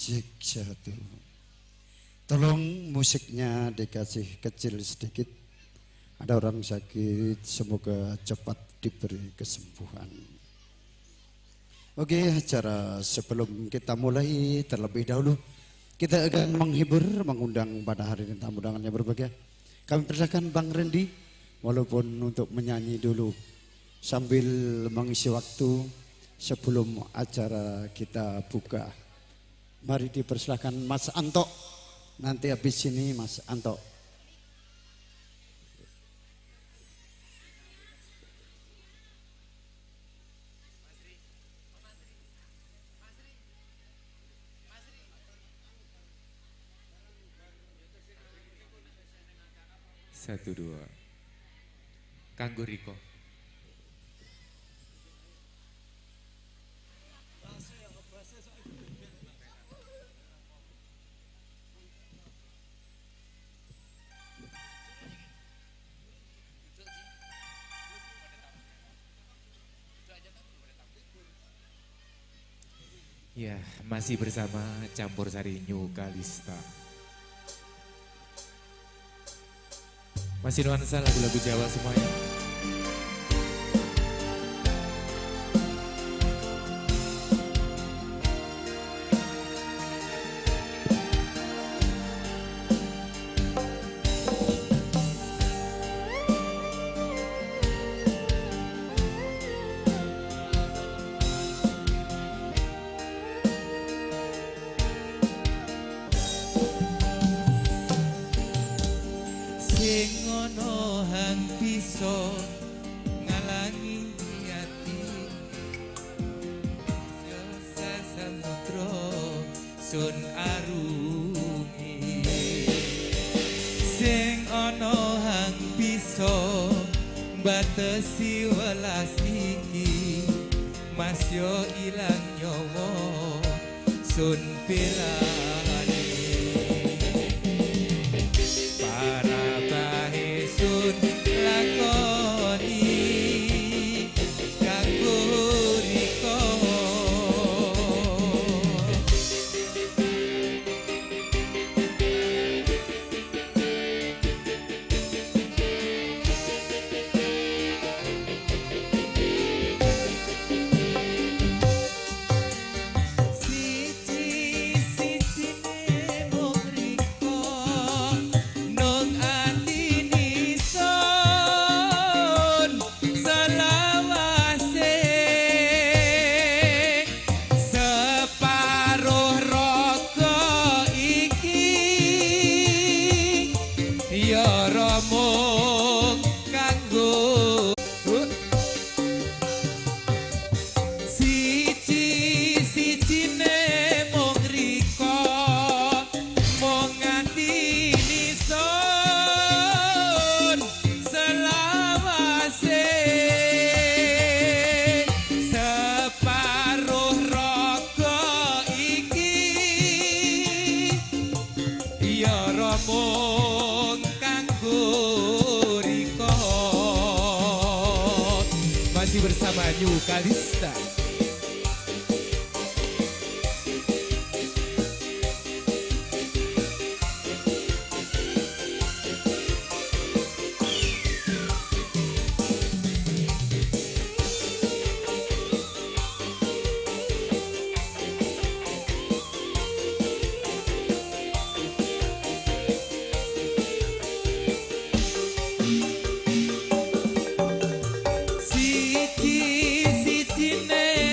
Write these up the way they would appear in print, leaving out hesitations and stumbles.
Cek satu. Tolong musiknya dikasih kecil sedikit. Ada orang sakit, semoga cepat diberi kesembuhan. Oke, acara sebelum kita mulai terlebih dahulu kita akan menghibur, mengundang pada hari ini tamu undangannya berbahagia. Kami persilakan Bang Randy, walaupun untuk menyanyi dulu sambil mengisi waktu sebelum acara kita buka. Mari dipersilakan Mas Anto. Nanti habis ini Mas Anto. Satu dua. Kanggo Riko. Ya, masih bersama Campur Sari New Kalista. Masih nuansa lagu-lagu Jawa semuanya. Sing ana hang bisa ngalangi ati samudra sun arungi. Sing ana hang bisa batesi welas iki mas yo ilang nyawa sun pilani. Lakoni kanggo riko. Siji-sijine mung riko nang atine sun selawase separuh raga iki ya mung kanggo siji-sijine mung riko mung atine sun selawase separuh raga iki ya mung kanggo riko. Masih bersama New Kalista. Siji-sijine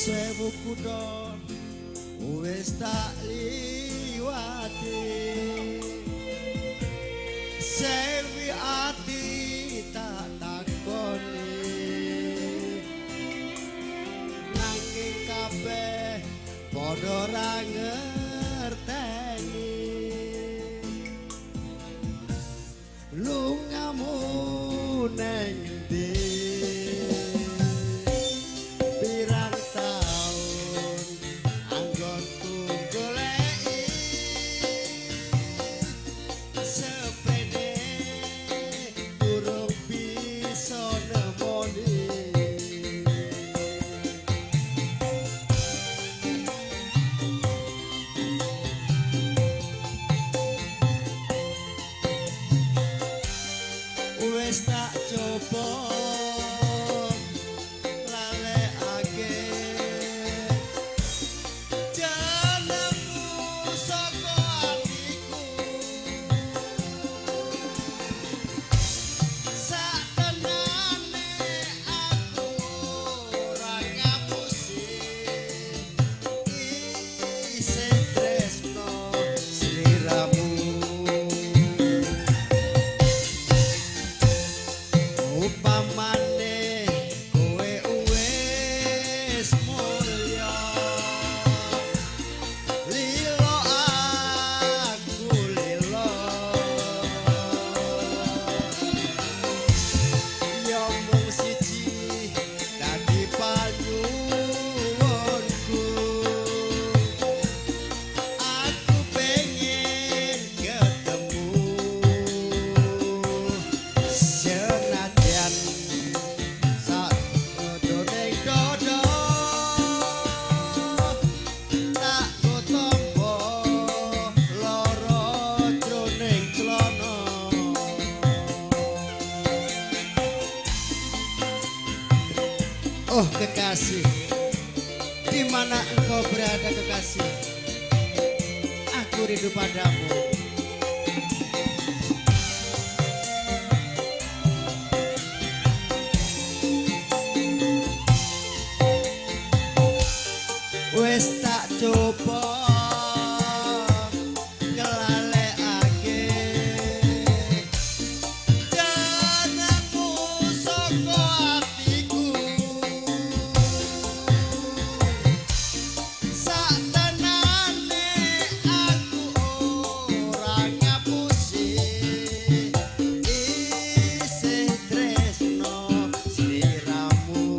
Sewu kutha wis tak liwati, sewi ati tak takoni, nanging kabeh padha ra ngerteni. Lungamu neng ndi? Pirang taun anggonku goleki sepene durung bisa nemoni. Wis tak coba lalekake jenengmu saka atiku, satenane aku ora ngapusi, isih tresno sliramu. Upamane kowe wis mulya, lilo aku lilo, ya mung siji dadi panyuwunku, aku pengen ketemu senajan sak dodone dodo tak tombo lara jroning celana. Oh kekasih, di mana engkau berada kekasih? Aku rindu padamu. Wis tak coba nglalekake jenengmu saka atiku, satenane aku ora ngapusi, isih tresno sliramu.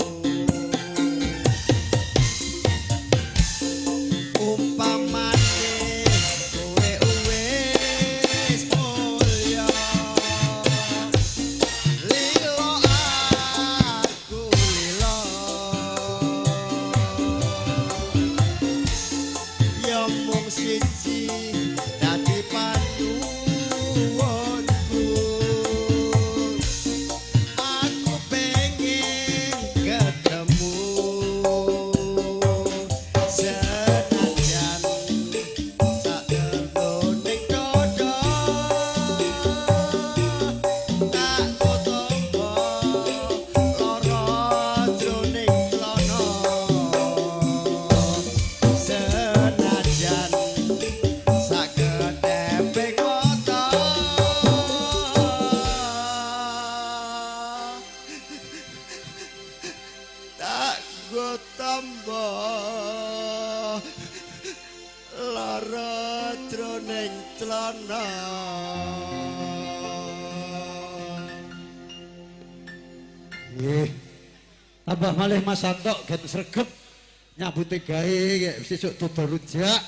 Upamane kowe wis mulya, lilo aku lilo, ya mung siji dadi panyuwunku, aku pengen ketemu senajan sak dodone dodo tak tombo lara jroning celana, senajan sakedheping mata tak go tombo lara jroning celana. Nggih. Tambah malih Mas Santo gen sregep nyambute gawe sesuk dodo rujak,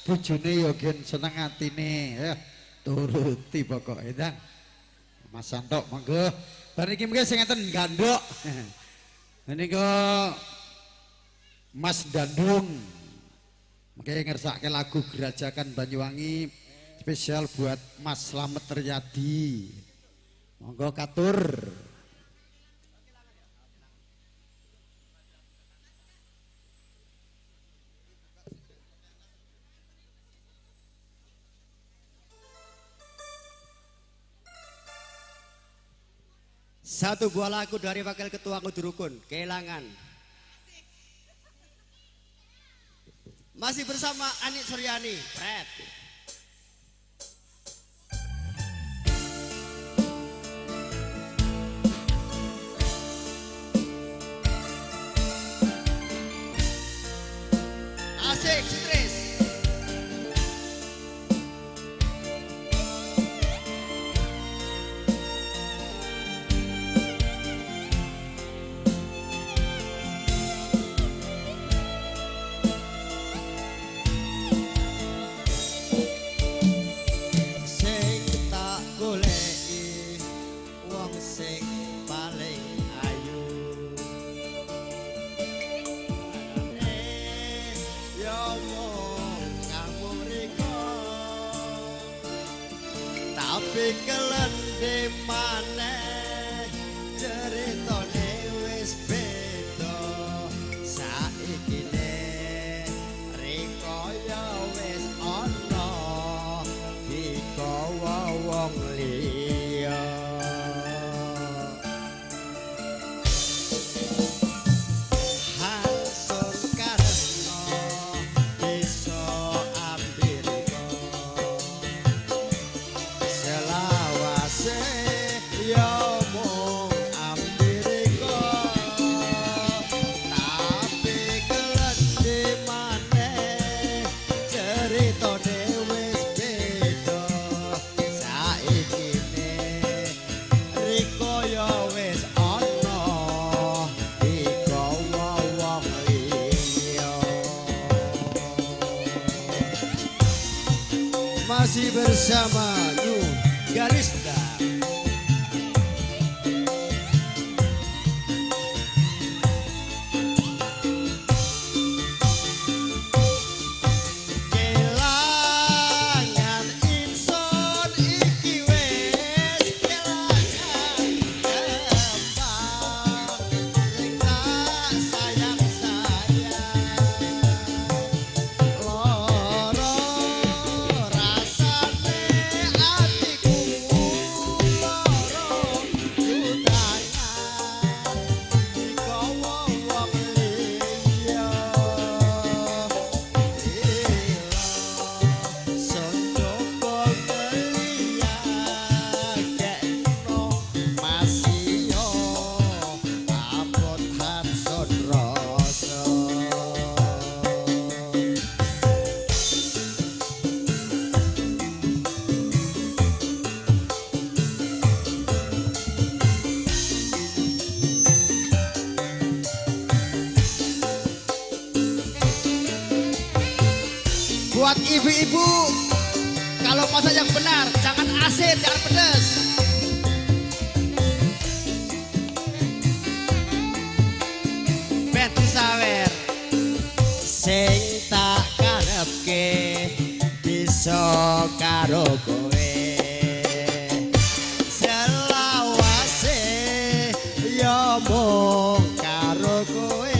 bojone ya gen seneng atine. Ya, turuti pokoke ndang. Mas Santo monggo. Bar iki mengke sing ngeten gandhok. Menika Mas Dandung. Mengke ngersake lagu Grajagan Banyuwangi spesial buat Mas Slamet Riyadi. Monggo katur. Satu buah lagu dari Wakil Ketua Ngudurukun, Kelangan. Masih bersama Anik Suryani. Pret. Asik, Sutris. Sing tak goleki wong sing paling ayu. Ya mung kamu riko, tapi kelende maneh ceritane wis beda. Saiki ne riko ya wis ana digawa wong liya. Hasun karena bisa ambil selawase ya mung ambirika, tapi kelende maneh ceritane wis beda. Saiki ne rika ya wis ana digawa wong liya. Masih bersama New Galista. Kelangan insun iki wis kelangan kembang sing tak sayang-sayang. Lara rasane atiku lara utangan digawa wong liya. Buat ibu-ibu, kalau masak yang benar, jangan asin, jangan pedes. Ben sawer. Sing tak karepke bisa karo kowe. Selawase ya mung karo kowe.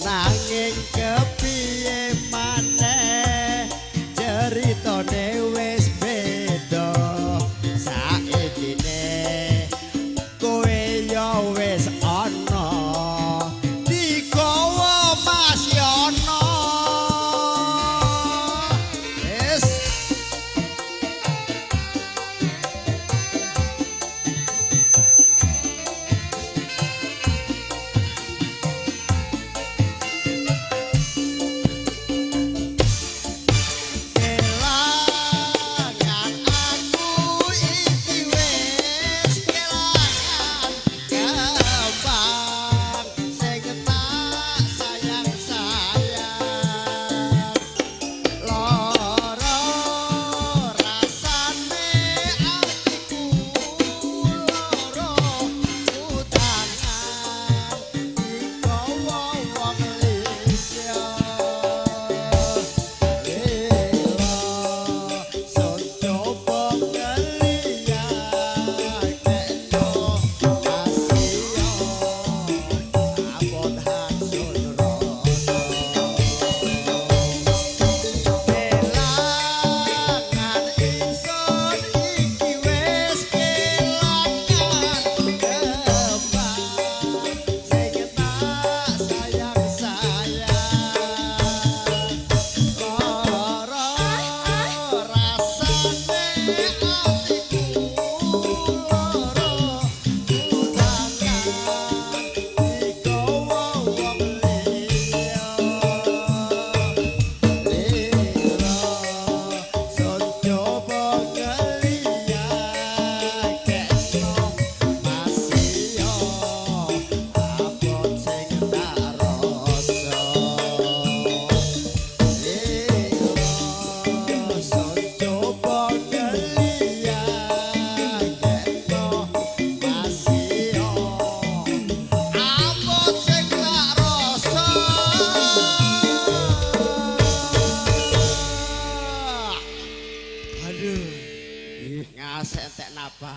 Nanging kepiye maneh ceritane wis beda. Saiki ne kowe ya wis ana digawa Mas Yono. Wis.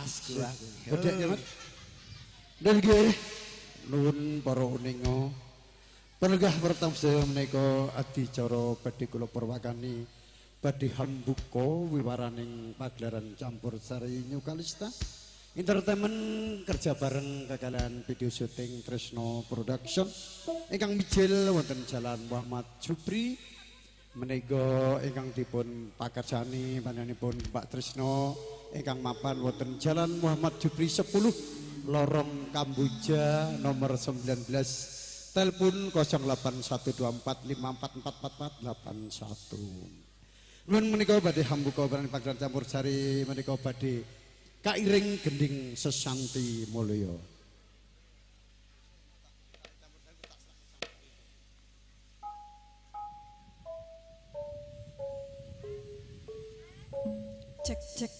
Pas gua. Bedhek ya, Mas. Dan nggih nuwun para uninga. Penegah pertama sedaya menika adicara badhe kula purwakani badhe hambuka wiwaraning pagelaran campur sari New Kalista Entertainment kerja bareng kekalian video syuting Tresno Production ingkang mijil wonten Jalan Muhammad Jupri menika ingkang dipun pakarsani panjenenganipun Pak Tresno ingkang mapan wonten Jalan Muhammad Jupri 10 Lorong Kamboja nomor 19 telepon 081245444481. Nuwun menika badhe hambuka bareng pagelaran campur sari menika badhe kairing gending sesanti mulya. Cek cek.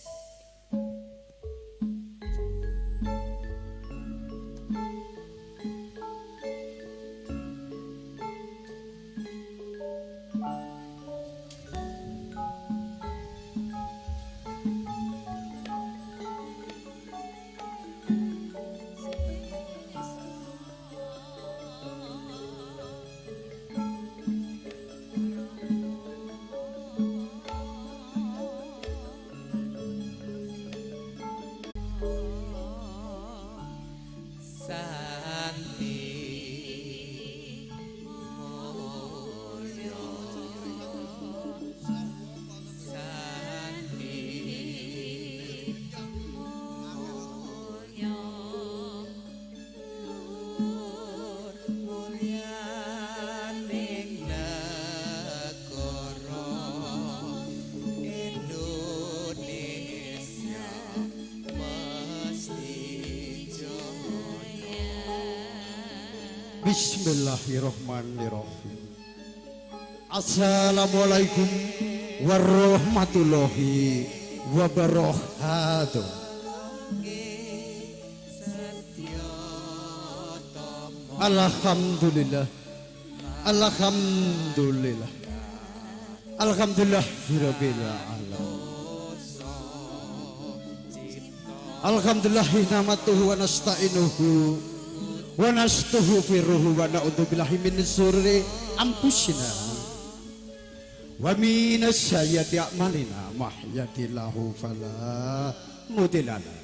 Bismillahirrahmanirrahim. Assalamualaikum warahmatullahi wabarakatuh. Alhamdulillah, alhamdulillah, alhamdulillah rabbil alamin. Alhamdulillah namatuhu wa nasta'inuhu wa nastaghfiruhu wa na'udzu billahi min syururi anfusina wa min sayyiati a'malina mahyadillahu fala mudhillalah.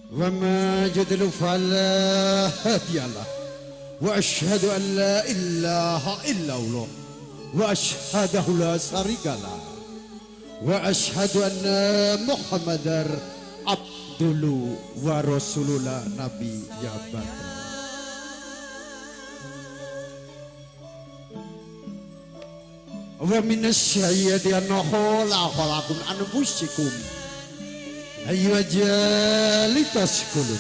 Wa ma yudlil fala hadiyalah. Wa asyhadu an la ilaha illallah wa asyhadu la syarikalah wa asyhadu anna Muhammadar abdulu wa rasulullah nabi ya bata. Wa minasyayyati annahu la khalaqum anfusikum ayyuha jalitaskulun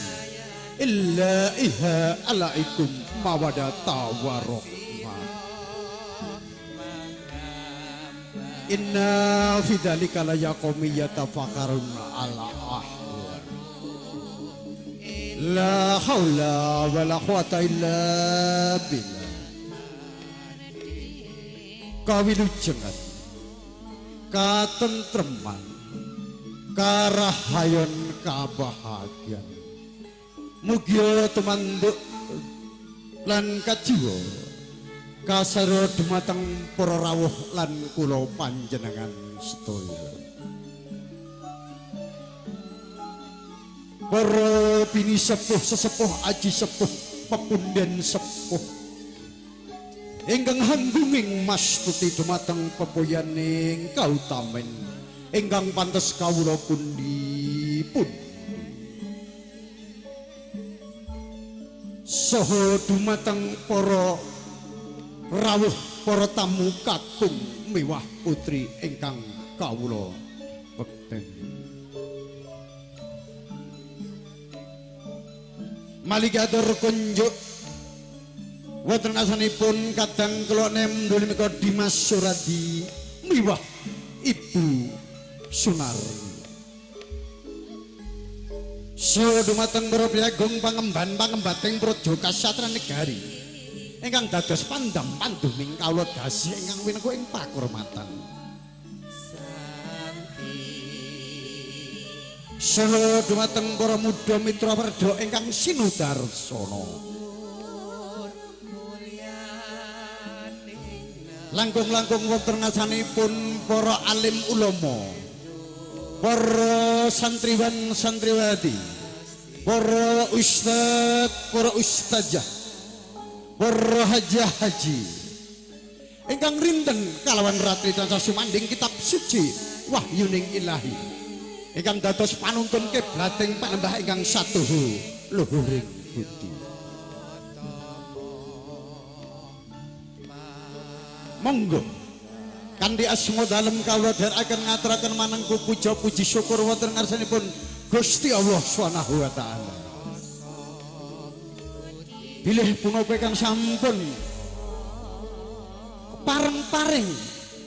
illa iha alaikum mawadata warahmah. Inna fi dzalika la yaqumi yatafakkarun ala ahwal. La haula wala quwata illa billah. Kawilujengan, katentreman, karahayon, kabahagian. Mugia tumanduk lan kajiwa kasaro dumateng para rawuh lan kula panjenengan sedaya. Para bini sepuh sesepuh aji sepuh pepunden sepuh ingkang hanggunging mastuti dumateng pepoyaning kautamen ingkang pantes kawula pundi pundi. Saha dumateng para rawuh para tamu kakung miwah putri ingkang kawula bekteni. Malikatur kunjuk wonten asanipun kadang kula nem menika Dimas Suradi miwah Ibu Sunarni. Saha dumateng para priyagung pangemban pangembating praja kasatran negari ingkang dados pandam panduming kawula dasi ingkang winengku ing pakurmatan. Saha dumateng para muda mitra werda ingkang sinudarsana. Langkung-langkung wonten ngarsanipun para alim ulama, para santriwan santriwati, para ustad, para ustazah, para hajah haji ingkang rinten kalawan ratri tansah sumandhing kitab suci wahyuning ilahi ingkang dados panuntun kiblating panembah ingkang satuhu luhuring budi. Monggo kanthi asma dalem kawula dherekaken ngaturaken manengku puja puji syukur wonten ngarsanipun Gusti Allah Subhanahu wa taala. Bilih punapa ingkang sampun pareng-pareng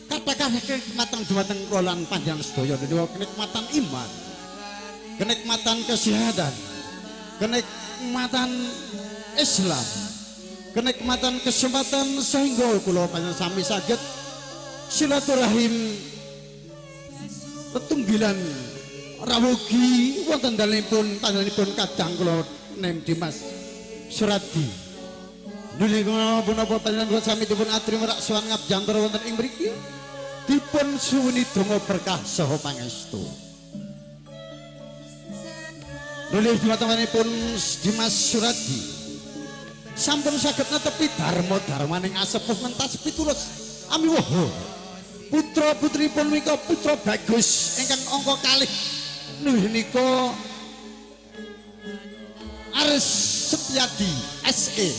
katakan kenikmatan dumateng kula lan panjenengan sedaya menika kenikmatan iman, kenikmatan kesehatan, kenikmatan Islam, kenikmatan kesempatan sehingga kula panjenengan sami saged silaturahim tetunggilan rawugi wonten dalemipun panjenenganipun kadang kula Nem Dimas Suradi. Nuli punapa panjenengan kula sami dipun aturi merak sowan ngabjantara wonten ing mriki dipun suwuni donga berkah saha pangestu. Nuli dumatengipun Dimas Suradi sampun saged netepi dharma dharmaning asepuh mentas pitulus amiwoho. Putra putripun menika putra bagus ingkang angka kalih nuli nika Aris Sepyadi SE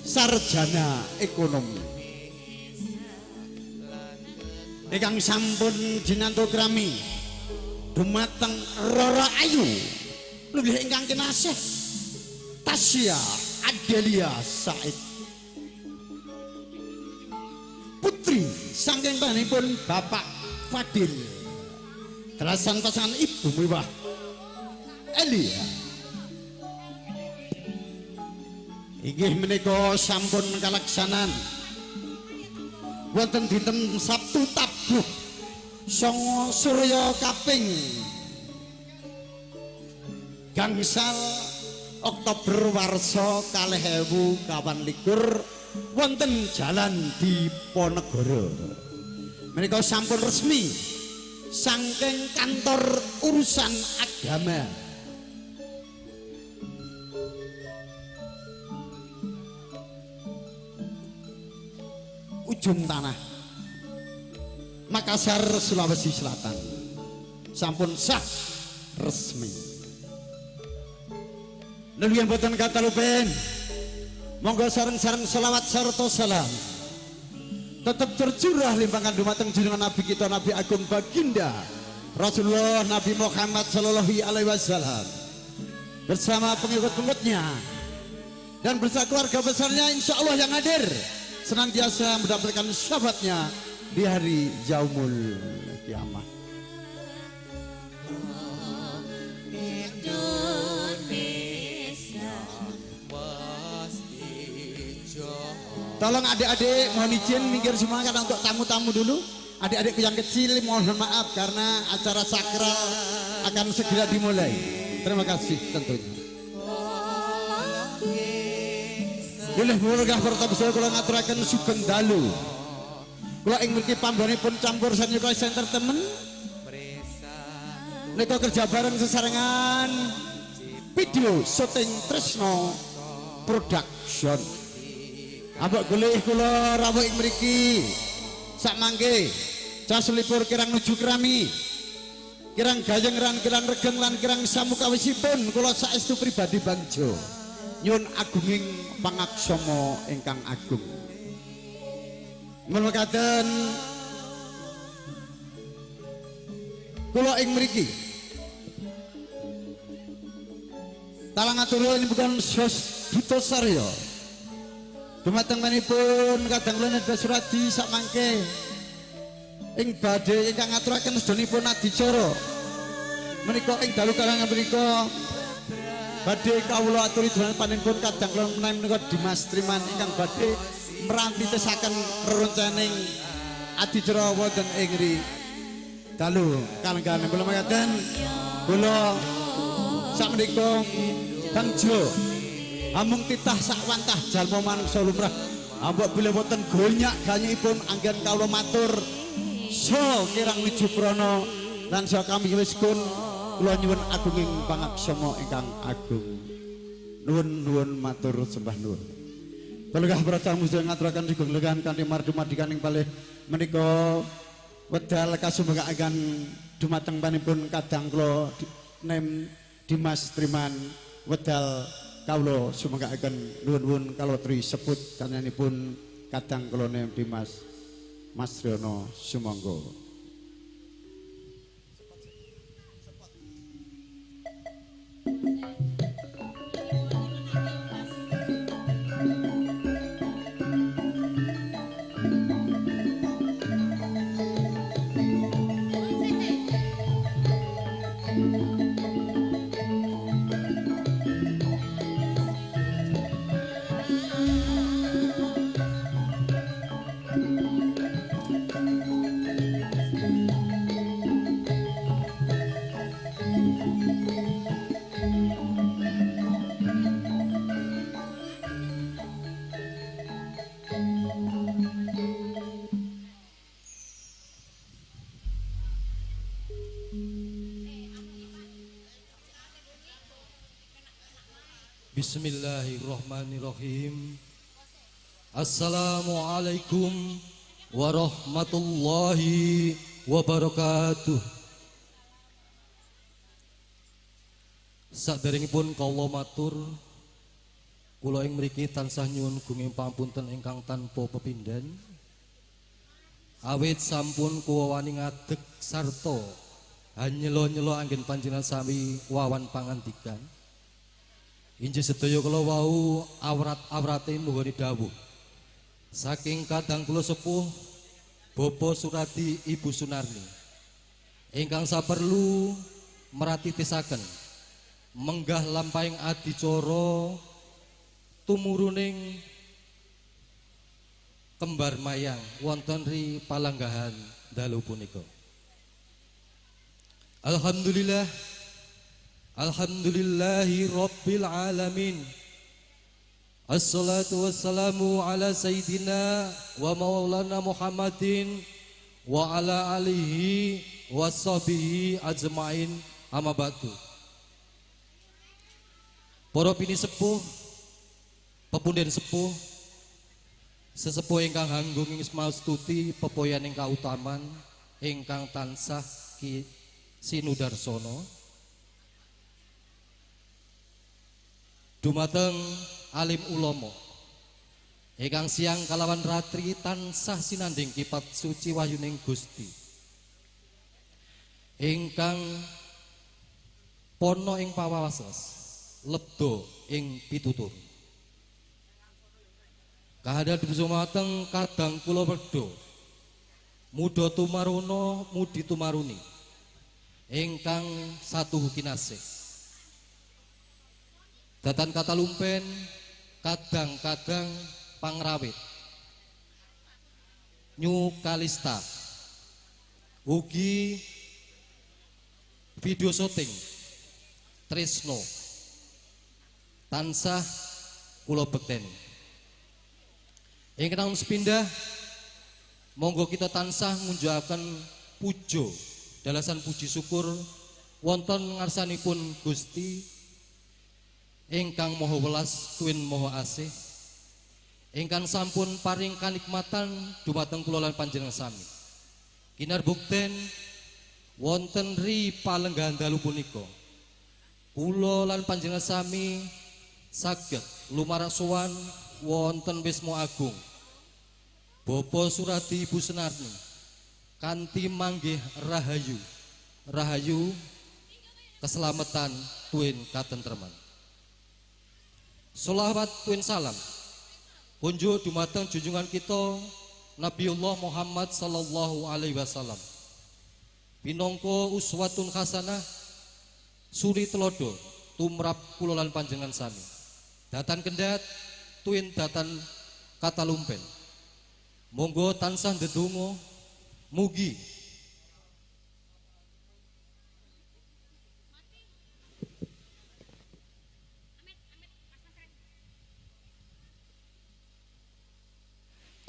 sarjana ekonomi ingkang sampun jinanto krami dumateng Roro Ayu lulih ingkang kinasih Tasya Adelia Said putri saking panjenenganipun Bapak Fadil delasan pasangan Ibu Mewah Elia. Inggih menika sampun kalaksanan wonten dinten Sabtu tabuh 9 Surya kaping gangsal Oktober warsa 2024 wonten Jalan Diponegoro. Menika sampun resmi saking kantor urusan agama. Ujung Tanah, Makassar, Sulawesi Selatan sampun sah resmi. Nuli mboten katalupen, monggo sareng-sareng selawat sarta salam tetap tercurah limpangan dumateng junjungan Nabi kita Nabi Agung Baginda Rasulullah Nabi Muhammad Sallallahu Alaihi Wasallam bersama pengikut-pengikutnya dan bersama keluarga besarnya, insya Allah yang hadir senantiasa mendapatkan syafaatnya di hari Yaumul Kiamah. Tolong adik-adik mohon izin minggir semua karena untuk tamu-tamu dulu. Adik-adik yang kecil mohon maaf karena acara sakral akan segera dimulai. Terima kasih tentunya. Bilih berkah pertama kula ngaturaken sugeng dalu. Kula ing mriki pambanipun Campur Sari New Entertainment. Nika kerja bareng sesarengan video syuting Tresno Production. Ambok golih kula rawuh ing mriki. Sak mangke cas selipur kirang nuju kerami. Kirang gayeng ran kirang regeng lan kirang samukawisipun kula saestu pribadi Bangjo. Nyun agunging pangaksama ingkang agung. Mekaten kula ing mriki talang aturun bukan sos Duto Saryo. Dumateng manipun kadang kula Nedha Suradi sak mangke ing badhe ingkang ngaturaken sedonipun adicara menika ing dalu kalangan menika badhe kawula aturi dumateng panjenenganipun kadang kula menawi menika Dimas Triman ingkang badhe meranti tesaken rerencaning adicara wonten ing dalu kalenggahan kula mekaten. Kula sakmenika Bang Jo amung titah sakwantah jalma manungsa lumrah. Ambok bilih wonten gonyak ganyikipun anggen kawula matur so kirang wiji prana lan sa kami wis kun kula nyuwun agunging pangaksama ingkang agung. Nuwun-nuwun matur sembah nuwun. Pelegah pratamu sedaya ngaturaken sugeng lenggah kanthi mardu-mardikaning palih menika wedal kasumanggaken dumateng panipun kadang kula Nem Dimas Triman wedal kawula sumanggaaken nuwun-nuwun kalotri seput kanyanipun kadang kula Nem Dimas Mas Riono sumangga. Bismillahirrahmanirrahim. Assalamualaikum warahmatullahi wabarakatuh. Saderengipun kawula matur, kula ing mriki tansah nyuwun gunging pangapunten ingkang tanpa pepindhan. Awit sampun kuwawani ngadeg sarta hanyelo-nyelo anggen panjenengan sami wawan pangandikan. Injih sedaya kula wau awrat-awrate nuwuni dawuh. Saking kadang kula sepuh Bapak Suradi Ibu Sunarni ingkang saperlu meratitisaken menggah lampahing adicara tumuruning kembar mayang wonten ri palanggahan dalu punika. Alhamdulillah. Alhamdulillahi Rabbil Alamin. Assalatu wassalamu ala Sayyidina wa maulana Muhammadin wa ala alihi wa sahbihi ajmain amma ba'du. Para pini sepuh, pepunden sepuh, sesepuh ingkang hanggung ing smastuti pepoyan ing kautaman ingkang tansah ki sinudarsono. Dumateng alim ulama ingkang siang kalawan ratri tansah sinanding kipat suci wahyuning Gusti, ingkang pono ing pawawases lebda ing pitutur. Kahadhat dumateng kadang kula werda muda tumaruna mudi tumaruni ingkang satuhu kinasih. Datan kata lumpen kadang-kadang pangrawit New Kalista ugi video syuting Tresno tansah kula bekteni. Ingkang sepindah monggo kita tansah ngunjukaken puja dalasan puji syukur wonten ngarsanipun Gusti ingkang maha welas tuwin maha asih ingkang sampun paring kanikmatan dumateng kula lan panjenengan sami. Kinarbukten wonten ri palenggahan dalu punika kula lan panjenengan sami saged lumarak sowan wonten Wisma Agung Bapak Suradi Ibu Senarni kanthi manggih rahayu rahayu keselamatan tuwin katentreman. Sholawat tuwin salam kunjuk dumateng junjungan kita Nabiullah Muhammad sallallahu alaihi wasallam pinangka uswatun hasanah suri telodo tumrap kula lan panjenengan sami. Datan kendhat tuwin datan katalumpen. Monggo tansah ndedonga mugi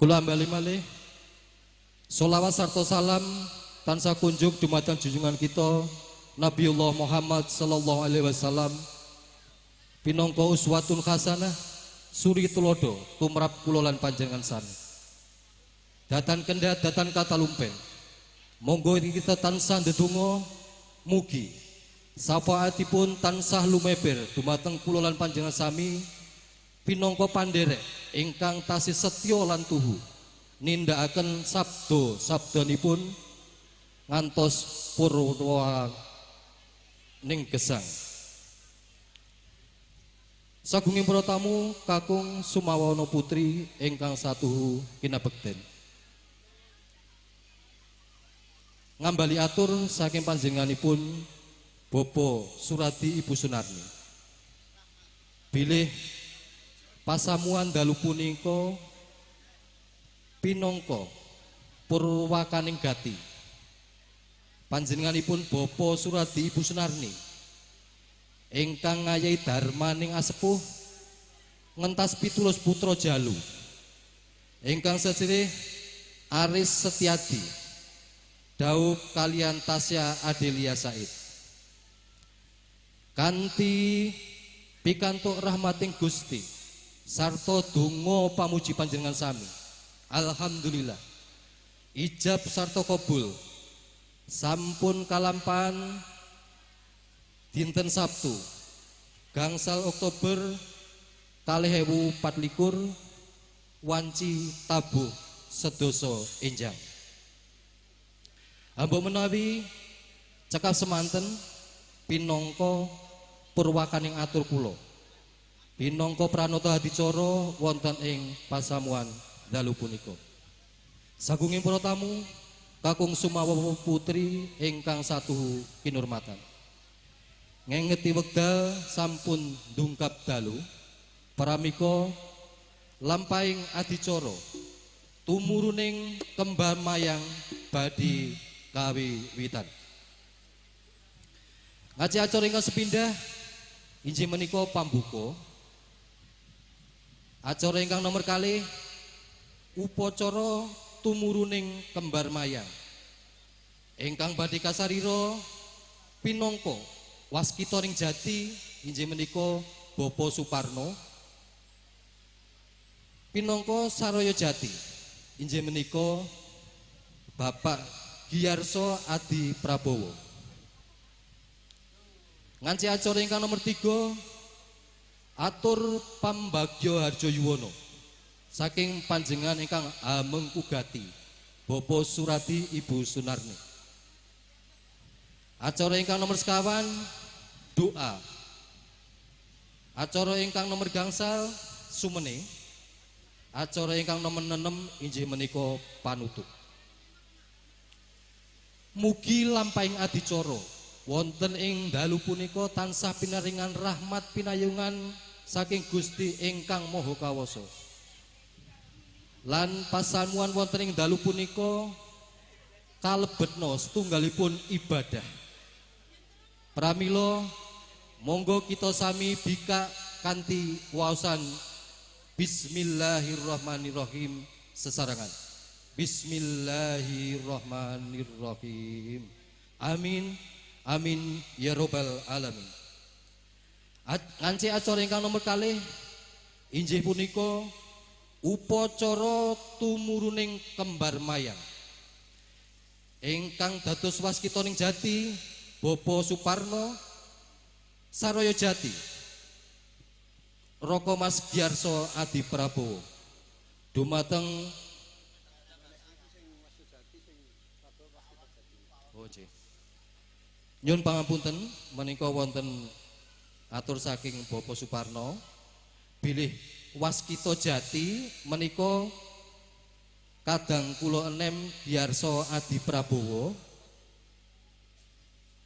Kula ambali malih sholawat sarta salam tansah kunjuk dumateng junjungan kita Nabiullah Muhammad sallallahu alaihi wasallam pinangka uswatun hasanah suri tulodo tumrap kula lan panjenengan sami. Datan kendhat datan katalumpen. Monggo kita tansah ndedonga mugi syafaatipun tansah lumeber dumateng kula lan panjenengan sami pinangka pandherek ingkang tasih setya lan tuhu nindakaken sabda sabdanipun ngantos purwa ning gesang. Sagunging para tamu kakung Sumawana putri ingkang satuhu kinabekten. Ngambali atur saking panjenenganipun Bapak Suradi Ibu Sunarni. Bilih pasamuan dalu punika pinangka purwakaning gati panjenenganipun Bapak Suradi Ibu Sunarni ingkang ngayahi dharmaning asepuh ngentas 17 putra jalu ingkang sesilih Aris Setiadi daup kalian Tasya Adelia Said kanthi pikantuk rahmating Gusti sarta donga pamuji panjenengan sami. Alhamdulillah ijab sarta kabul sampun kalampahan dinten Sabtu gangsal Oktober 2024 wanci tabuh sedoso enjang. Hamba menawi cekap semanten pinangka purwakaning atur kula pinangka pranata adicara wonten ing pasamuan dalu punika. Sagunging para tamu kakung Sumawa putri ingkang satuhu kinurmatan. Ngengeti wekdal sampun dungkap dalu pramika lampahing adicara tumuruning kembar mayang badhe kawiwitan. Ngaji acara ingkang sepindah inggih menika pambuka. Acara ingkang nomor kalih upacara tumuruning kembar mayang ingkang badhe kasarira pinangka waskita ring jati inggih menika Bapak Suparno pinangka saraya jati inggih menika Bapak Giarso Adi Prabowo. Nganci acara ingkang nomor 3 atur pambagyo harjo yuwono saking panjenengan ingkang amengku gati Bapak Suradi Ibu Sunarni. Acara ingkang nomor sekawan doa. Acara ingkang nomor gangsal sumene. Acara ingkang nomor 6 inggih menika panutup. Mugi lampahing adicara wonten ing dalu punika tansah pinaringan rahmat pinayungan saking Gusti ingkang Maha Kawasa. Lan pasamuan wonten ing dalu punika kalebetna setunggalipun ibadah. Pramila monggo kita sami bikak kanthi waosan Bismillahirrahmanirrahim sesarangan. Bismillahirrahmanirrahim. Amin. Amin ya robbal alamin. Nganci acara ingkang nomor kalih inggih punika upacara tumuruning kembar mayang ingkang dados waskitaning jati Bapak Suparno saraya jati Raka Mas Giarso Adi Prabowo dumateng nyun pangapunten menika wonten atur saking Bapak Suparno bilih waskita jati menika kadang kula enem Giarso Adi Prabowo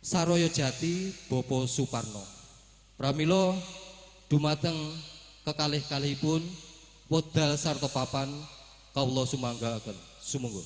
saraya jati Bapak Suparno. Pramila dumateng kekalih-kalihipun wedal sarta papan kawula sumanggaaken sumangga.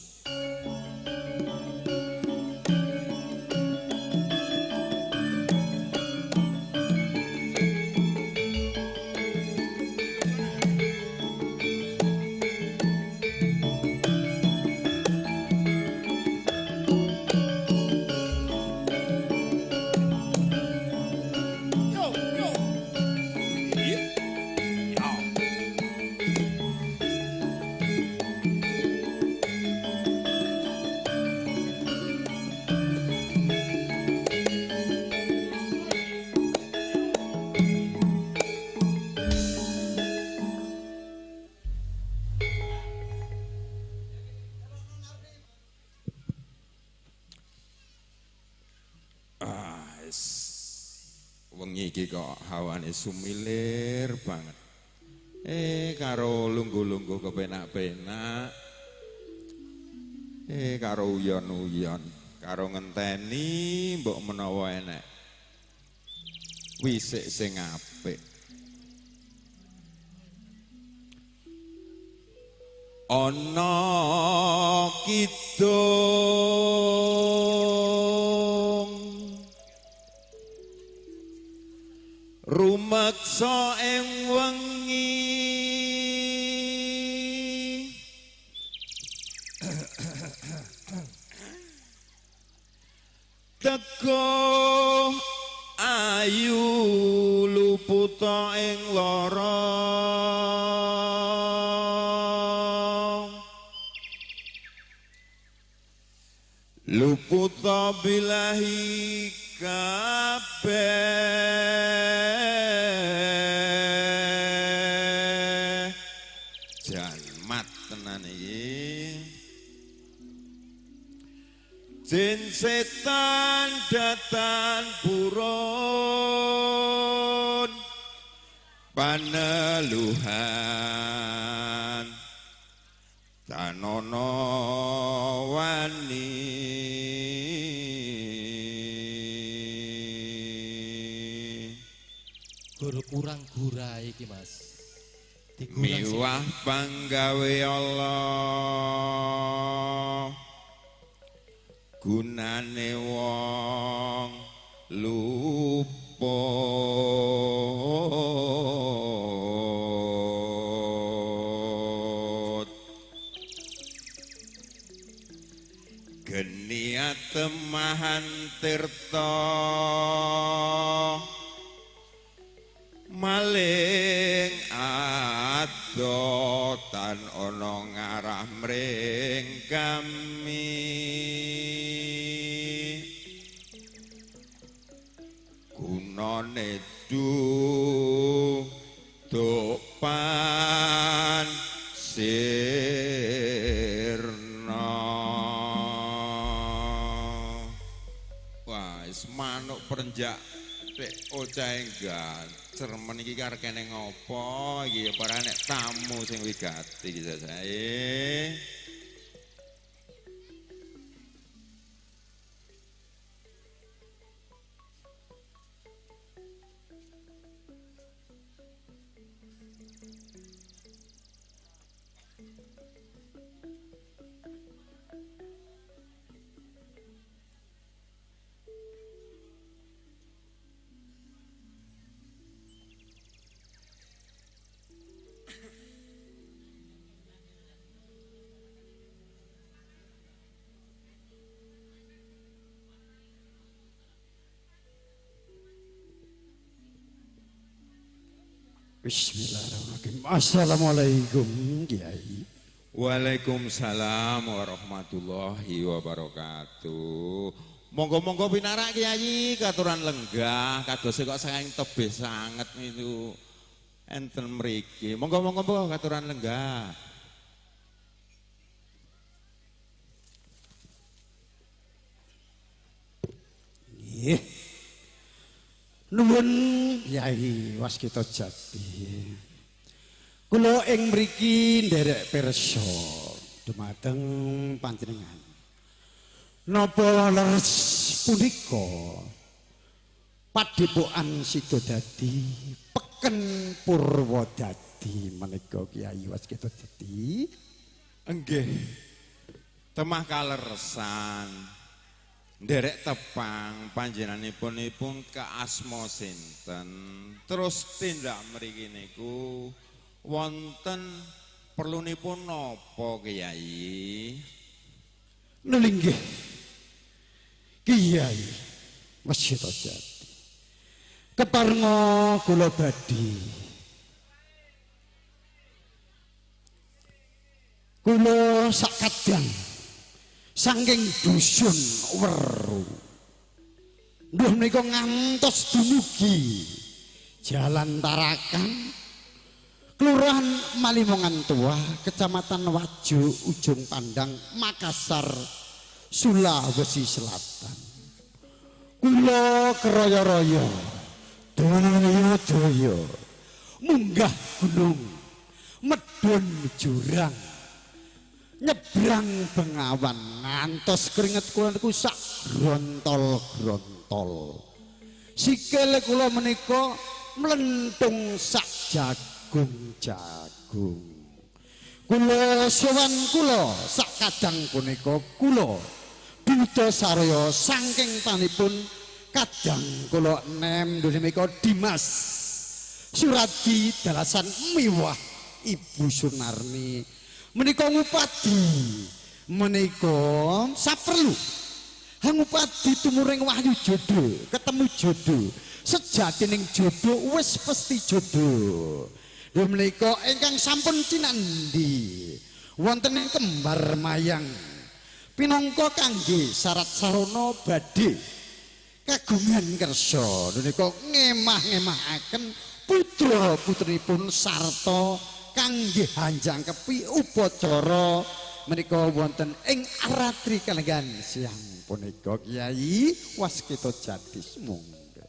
kok hawane sumilir banget. Karo lungguh-lungguh kepenak-penak. Karo uyon-uyon, karo ngenteni mbok menawa enek wisik sing apik. Ana kidung rumeksa ing wengi, teguh ayu luputa ing lara, luputa bilahi kabeh jan mat tenan iki. Jin setan datan purun paneluhan tanono wani. Guru kurang gurai iki Mas. Miwah panggawe Allah gunane wong luput, geni atemahan tirta maling ado tan ana ngarah mring kami. Gunane dudupan sirna. Wah, wis manuk perenjak tek ocahe cermen iki karekene ngopo iki ya para nek tamu sing wigati iki sae. Bismillahirrahmanirrahim. Assalamualaikum Kiai. Waalaikumsalam warahmatullahi wabarakatuh. Monggo-monggo pinarak Kiai, katuran lenggah kadose kok saking tebih sanget itu enten mriki. Monggo-monggo katuran lenggah. Nggih. Nuwun Kyai Waskita Jati. Kula ing mriki nderek pirsa dumateng panjenengan. Napa leres punika padepokan Sidodadi peken Purwodadi menika Kyai Waskita Jati? Nggih. Temah kaleresan. Nderek tepang panjenenganipun kaasma sinten, terus tindak mriki niku wonten perlunipun napa Kyai? Nggih Kyai Waskita Jati, keparenga kula badhe kula sakadang saking dusun Weru nduh menika ngantos dumugi Jalan Tarakan, Kelurahan Malimongan Tua, Kecamatan Wajo, Ujung Pandang, Makassar, Sulawesi Selatan. Kula keraya-raya Daya-daya munggah gunung, medhun jurang, nyebrang bengawan ngantos keringet kula niku sak grontol-grontol. Sikile kula menika mlentung sak jagung-jagung. Kula sowan kula sak kadang punika kula duta saraya saking panipun kadang kula nem menika Dimas Suradi dalasan miwah Ibu Sunarni menika ngupadi menika saperlu ngupadi tumuring wahyu jodoh ketemu jodoh sejatining jodoh wis pasti jodoh. Lha menika ingkang sampun cinandhi wonten ing kembar mayang pinangka kangge syarat sarana badhe kagungan kersa menika ngemah-ngemahaken putra putrinipun sarta kangge hanjangkepi upacara menika wonten ing aratri kalenggan siang punika Kyai Waskita Jati monggo.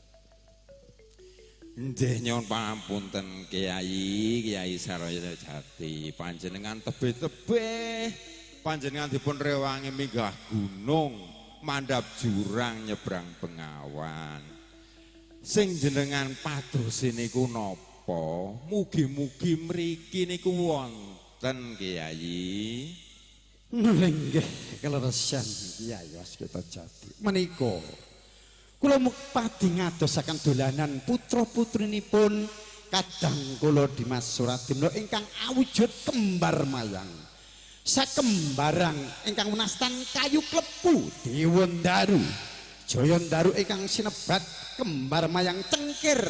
Nggih nyuwun pangapunten Kyai, Kyai Saraya Jati, panjenengan tebih-tebih panjenengan dipun rewangi minggah gunung, mandhap jurang nyebrang bengawan. Sing jenengan padosi niku napa? Mugi-mugi mriki niku wonten Kyai. Nggih kaleresan Kyai Waskita Jati. Menika kula mukpadi ngadosaken dolanan putra-putrinipun kadang kula Dimas Suradi ingkang awujud kembar mayang. Sakembarang ingkang wenastan kayu klepu Dewandaru. Jayandaru ingkang sinebat kembar mayang cengkir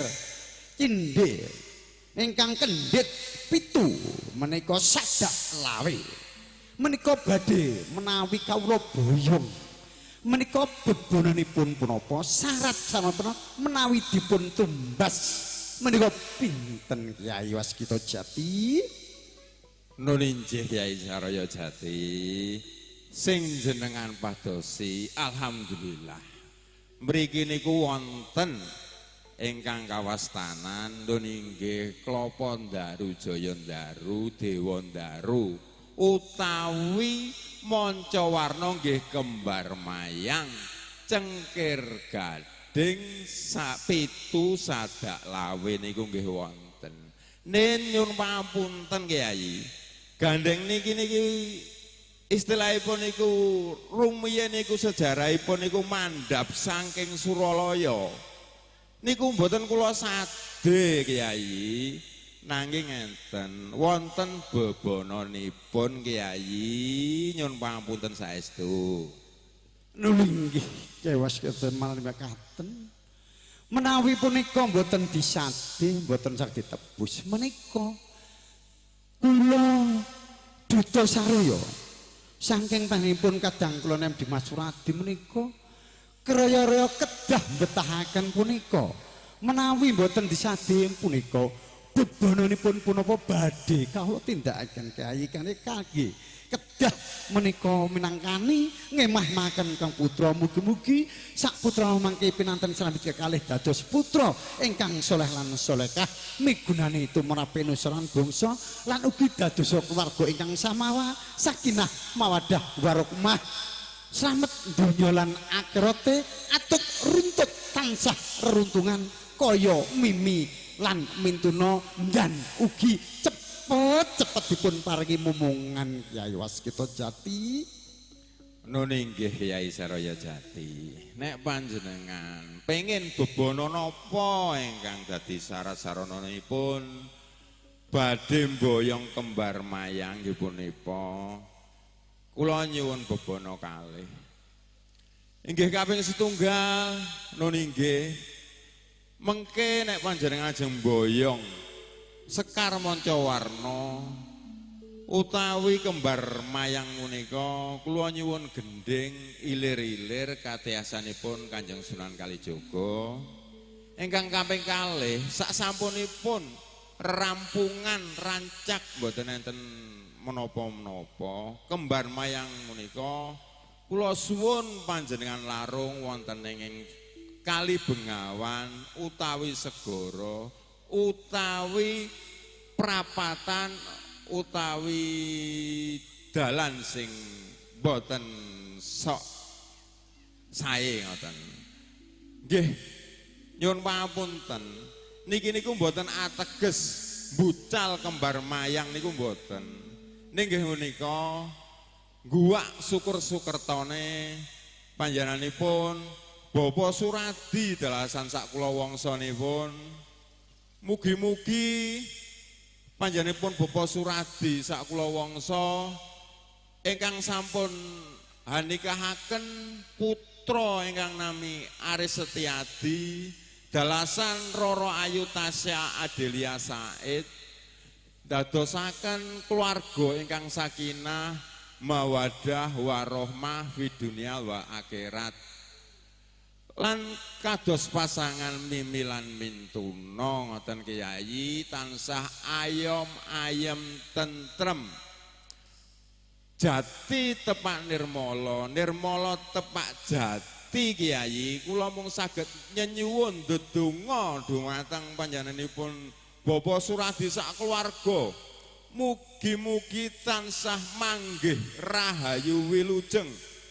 cindhe ingkang kendhit pitu menika sadak lawe. Menika badhe menawi kawula boyong menika bebonanipun punapa syarat sarana menawi dipun tumbas menika pinten Kyai Waskita Jati? Nun injih Kyai Saraya Jati, sing jenengan padosi alhamdulillah mriki niku wonten ingkang kawastanan nun inggih Klapa Ndaru Jaya Ndaru Dewa Ndaru utawi manca warna nggih kembar mayang cengkir gading pitu sadak lawe niku nggih wonten. Nin nyuwun pangapunten Kyai, gandeng niki niki istilahipun niku rumiyin niku sejarahipun niku mandhap saking Suralaya. Niku mboten kula sade Kyai, nanging enten wonten bebononipun Kyai nyuwun pangapunten saestu. Nuli nggih Kyai Waskita makaten menawi punika mboten disade mboten saged ditebus menika kula duta saraya saking panjenenganipun kadang kula nem Dimas Suradi menika kraya-raya kedah mbetahaken punika menawi mboten disade punika bebononipun punapa badhe kawula tindakaken Kyai kane kangge kedah menika minangkani ngemah-maken kang putra mugi-mugi sak putra mangke pinanten srambit kekalih dados putra ingkang soleh lan solehah migunani tumrape nusaran bangsa lan ugi dados keluarga ingkang samawa sakinah mawadah warahmah slamet donya lan akhirate atut runtut tansah reruntungan kaya mimi lan mintuna dan ugi cepet-cepet dipun paringi mumungan Kyai Waskita Jati. Nun inggih Kyai Saraya Jati, nek panjenengan pengin bebono napa ingkang dadi syarat sarananipun badhe mboyong kembar mayang nggih punika kula nyuwun bebono kalih. Inggih kaping setunggal nun inggih mengke nek panjenengan ajeng mboyong sekar manca warna utawi kembar mayang punika kula nyuwun gendhing ilir-ilir katiasanipun Kanjeng Sunan Kalijaga. Ingkang kaping kalih sak sampunipun rampungan rancak mboten enten menapa-menapa kembar mayang punika kula suwun panjenengan larung wonten ing Kali Bengawan utawi segara utawi prapatan utawi dalan sing boten sok sae ngoten. Nggih, nyuwun pangapunten. Niki niku mboten ateges bucal kembar mayang niku mboten. Ning nggih menika guwak syukur-syukertone panjenenganipun Bapak Suradi dalasan sak kula wangsanipun. Mugi-mugi panjenenganipun Bapak Suradi sak kula wangsa ingkang sampun hanikahaken putra ingkang nami Aris Setiadi dalasan Roro Ayu Tasya Adelia Said dadosaken keluarga ingkang sakinah mawadah warohmah fid dunya wa akhirat lan kados pasangan Mimi lan Mintuna ngoten Kyai tansah ayom ayem tentrem jati tepak nirmala, nirmala tepak jati Kyai. Kula mung saged nyenyuwun ndedonga dhumateng panjenenganipun Bapak Suradi sak keluarga. Mugi-mugi tansah manggih rahayu wilujeng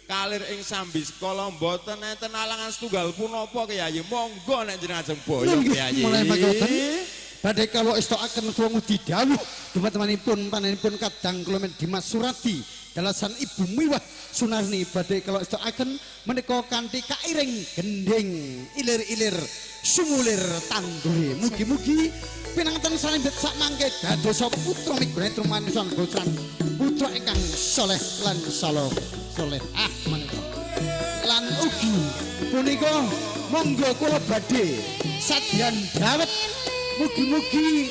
kalir ing sambiskala mboten enten alangan setunggal punapa Kyai. Monggo nek jenengan ajeng boyong Kyai. Mulai makaten badhe kawula estokaken kula ngudi dawuh dumateng panjenenganipun kadang kula Dimas Suradi dalasan Ibu Miwah Sunarni badhe kawula estokaken menika kanthi kairing gendhing ilir-ilir sumulir tandure. Mugi-mugi pinanganten salembet sak mangke dadosa putra migunani trumanusan botran putra ingkang soleh lan soleh ah menika lan ugi punika monggo kula badhe sadyan dawet. Mugi-mugi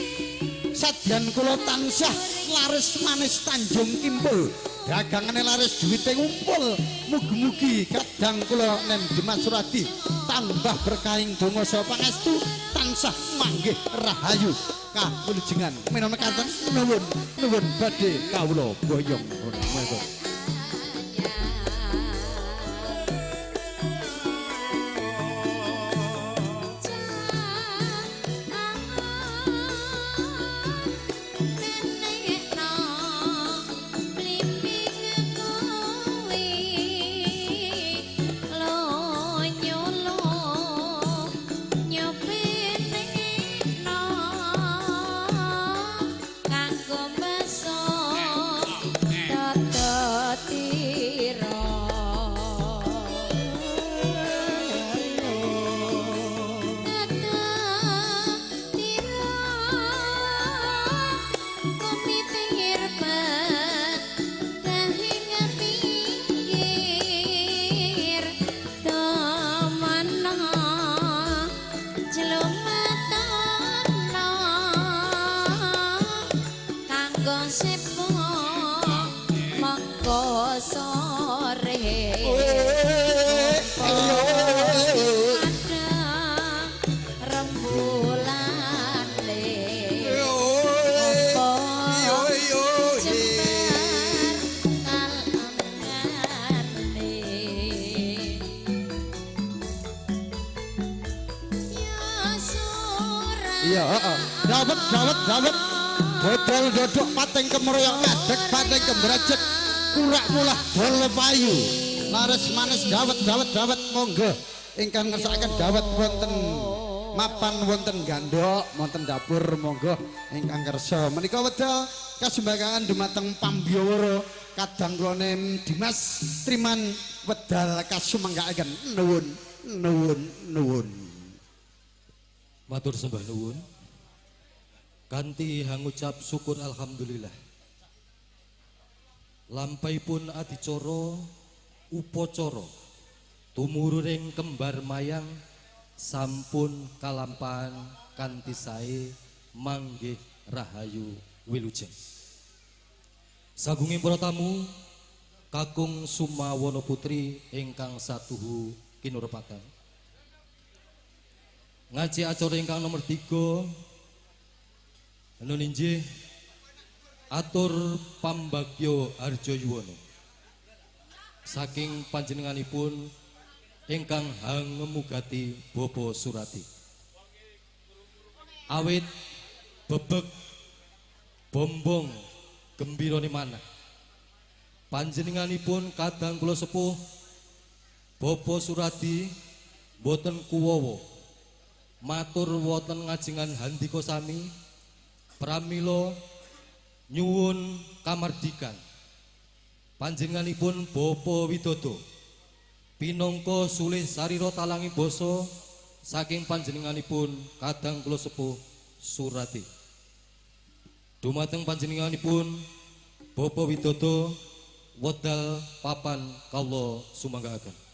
sadyan kula tansah laris manis Tanjung Kimpul, dagangane laris duwite ngumpul. Mugi-mugi kadang kula Nem Dimas Suradi tambah berkahing donga saha pangestu tansah manggih rahayu kawilujengan. Minangka nuwun nuwun badhe kawula boyong. Monggo. Iya, heeh. Dawet, dawet, dawet. Dodol dodok pating kemroyok ngadeg pating kembrajek kurak mulah dol payu. Laris manis dawet, dawet, dawet monggo ingkang ngersakaken dawet wonten mapan wonten gandhok wonten dapur monggo ingkang kersa. Menika wedal kasumbangan dumateng pambiyawara kadang kula Nem Dimas Triman wedal kasumanggaaken nuwun nuwun nuwun. Matur sembah nuwun. Kanthi hangucap syukur alhamdulillah. Lampahipun adicara upacara tumururing kembar mayang sampun kalampahan kanthi sae manggih rahayu wilujeng. Sagunging para tamu kakung Sumawana Putri ingkang satuhu kinurpatan. Ngaji acara ingkang nomor 3 nun injih atur pambagyo Harjo Yuwono saking panjenenganipun ingkang hangemugati Bapak Suradi. Awit bebek bombong gembirane manah. Panjenenganipun kadang kula sepuh Bapak Suradi boten kuwowo matur wonten ngajengan handika sami pramila nyuwun kamardikan. Panjenenganipun Bapak Widodo pinangka sulih sarira talangi basa saking panjenenganipun kadang kula sepuh Suradi. Dumateng panjenenganipun Bapak Widodo wedal papan kawula sumanggaaken.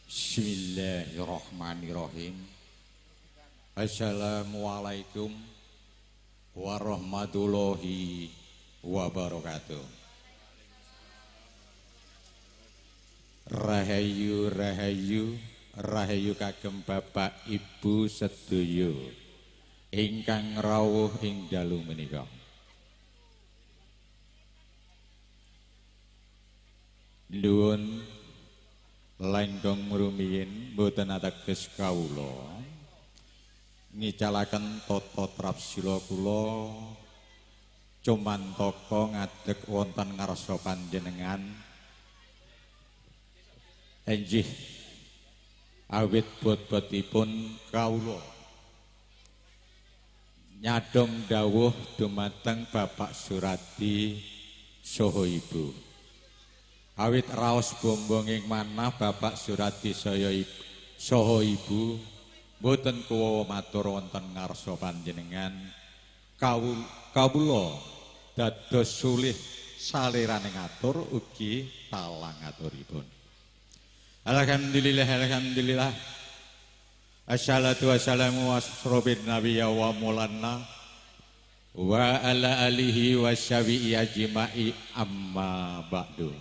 Bismillahirrahmanirrahim. Assalamualaikum warahmatullahi wabarakatuh. Rahayu rahayu rahayu kagem Bapak Ibu sedaya ingkang rawuh ing dalu menika. Nuwun lenggong rumiyin boten ateges kawula ngicalaken tata trapsila kula cumantaka ngadeg wonten ngarsa panjenengan enjih awit bot-botipun kawula nyadong dawuh dumateng Bapak Suradi saha Ibu. Awit raos bombonging manah Bapak Suradi saha Ibu boten kuwawa matur wonten ngarsa panjenengan kawula dados sulih salirane ngatur ugi talang aturipun. Alhamdulillah alhamdulillah. Assalatu wassalamu asrobin nabiyya wa maulana wa ala alihi washabihi ajma'i amma ba'du.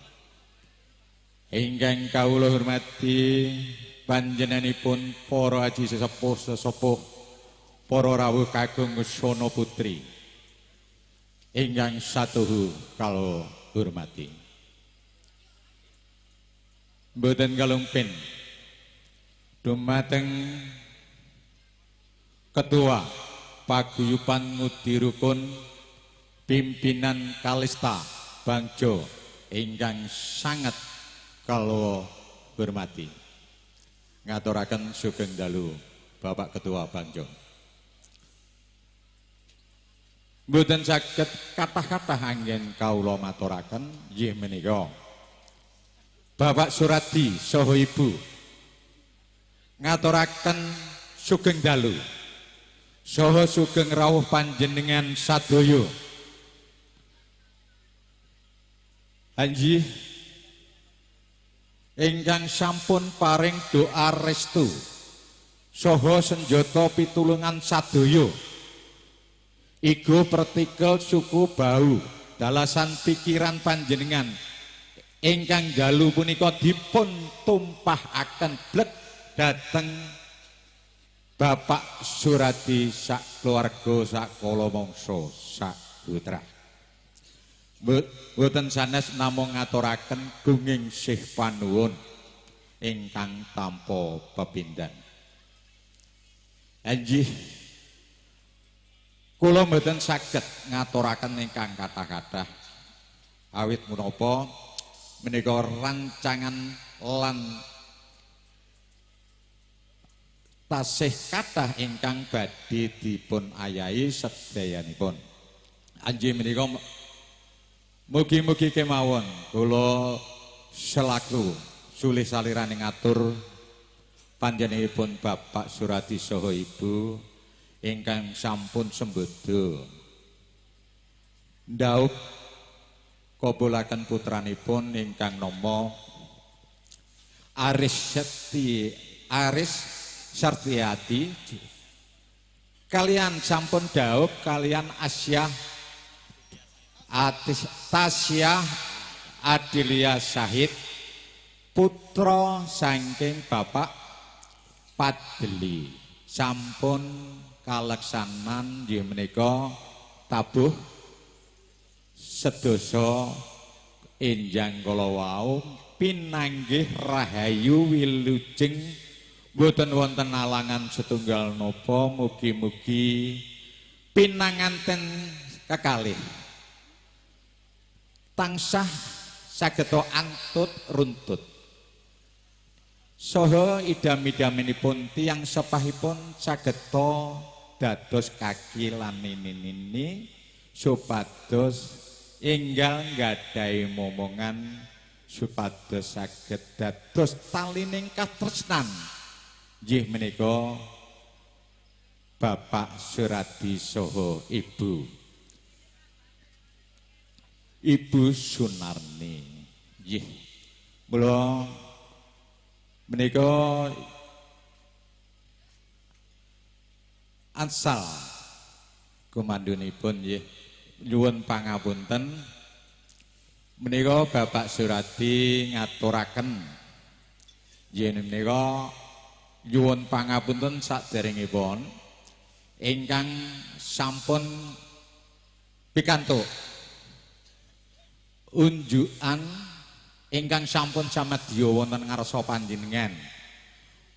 Ingkang kawula hormati panjenenganipun para aji sesepuh-sesepuh, para rawuh kakung sono putri ingkang satuhu kawula hormati. Mboten kalumpin dumateng Ketua Paguyuban Ngudi Rukun pimpinan Kalista Bangjo ingkang sangat kawula hormati. Ngaturaken sugeng dalu Bapak Ketua Bangjo. Mboten saged kathah-kathah anggen kawula maturaken inggih menika Bapak Suradi saha Ibu ngaturaken sugeng dalu saha sugeng rawuh panjenengan sadaya. Anjih ingkang sampun paring doa restu saha senjata pitulungan sadaya igo pertikel suku bau dalasan pikiran panjenengan ingkang dalu punika dipun tumpahaken blek dhateng Bapak Suradi sak keluarga sak kala mangsa sak putra. Mboten sanes namung ngaturaken gunging sih panuwun ingkang tampa pepindhan. Enjih kula mboten saged ngaturaken ingkang kathah-kathah awit menapa menika rancangan lan tasih kathah ingkang badhe dipun ayahi sedayanipun. Anjih menika mugi-mugi kemawon kula selaku sulih salirane ngatur Panjenenganipun Bapak Suradi saha Ibu ingkang sampun sembodo ndaup kabulaken putranipun ingkang nama Aris Sartiadi kalian sampun daup kalian Asyah Atis Tasya Adilia Sahid putra saking Bapak Padli sampun kaleksanan nggih menika tabuh sedasa enjang kala wau pinanggih rahayu wilujeng mboten wonten alangan setunggal napa mugi-mugi pinanganten kekalih tansah sageta antut runtut saha idam-idaminipun tiyang sepahipun sageta dados kaki lan nini-nini supados enggal nggadahi momongan supados saged dados talining katresnan nggih menika Bapak Suradi saha Ibu Sunarni nggih mula menika ansal komandonipun nggih nyuwun pangapunten menika Bapak Suradi ngaturaken nggih menika nyuwun pangapunten saderengipun ingkang sampun pikantuk unjukan ingkang sampun samadya wonten ngarsa panjenengan.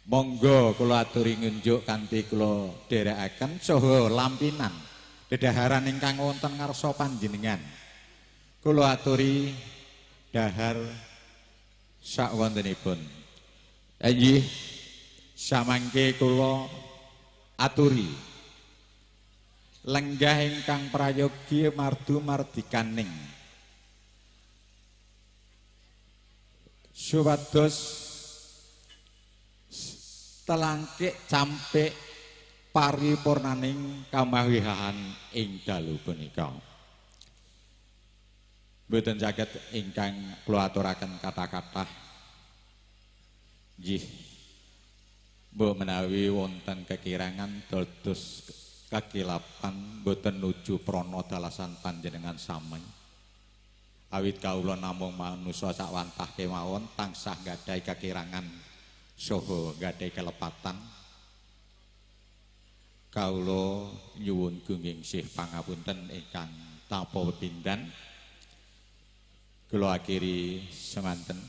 Monggo kula aturi ngunjuk kanthi kula dherekaken saha lampinan dedaharan ingkang wonten ngarsa panjenengan. Kula aturi dahar sakwontenipun. Inggih samangke kula aturi lenggah ingkang prayogi mardu mardikaning supados telangkik campik paripurnaning kamawihahan ing dalu punika. Mboten saged ingkang kula aturaken kathah-kathah. Nggih. Mbok menawi wonten kekirangan dados kekilapan mboten nuju prana dalasan panjenengan sami. Awit kawula namung manusa sak wantah kemawon tansah nggadahi kekirangan saha nggadahi kelepatan. Kawula nyuwun gunging sih pangapunten ingkang tanpa pepindhan. Kula akhiri semanten.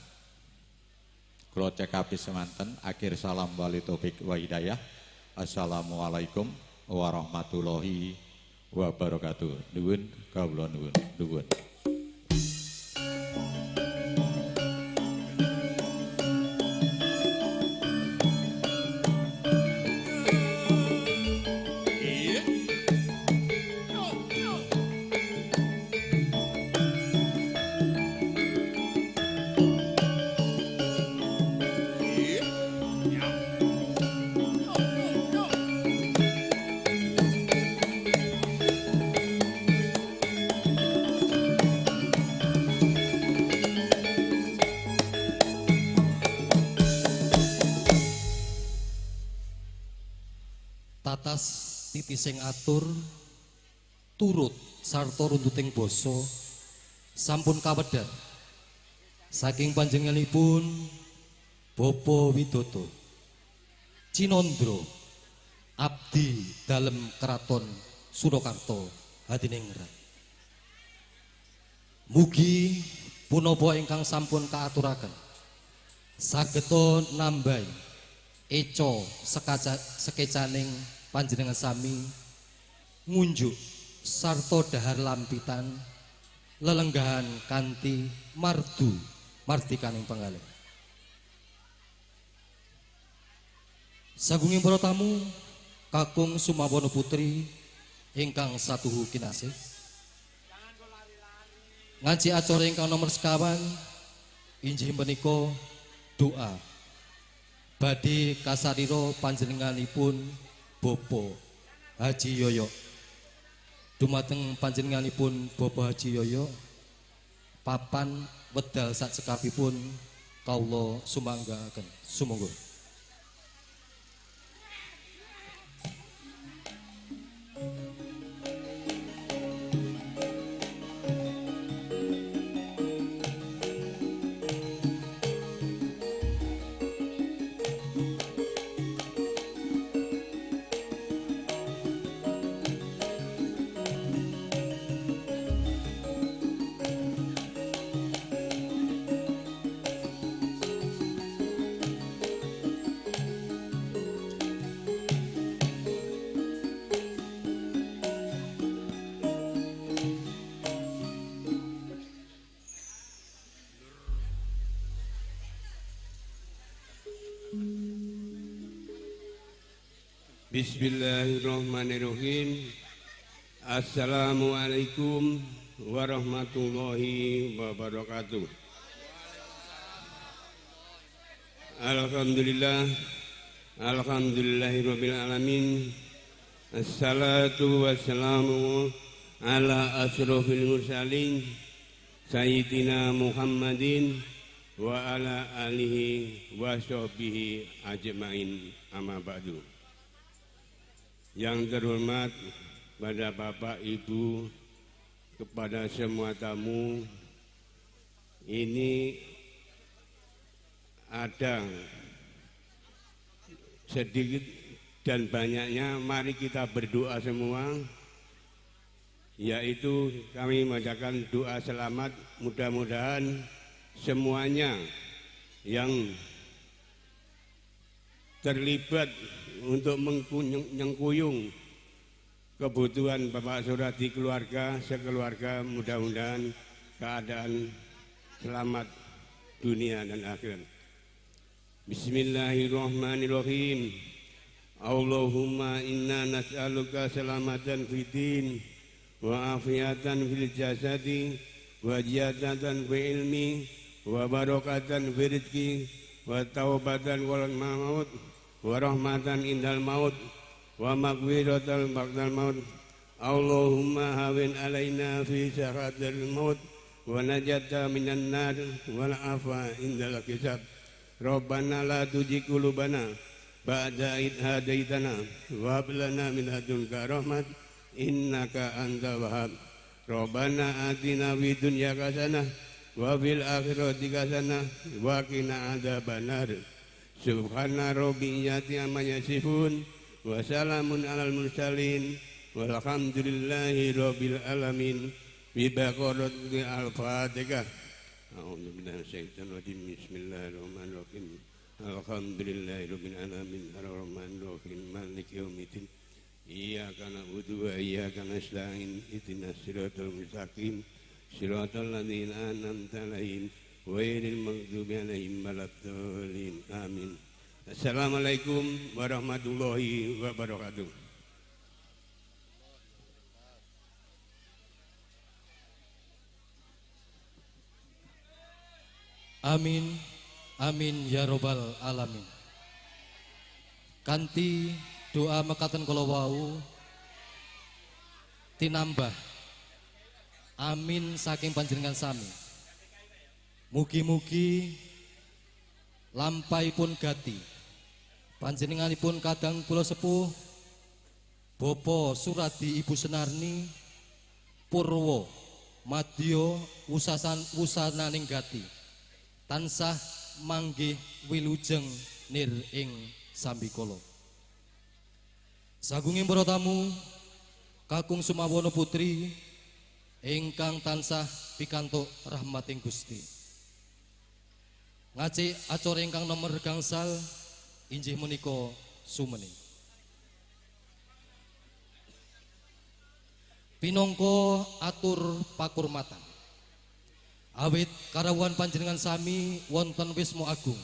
Kula cekapi semanten. Akhir salam wali taufik wa hidayah. Assalamualaikum warahmatullahi wabarakatuh. Nuwun kawula nuwun nuwun. Tatas titising atur turut sarta runtuting basa sampun kawedhar saking panjenenganipun Bapak Widodo Cinandra abdi dalem Kraton Surakarta Hadiningrat. Mugi punapa ingkang sampun kaaturaken sageta nambahi eca sekecaning panjenengan sami ngunjuk sarta dahar lampitan lelenggahan kanthi mardu mardikaning panggalih. Sagunging para tamu kakung Sumawono Putri ingkang satuhu kinasih, ngaji acara ingkang nomor sekawan inggih menika doa Badhe kasarira panjenenganipun Bapak Haji Yoyo. Dumateng panjenenganipun Bapak Haji Yoyo, papan wedal sak cekapipun kawula sumanggaaken. Sumangga. Bismillahirrahmanirrahim. Assalamualaikum warahmatullahi wabarakatuh. Alhamdulillah, alhamdulillahirabbil alamin. Assalatu wassalamu ala asyrofil mursalin sayyidina Muhammadin wa ala alihi wa sahbihi ajmain, amma ba'du. Yang terhormat pada Bapak, Ibu, kepada semua tamu, ini ada sedikit dan banyaknya, mari kita berdoa semua, yaitu kami membacakan doa selamat, mudah-mudahan semuanya yang terlibat untuk mengkuyung kebutuhan Bapak Suradi keluarga, sekeluarga, mudah-mudahan keadaan selamat dunia dan akhirat. Bismillahirrahmanirrahim. Allahumma inna nas'aluka selamatan fid din wa afiatan fil jasadi wa ziyadatan fil ilmi wa barakatan fil rizki wa taubatan wal maut wa rahmatan indal maut wa maghfiratan ba'dal maut. Allahumma hawin alaina fi saratil maut wa najata minan nar wal afa indal hisab. Rabbana la tuzigh qulubana ba'da idh hadaitana wa hab lana min ladunka rahmat innaka antal wahhab. Rabbana atina fid dunya hasanah wa fil akhirati hasanah wa qina adzabannar. Subhana rabbika amma yasifun wa salamun alal mursalin walhamdulillahi rabbil alamin. Bi baqarati al-Fatihah. A'udzu billahi minasyaitonir rajim. Bismillahirrahmanirrahim. Alhamdulillahi rabbil alamin arrahmanir rahim maliki yaumiddin. Iyyaka na'budu wa iyyaka nasta'in ihdinas siratal mustaqim siratal ladzina an'amta 'alaihim ghairil maghdubi 'alaihim waladdallin. Amin. Assalamualaikum warahmatullahi wabarakatuh. Amin, amin ya robbal alamin. Kanthi doa mekaten kala wau tinambah amin saking panjenengan sami. Mugi-mugi lampahipun gati panjenenganipun kadang kula sepuh Bapak Suradi Ibu Senarni purwa madya wusasan wusananing gati tansah manggih wilujeng nir ing sambikala. Sagunging para tamu kakung Sumawono putri ingkang tansah pikantuk rahmating Gusti. Ngaci acara ingkang nomor gangsal inggih menika sumene. Pinangka atur pakurmatan awit karawuhan panjenengan sami wonten Wisma Agung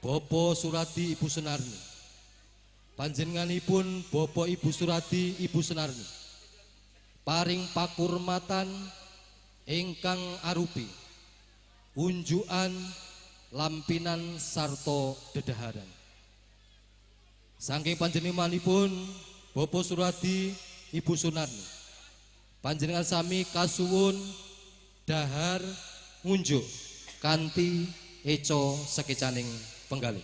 Bapak Suradi Ibu Senarni. Panjenenganipun Bapak Ibu Suradi Ibu Senarni paring pakurmatan ingkang arupi unjukan lampinan sarta dedaharan. Saking panjenenganipun Bapak Suradi, Ibu Sunarni, panjenengan sami kasuwun dahar ngunjuk kanthi eco sekecaning penggalih.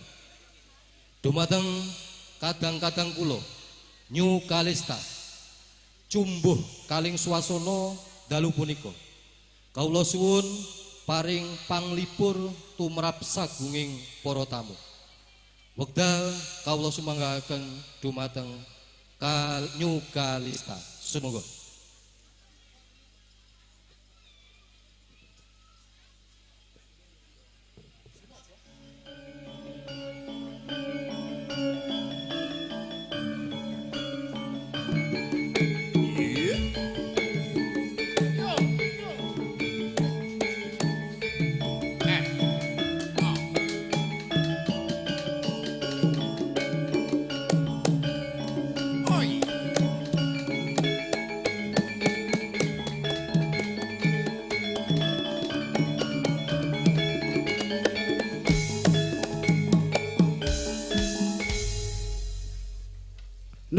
Dumateng kadang-kadang kula New Kalista cumbuh kaling swasana dalu punika. Kawula suwun paring panglipur tumrap sagunging para tamu. Wekdal kawula sumanggaaken dumateng New Kalista. Sumangga.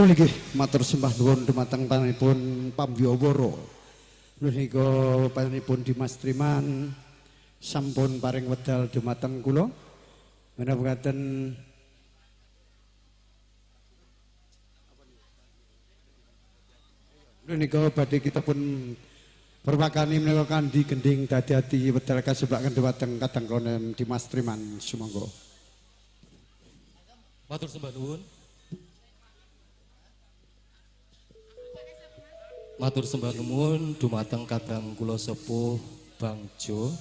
Nggih, matur sembah nuwun dumateng panjenenganipun Pambyawara. Menika panjenenganipun Dimas Triman sampun paring wedal dumateng kula. Menapa ngaten menika badhe kita pun perwakani menika kandi gending dadi ati wedal kaseblaken dumateng kadang konen Dimas Triman sumangga. Matur sembah nuwun. Matur sembah nuwun dumateng kadang kula sepuh Bang Jo.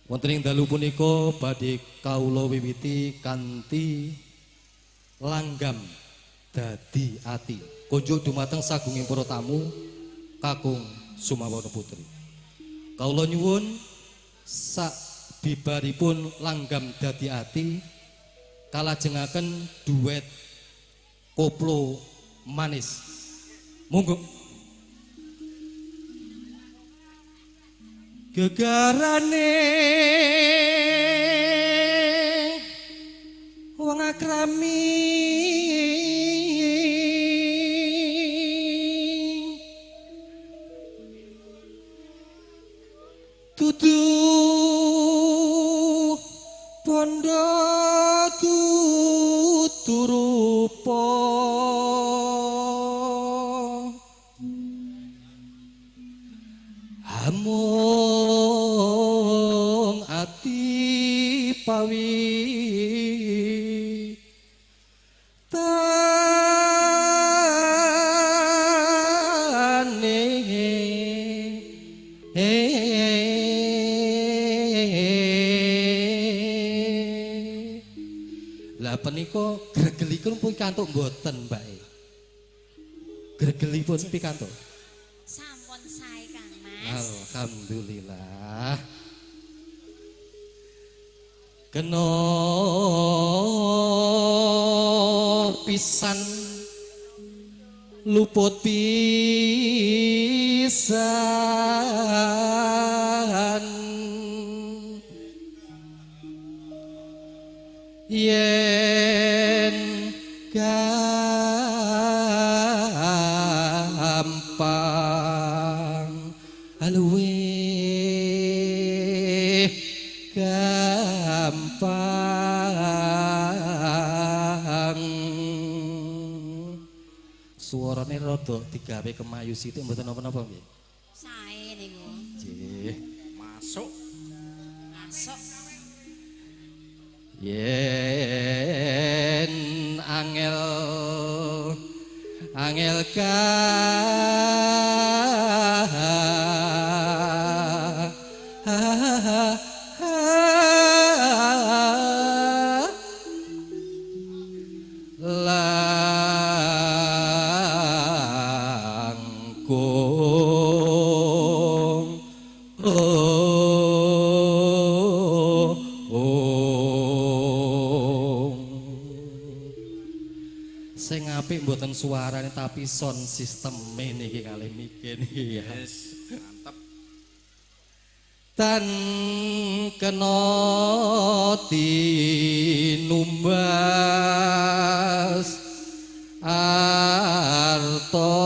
Wonten ing dalu punika badhe kawula wiwiti kanthi langgam dadi ati. Kunjuk dumateng sagunging para tamu kakung Sumawana Putri. Kawula nyuwun sak bibaripun langgam dadi ati kalajengaken duet koplo manis. Monggo. Gegarane wong akrami dudu bondo dudu rupa amung ati pawi tane lah punika gregelipun pikantuk mboten Mbak e? Gregelipun pikantuk sampun sae Kang Mas. Alhamdulillah. Kena pisan luput pisan yen gampang luwih gampang. Suarane rada digawe kemayu sithik mboten napa-napa nggih. Sae niku. Nggih. Masuk. Masuk. Yen angel angel langkung sing apik mboten suarane tapi sound system niki kalih mike niki ya. Yes, mantap. Tan kena tinumbas arta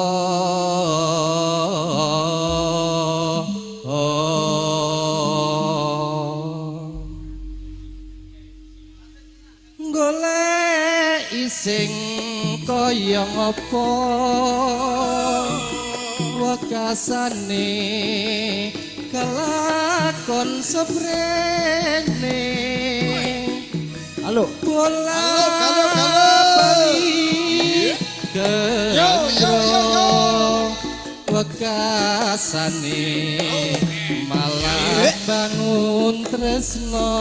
golek sing kaya ngapa wekasane kelakon seprene. Halo bola halo halo yo yo yo wekasane malah bangun tresno.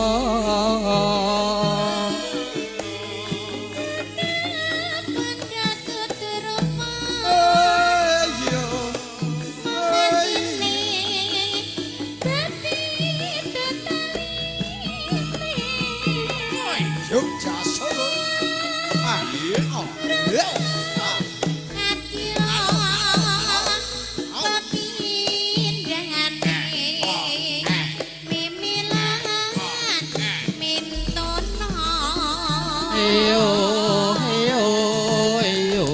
Jogja Solo. Eyo eyo eyo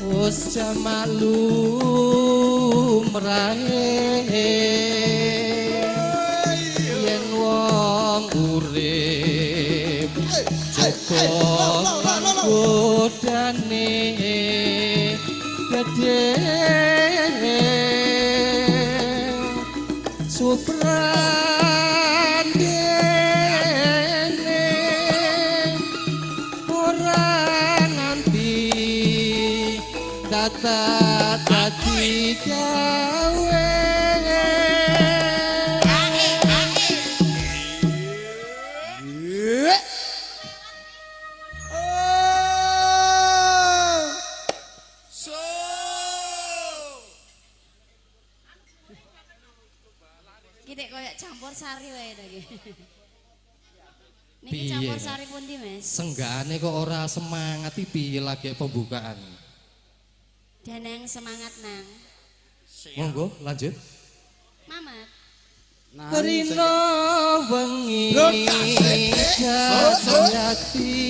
wis malu mrahe yen wong urip jaga godane gedhe suprandene ora nganti tata dadi gawe. Sari wae ta iki. Niki campur sari pundi, Mas? Senggane kok ora semangat iki piye lagi pembukaan. Danang semangat nang. Monggo lanjut. Mamat. Rino wengi jati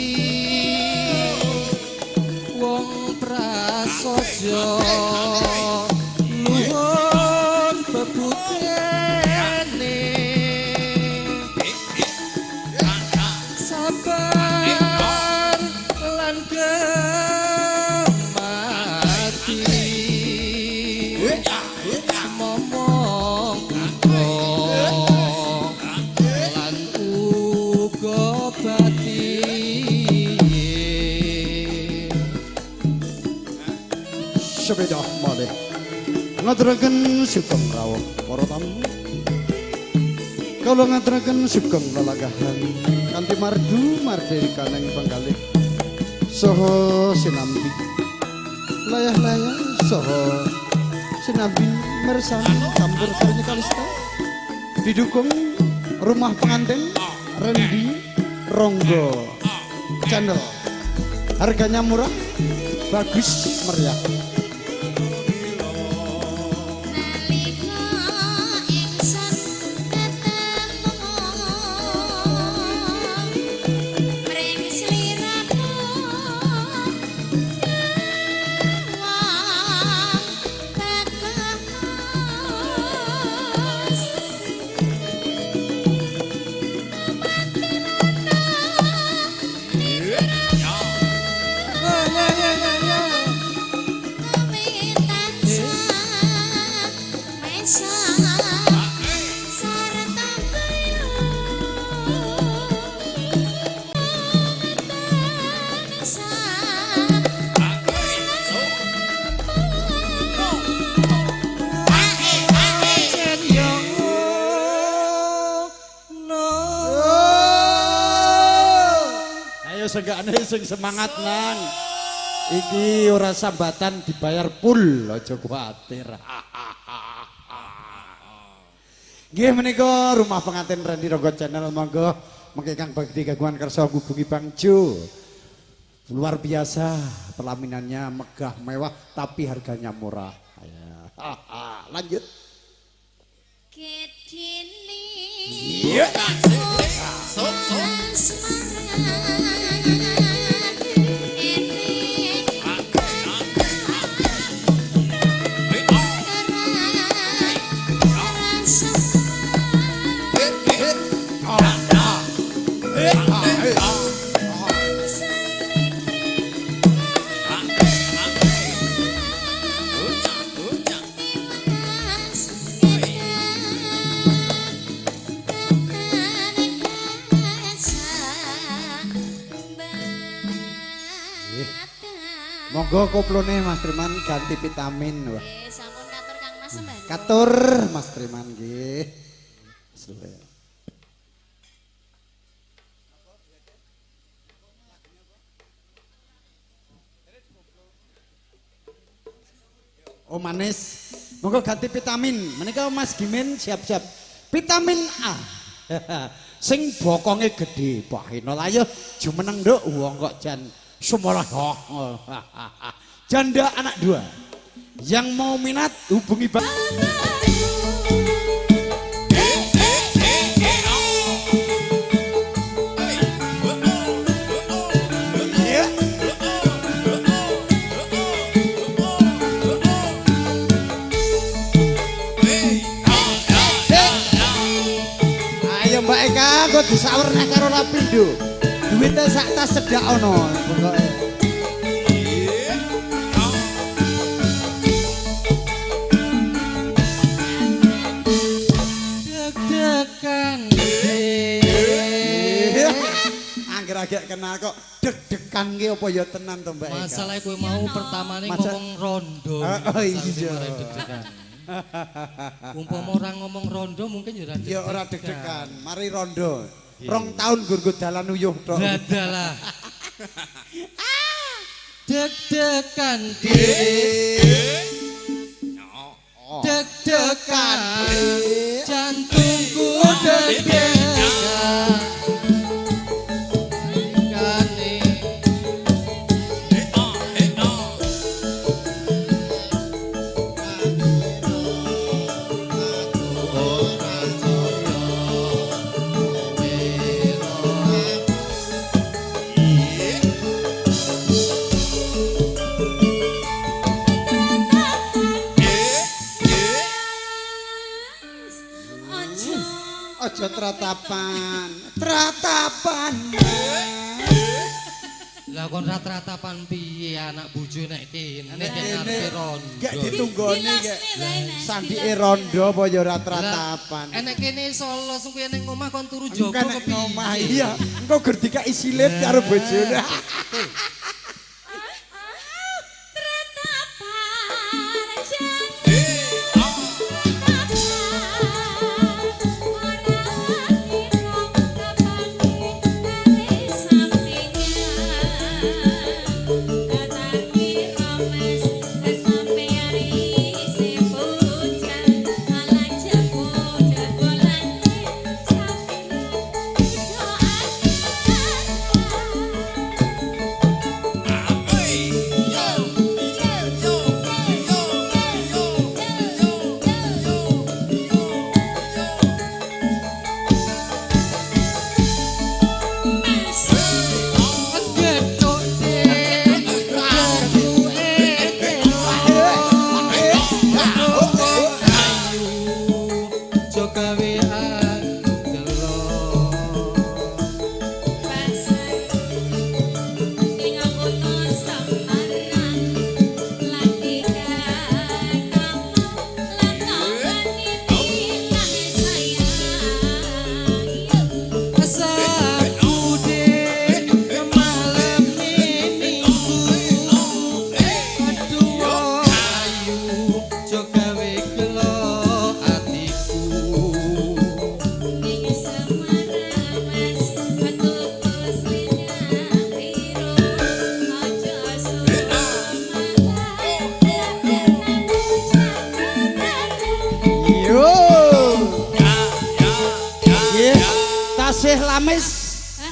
wong prasaja luhur bebutene sabar lan gemati momong uga lan uga bati. Sepeda malih ngaturaken sugeng rawuh para tamu. Kula ngaturaken sugeng lelanggahan kanthi mardu mardikaning panggalih saha sinambi layah-layah saha sinambi mersani campur sarinya Kalista didukung rumah pengantin Rendi Ronggo Channel. Harganya murah, bagus, meriah. Senggakne sing semangat nang. Iki ora sambatan dibayar full, aja kuwatir. Nggih menika rumah pengantin Rendi Ronggo Channel, monggo mengke kang bagdi kagungan kersa ngubungi Bang Jo. Luar biasa pelaminannya megah mewah tapi harganya murah. Lanjut. Gede Iya. Monggo koplone Mas Triman ganti vitamin. Wah. Nggih, sampun katur Kang Mas sembah. Katur Mas Triman nggih. Suwe. Oh manis. Monggo ganti vitamin. Menika Mas Gimin siap-siap. Vitamin A. Sing bokonge gedhe. Baheno lah ya jumeneng nduk wong kok jan sumolah. Janda anak dua. Yang mau minat hubungi Pak. Ayo Mbak Eka, kok disawer nek karo Lapindo. Duwite sak tas sedak ono pokoke. Deg-degan. Angger agak kenal kok deg-degan ki apa ya tenan to Mbak Eka. Masalah kowe mau pertamane ngomong rondo. Oh iya. Umpama ora ngomong rondo mungkin ya ora deg-degan. Ya ora deg-degan, mari rondo. Rong tahun nggo dalan uyuh tok. Dalah. Deg-degan deg-degan jantungku deg-degan. Aja tratapan, tratapan. Lah kon ra tratapan piye anak bojo nek kene nek ngarepe rondo. Gak ditunggoni gak. Sandike rondo apa ya ora tratapan. Enek kene Solo sing kuwi ning omah kon turu jogo kepiye? Omah iya, engko gur dikeki silit karo bojone. Lamis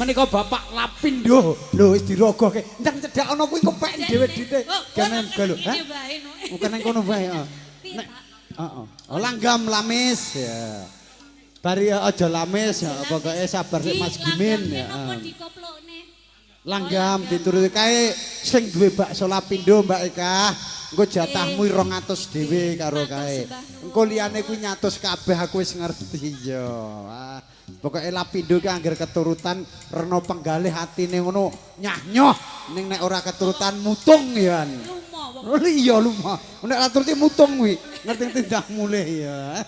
menika Bapak Lapindo lho wis dirogohke ndang cedhak ana kuwi kepek dhewe dite kene lho ha bukan nang kono wae heeh nek heeh oh langgam lamis ya. Bari aja lamis ya, pokoke sabar sik Mas Gimin ya. Langgam dituruti kae sing duwe bakso Lapindo Mbak Eka. Engko jatahmu 200 dhewe karo kae. Engko liyane kuwi 100 kabeh aku wis ngerti ya. Pokoke Lapindo ki angger keturutan rena penggalih atine ngono nyah-nyoh ning nek ora keturutan mutung ya. Lumo wong. Iya lumo. Nek ora turuti mutung kuwi. Ngerti-ngerti ndak mulih ya.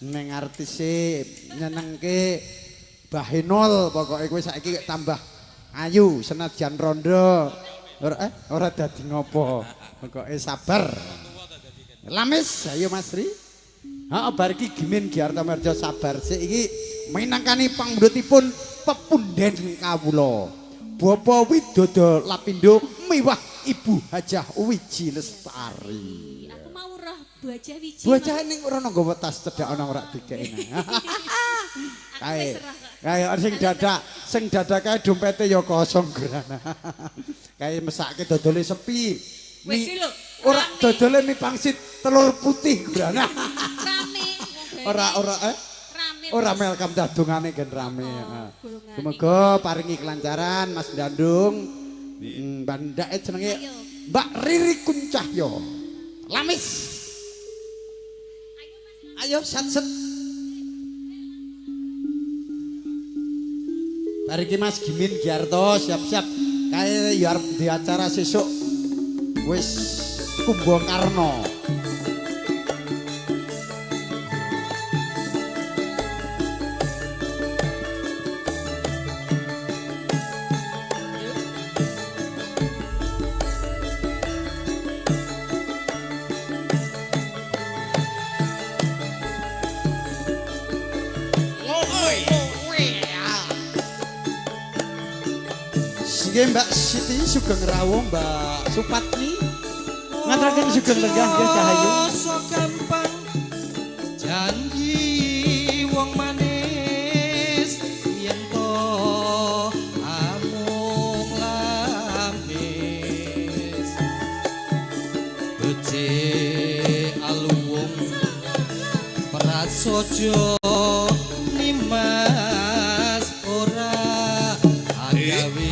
Neng artise nyenengke Bahenol pokoke kowe saiki tambah ayu senajan rondo ora ora dadi ngopo. Pokoke sabar. Lamis ayo Mas Ri. Heeh bar iki Gimin Giarto Merjo sabar sik iki minangkani pangmundhutipun pepunden kawula. Bapak Widodo Lapindo miwah Ibu Hajah Wiji Lestari. Aku mau roh Bu Hajah Wiji. Bu Hajah ning ora nggawa tas cedhak ana ora dikekne. Kae. Kae sing dadak kae dompete ya kosong gerana. Kae mesake dodole sepi. Wis lho. Ora dodole mie pangsit telur putih gerana. Rame. Ora ora Rame. Ora welcome dadungane gen rame. Semoga paringi kelancaran Mas Dandung. Bandake jenenge Mbak Riri Kuncahyo. Lamis. Ayo satset. Bar iki Mas Gimin Giarto siap-siap kae ya arep di acara sesuk wis Kumbakarna. Nggih Mbak Siti sugeng rawuh Mbak Supatmi. Ngaturaken sugeng lenggah nggih Cahayu. Sok gampang janji wong manis yen to amung lamis. Becik aluwung prasaja nimas ora agawe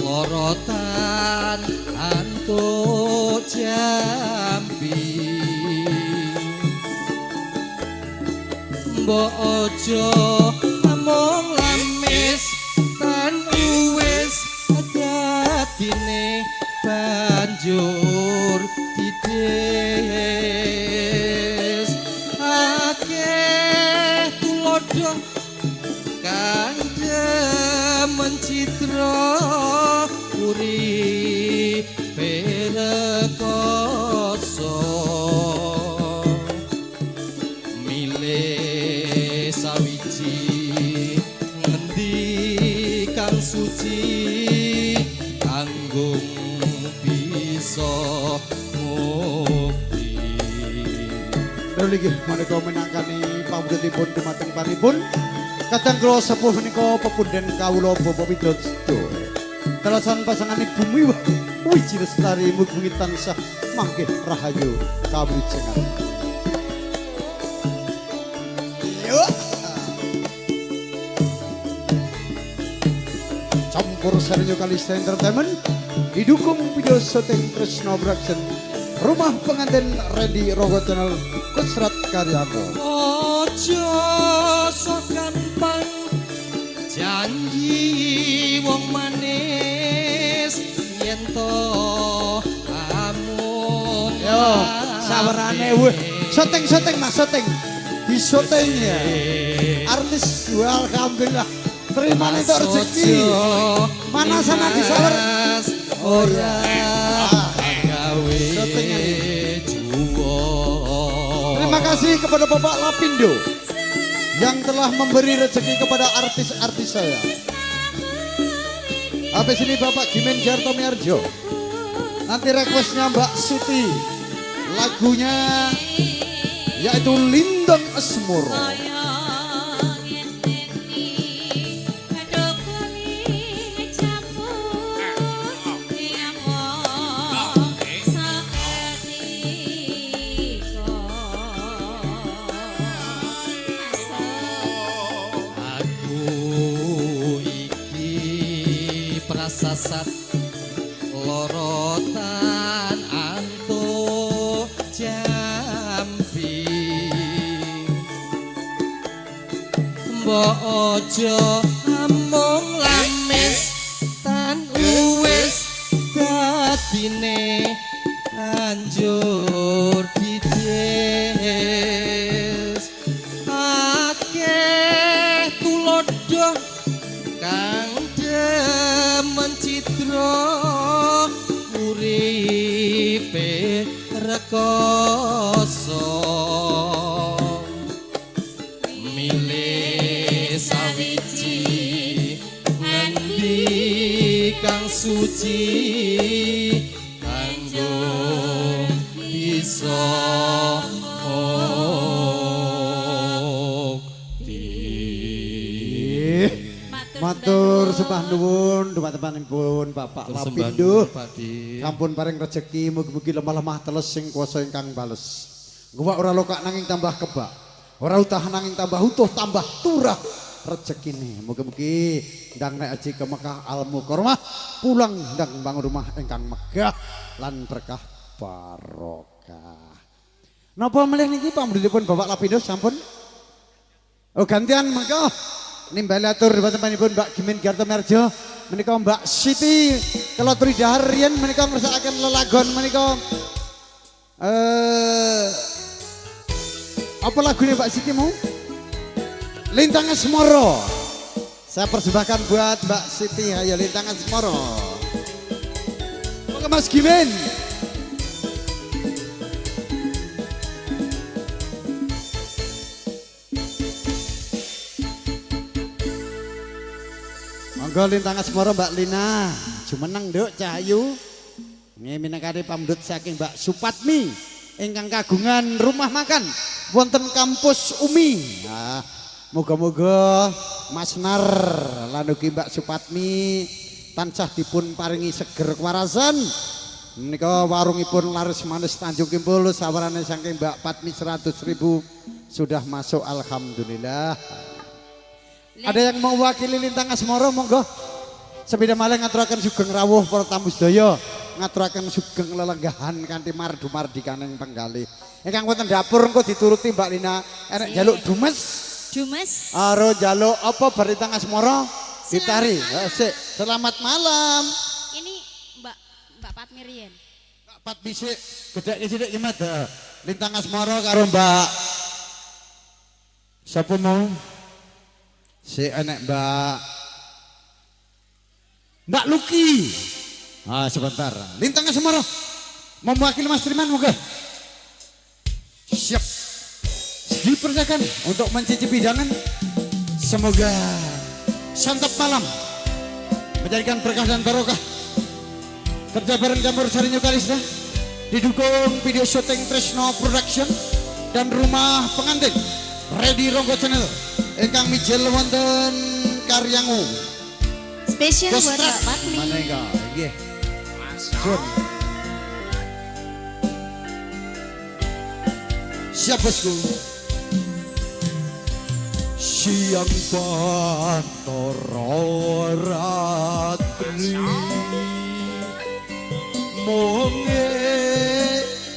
lorotan antuk jambi mbok aja amung lamis tan uwis dadine banjur dides akeh tulodo kandhe mencitra uripe rekoso milih sawiji ngendi kang suci kanggo bisa mukti. Lha menika minangkani pamundhutipun dumateng panipun kadang kula sepuh menika pepunden kawula Bapak Widodo. Telasan pasangan Ibu Miwah Wiji Lestari mugi tansah mangkih rahayu kawilujengan. Yo. Campur Sari Kalista Entertainment didukung video syuting Tresno Production Rumah Pengantin Randy Rogo Channel Kusrat Karyanto. Ojo sok gampang janji wong manis yen to amung. Yo sawerane weh syuting-syuting Mas syuting. Di syuting ya. Artis alhamdulillah. Terima entuk rezeki. Mana sana di sawer? Ora gawe juwo. Terima kasih kepada Bapak Lapindo yang telah memberi rezeki kepada artis-artis saya. Habis ini Bapak Gimen Jartomiarjo. Nanti requestnya Mbak Siti. Lagunya yaitu Lindang Asmoro. Aku iki prasasat lorotan antuk jambi. Mbok aja amung lamis tan uwis dadine anjur dides. Akeh tulodo kang demen cidra uripe rekoso. Milih sawiji ngendi kang suci kanggo bisa mukti. Matur sembah nuwun dumateng-panjenenganipun Bapak Lapindo. Sampun paring rejeki mugi-mugi lemah-lemah teles sing kuwasa ingkang bales. Guwak ora lokak nanging tambah kebak. Ora utah nanging tambah utuh tambah turah rezekine. Mugi-mugi ndang naik haji ke Mekah Al Mukarramah, pulang ndang bangun rumah ingkang megah lan berkah barokah. Napa melih niki pamrihipun Bapak Lapindo sampun? Oh gantian mengko. Nimbali atur dhumateng Mbak Gimin Gartomerjo menika Mbak Siti Kelotri Dahar riyen menika ngersakaken lelagon menika apa lagune Mbak Siti mau? Lintang Asmoro. Saya persembahkan buat Mbak Siti, ayo Lintang Asmoro. Monggo Mas Gimin. Monggo Lintang Asmoro Mbak Lina, jumeneng nduk Cahayu. Nggih minangkane pamundhut saking Mbak Supatmi ingkang kagungan rumah makan wonten kampus Umi. Nah, muga-muga Mas Nar lan ugi Mbak Supatmi tansah dipun paringi seger kewarasan. Menika warungipun laris manis Tanjung Kimpul sawarane saking Mbak Patmi 100.000 sudah masuk alhamdulillah. Ada yang mau wakili Lintang Asmoro monggo. Sepeda malih ngaturaken sugeng rawuh para tamu sedaya, ngaturaken sugeng lelenggahan kanthi mardu-mardikaning penggalih. Ingkang wonten dapur engko dituruti Mbak Lina, enek njaluk dumes. Dumes. Karo njaluk apa bar Lintang Asmoro? Ditari. Sik, selamat malam. Ini Mbak Mbak Patmi riyen. Mbak Patmi sik, gedheke sithik nyemet. Lintang Asmoro karo Mbak sapa mau? Sik enek Mbak Mbak Luki. Ah sebentar. Lintang Asmoro mau mewakili Mas Triman moga. Siap. Dipersilakan untuk mencicipi hidangan. Semoga santap malam menjadikan berkah dan barokah. Kerja bareng Campur Sari New Kalista didukung video syuting Tresno Production dan rumah pengantin Ready Ronggo Channel ingkang mijil wonten Karyangu. Spesial buat Mbak Patmi. Maneka, nggih. Sun. Siap bosku. Siang Bathara Ratri mung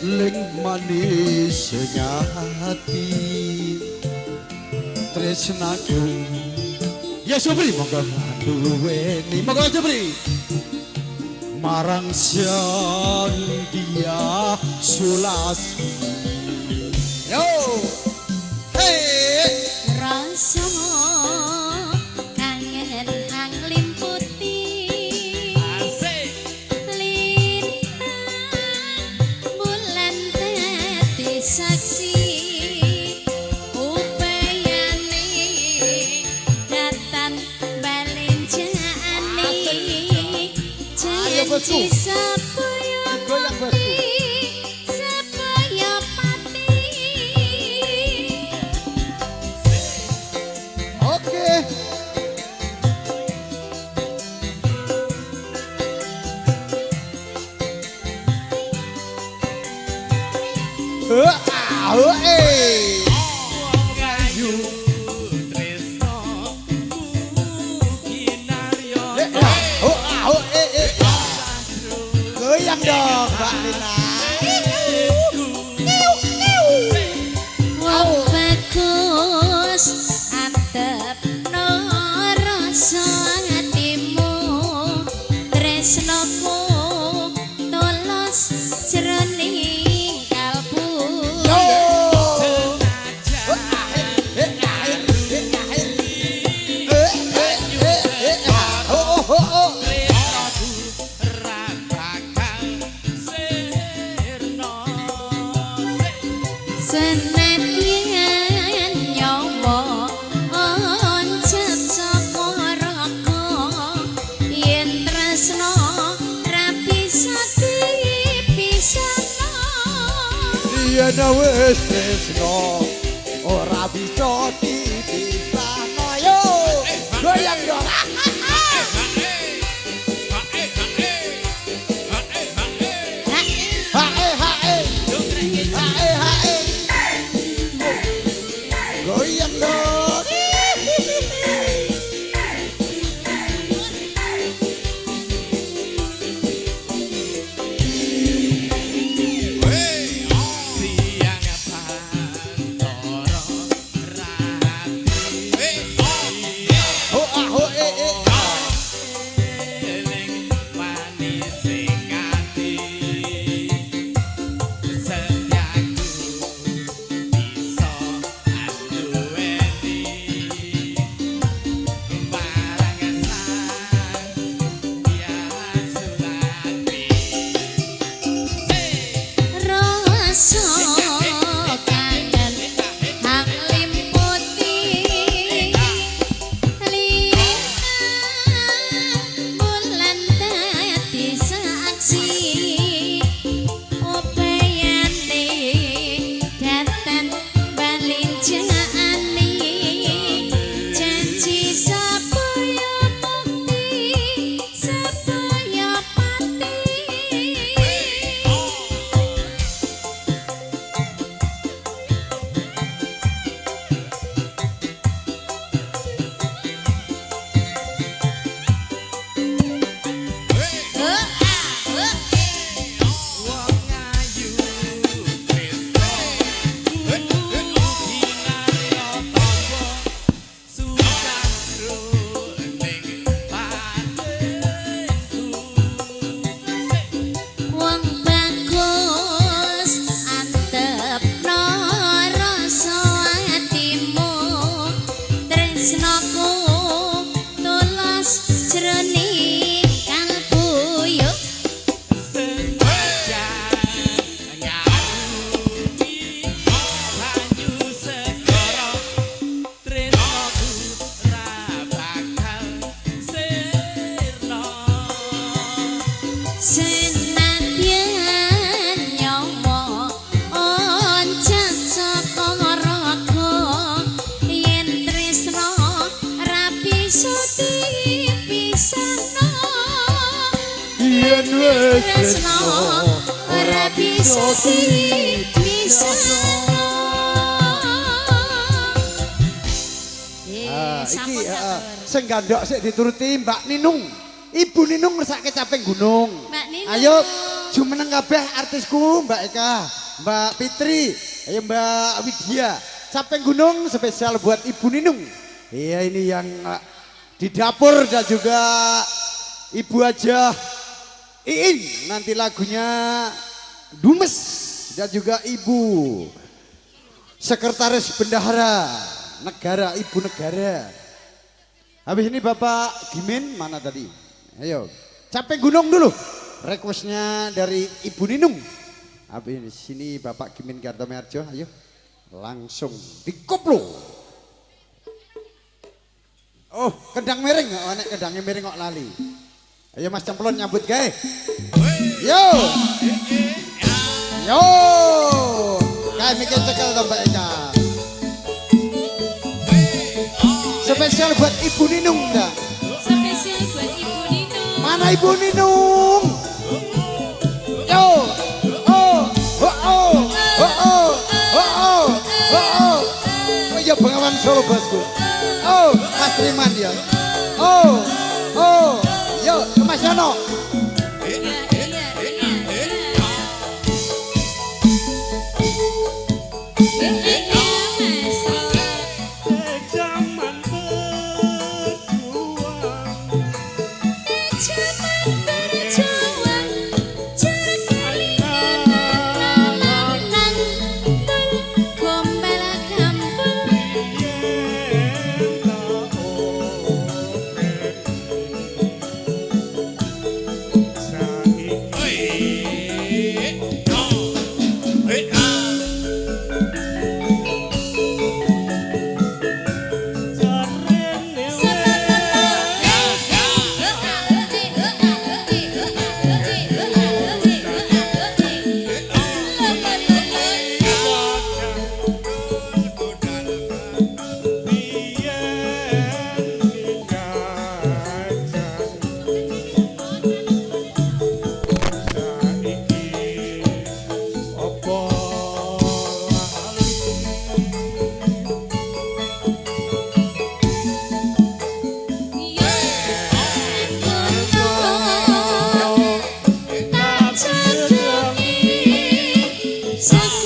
eling manis ati tresnaku. Ya Supri monggo duweni monggo Supri marang Syandia Sulasmi. Yo hey rasa kangen bosku. Digoyang bosku. Supaya pati. Oke. Goyang dong Mbak Lina. Wong bagus antep no rasa atimu, tresnoku tulus jroning kalbu. Senadyan nyawa oncet saka raga, yen tresno ra bisa dipisahno. Yen wis tresno ora bisa dipisahno. Yo goyang dong. Hae hae hae hae. Goyang dong. Ho ah ho eh eh. Rasa kangen hang limputi lintang bulan dadi saksi, upayane datan bali jani, janji supaya mukti supaya pati. Wong bagus antep no rasa atimu, tresnoku tulus jroning kalbu. Yo senadyan nyawa oncet saka raga, yen tresno ra bisa dipisahno. Yen wis Tresno ora bisa dipisahno. Ah, iki Sampun sing gandhok sik dituruti Mbak Ninung. Ibu Ninung ngersake caping gunung. Mbak Ninung. Ayo jumeneng kabeh artisku Mbak Eka, Mbak Fitri, ayo Mbak Widya. Caping gunung spesial buat Ibu Ninung. Iya ini yang di dapur dan juga Ibu aja Iin, nanti lagunya Dumes dan juga Ibu Sekretaris Bendahara Negara, Ibu Negara. Habis ini Bapak Gimin mana tadi? Ayo, caping gunung dulu. Requestnya dari Ibu Ninung. Habis di sini Bapak Gimin Kartomiarjo, ayo langsung dikoplo. Oh, kendang miring, oh, nek kendangnya miring kok lali. Ayo Mas Cemplon nyambut gawe. Yo. Yo. Kae mikir cekel to Mbak Eka. Spesial buat Ibu Ninung dah. Spesial buat Ibu Ninung. Mana Ibu Ninung? Yo. Oh. Oh oh. Oh oh. Oh oh. Oh oh. Oh iya Bengawan Solo bosku. Oh, Mas Triman ya. Oh. Oh. Yo, Mas Yono. Zaman berjuang, Zaman berjuang, lanang gombal kampung. Yen tak Sesuk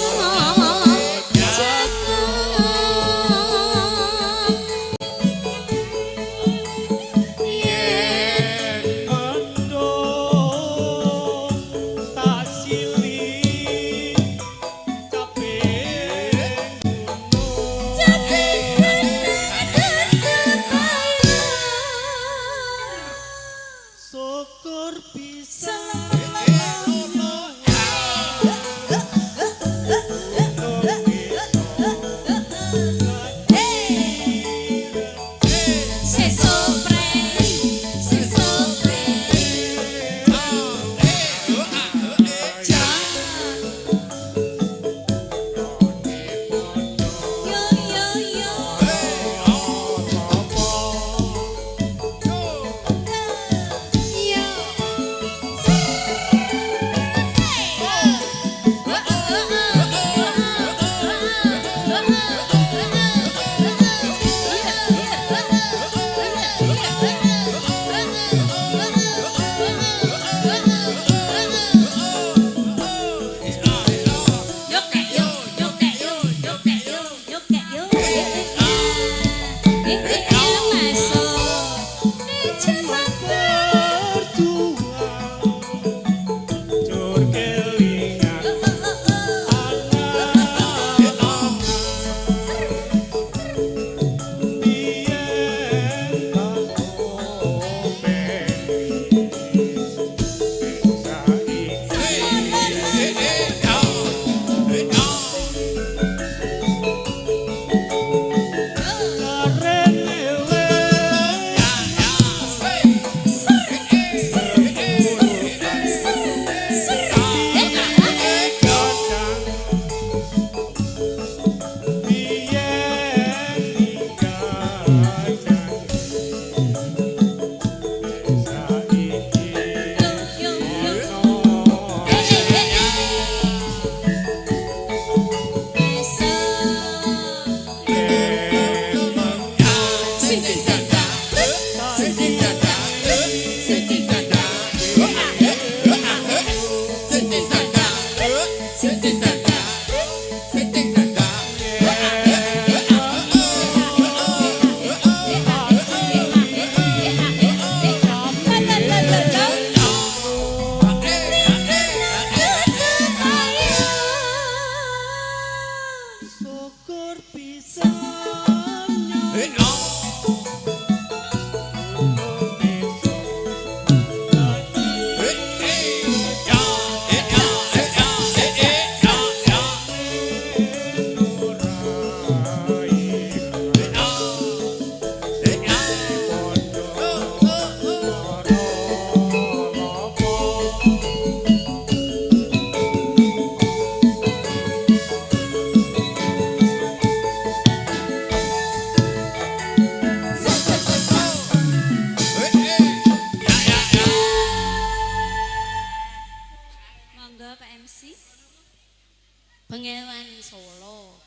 Bengawan Solo.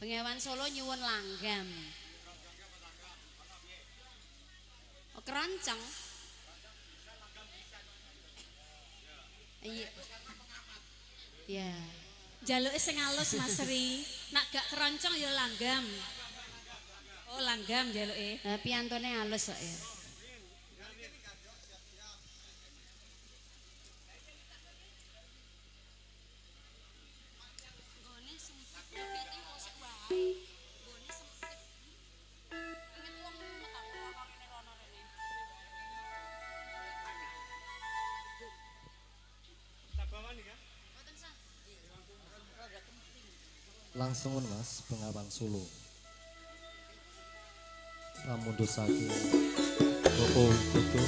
Bengawan Solo nyuwun langgam. Oh, keroncong. Iya. Ya. Jaluke sing alus Mas Sri. Nak gak keroncong ya langgam. Oh, langgam jaluke. Piantone alus kok ya. Langsung Mas Bengawan Solo. Pamundhut saking Bapak Widodo.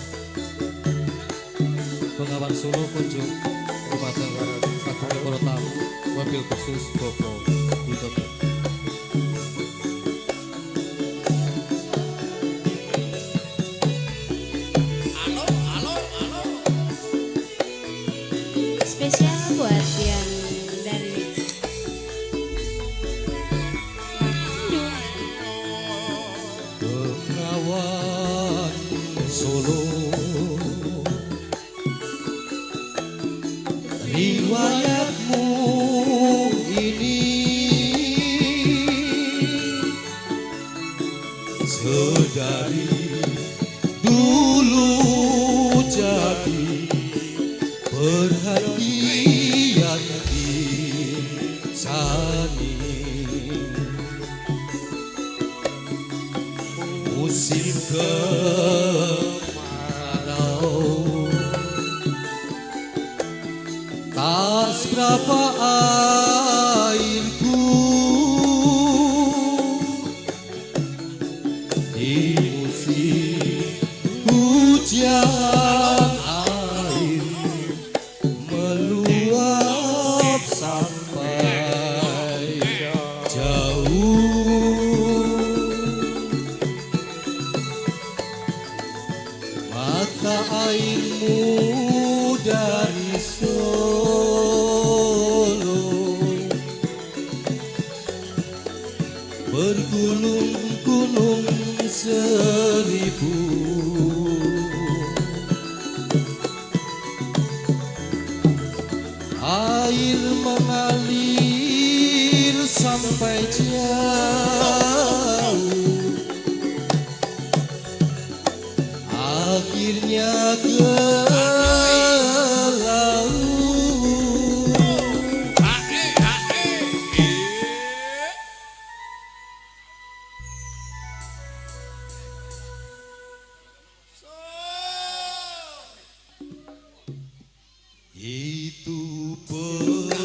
Bengawan Solo kunjung dumateng sagung para tamu wabil khusus Bapak Widodo. Halo, halo, halo. Spesial buat yang dari Bengawan Solo, riwayatmu ini sedari dulu jadi perhatian insani. Musim kemarau tak seberapa airku di musim hujan air meluap sampai jauh. Mata airmu dari Solo bergulung-gulung seribu, air mengalir sampai jauh, akhirnya ke laut. Itu perahu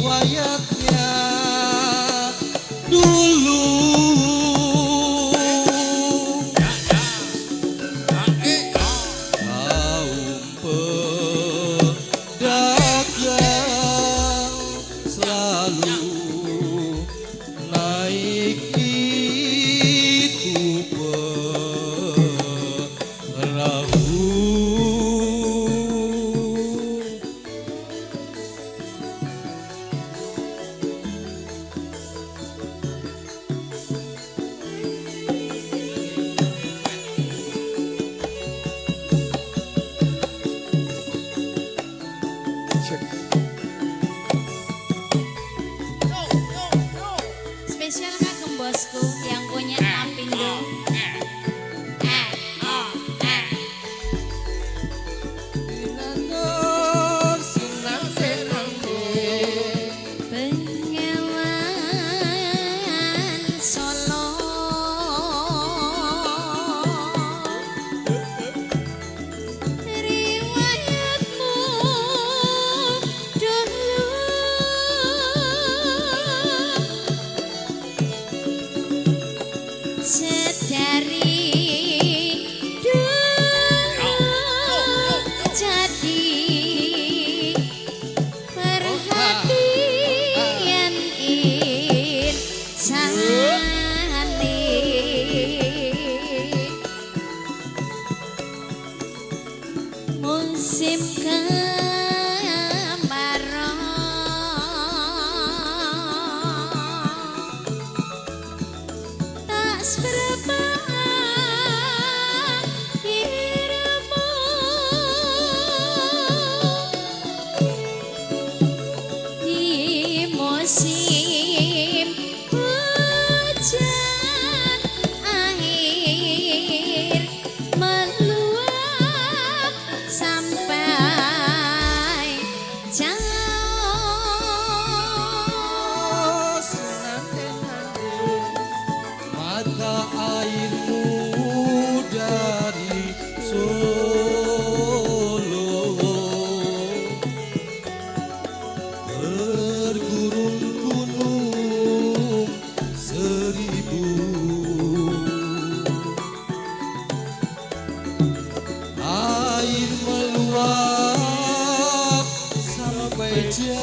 riwayatnya dulu, kaum pedagang selalu naik itu perahu. Spesial kagem bosku yang punya Lapindo. Bengawan Solo, riwayatmu dulu sedari Musim hujan air meluap sampai jauh. Mata airmu dari Solo bergunung-gunung seribu, air meluap sampai jauh,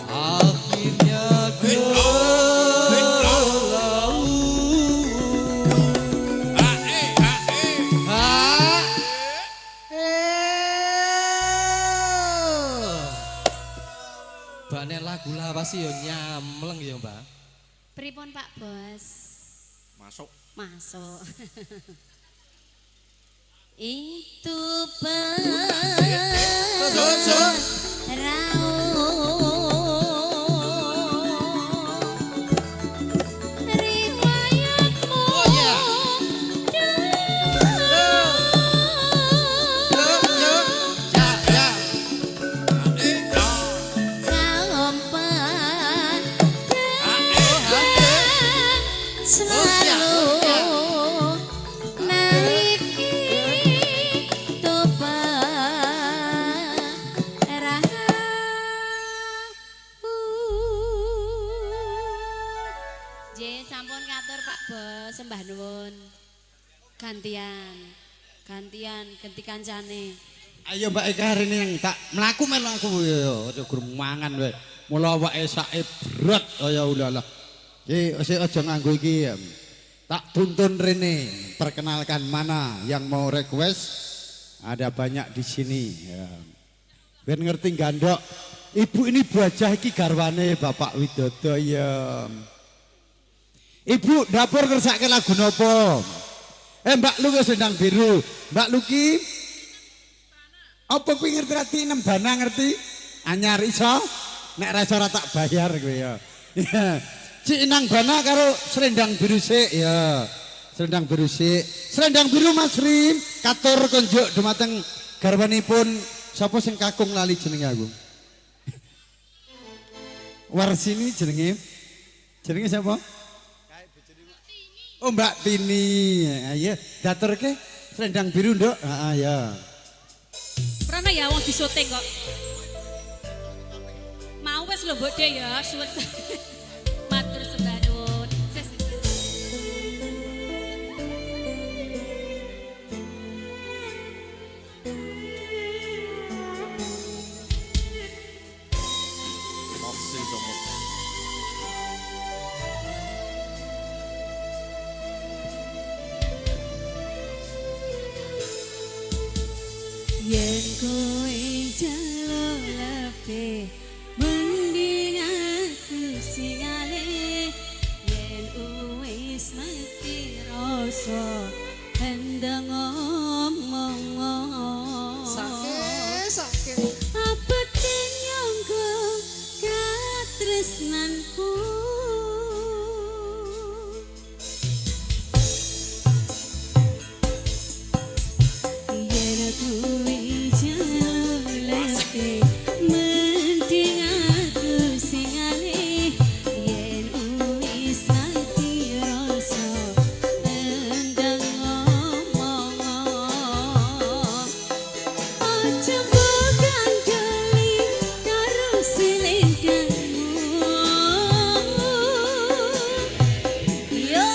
akhirnya ke laut. Ha, eh. Bane lagu lawas ya nyamleng ya, Mbak. Pripun Pak Bos? Masuk. Masuk. Itu perahu riwayatmu. Selalu naik itu perahu. J sampun katur Pak Bos, sembah nuwun. Gantian. Gantian ganti kancane. Ayo Mbak Eka hari ini yang tak melaku melu aku yo aja gur mangan wae. Mula awake sake berat kaya ulalah. Ki sik aja nganggo iki. Tak tuntun rene, perkenalkan mana yang mau request ada banyak di sini ya. Ben ngerti gandok. Ibu ini bajah iki garwane Bapak Widodo ya. Ibu dapur ngersake lagu nopo? Mbak Luki sendang biru. Mbak Luki apa kuwi ngerti rati nem bana ngerti? Anyar iso? Nek ra iso ora tak bayar kowe ya. Iya. Cik nang bana karo selendang biru sik ya. Selendang biru sik. Selendang biru Mas Rim katur konjuk dumateng garwanipun sapa sing kakung lali jenenge aku. Warsini jenenge. Jenenge siapa? Oh Mbak Tini. Ayo daturke selendang biru nduk. Heeh ya. Prana ya wong disoting kok. Mau wis lho mbok de ya, suwun. Matur sembah nuwun. Ses. Yen kowe njaluk lebih mending aku sing alih, yen wis mati rasa endang omong. Sake, sake. Apa nyangka katresnanku? Yen kowe njaluk lebih mending aku sing alih, yen wis mati rasa endang omong. Aja mbok gandoli karo selendangmu. Yo.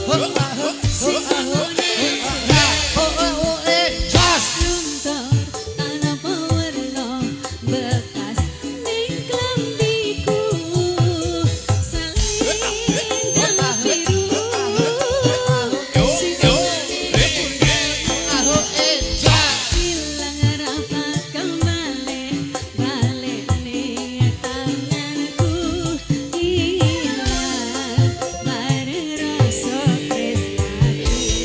Selendang biru sing nggone luntur tanpa werna bekas ning klambiku. Selendang biru sing nggone ilang ra bakal balik, balik ning tanganku ilang bareng rasa tresnaku.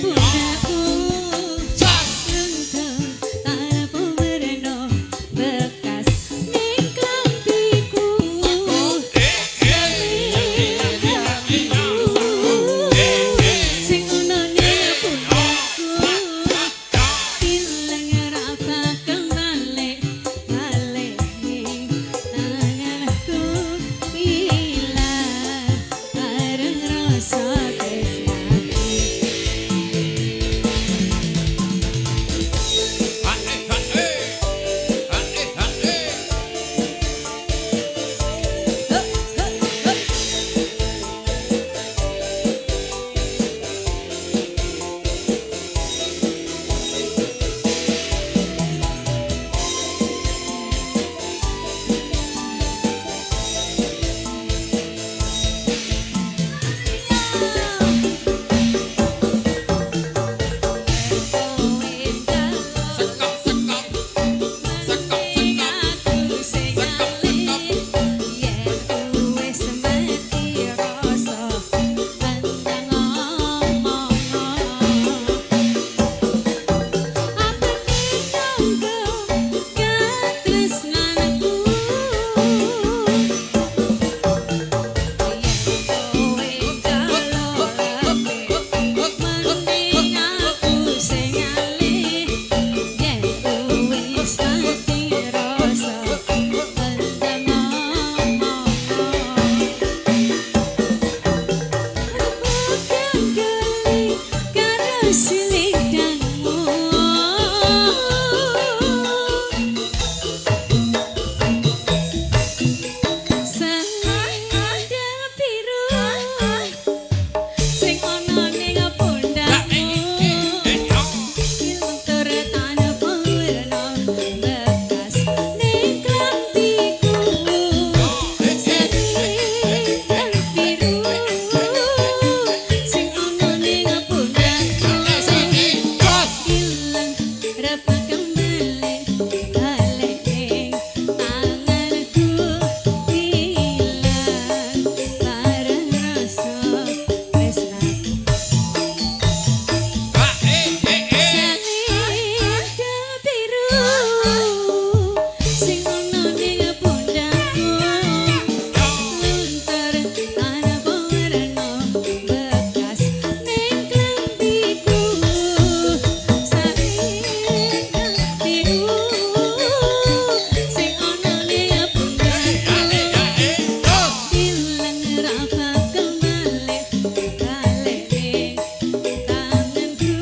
pundakku luntur tanpa werna bekas ning klambiku. Sing ono ning pundakku ilang ra bakal balik balik ning tanganku, ilang bareng rasa tresnaku. Mending aku sing ngalih yen wis mati rasa pendang omong. Bukan geli karo selendangmu. Selendang biru sing ana ning pundakmu luntur tanpa werna bekas ning klambiku. Selendang biru sing ana ning pundakku ilang ra bakal balik balik ning tanganku, ilang bareng rasa tresnaku. Selendang biru sing ana ning pundakku luntur tanpa werna bekas ning klambiku. Selendang biru sing ana ning pundakku ilang ra bakal balik balik ning tanganku,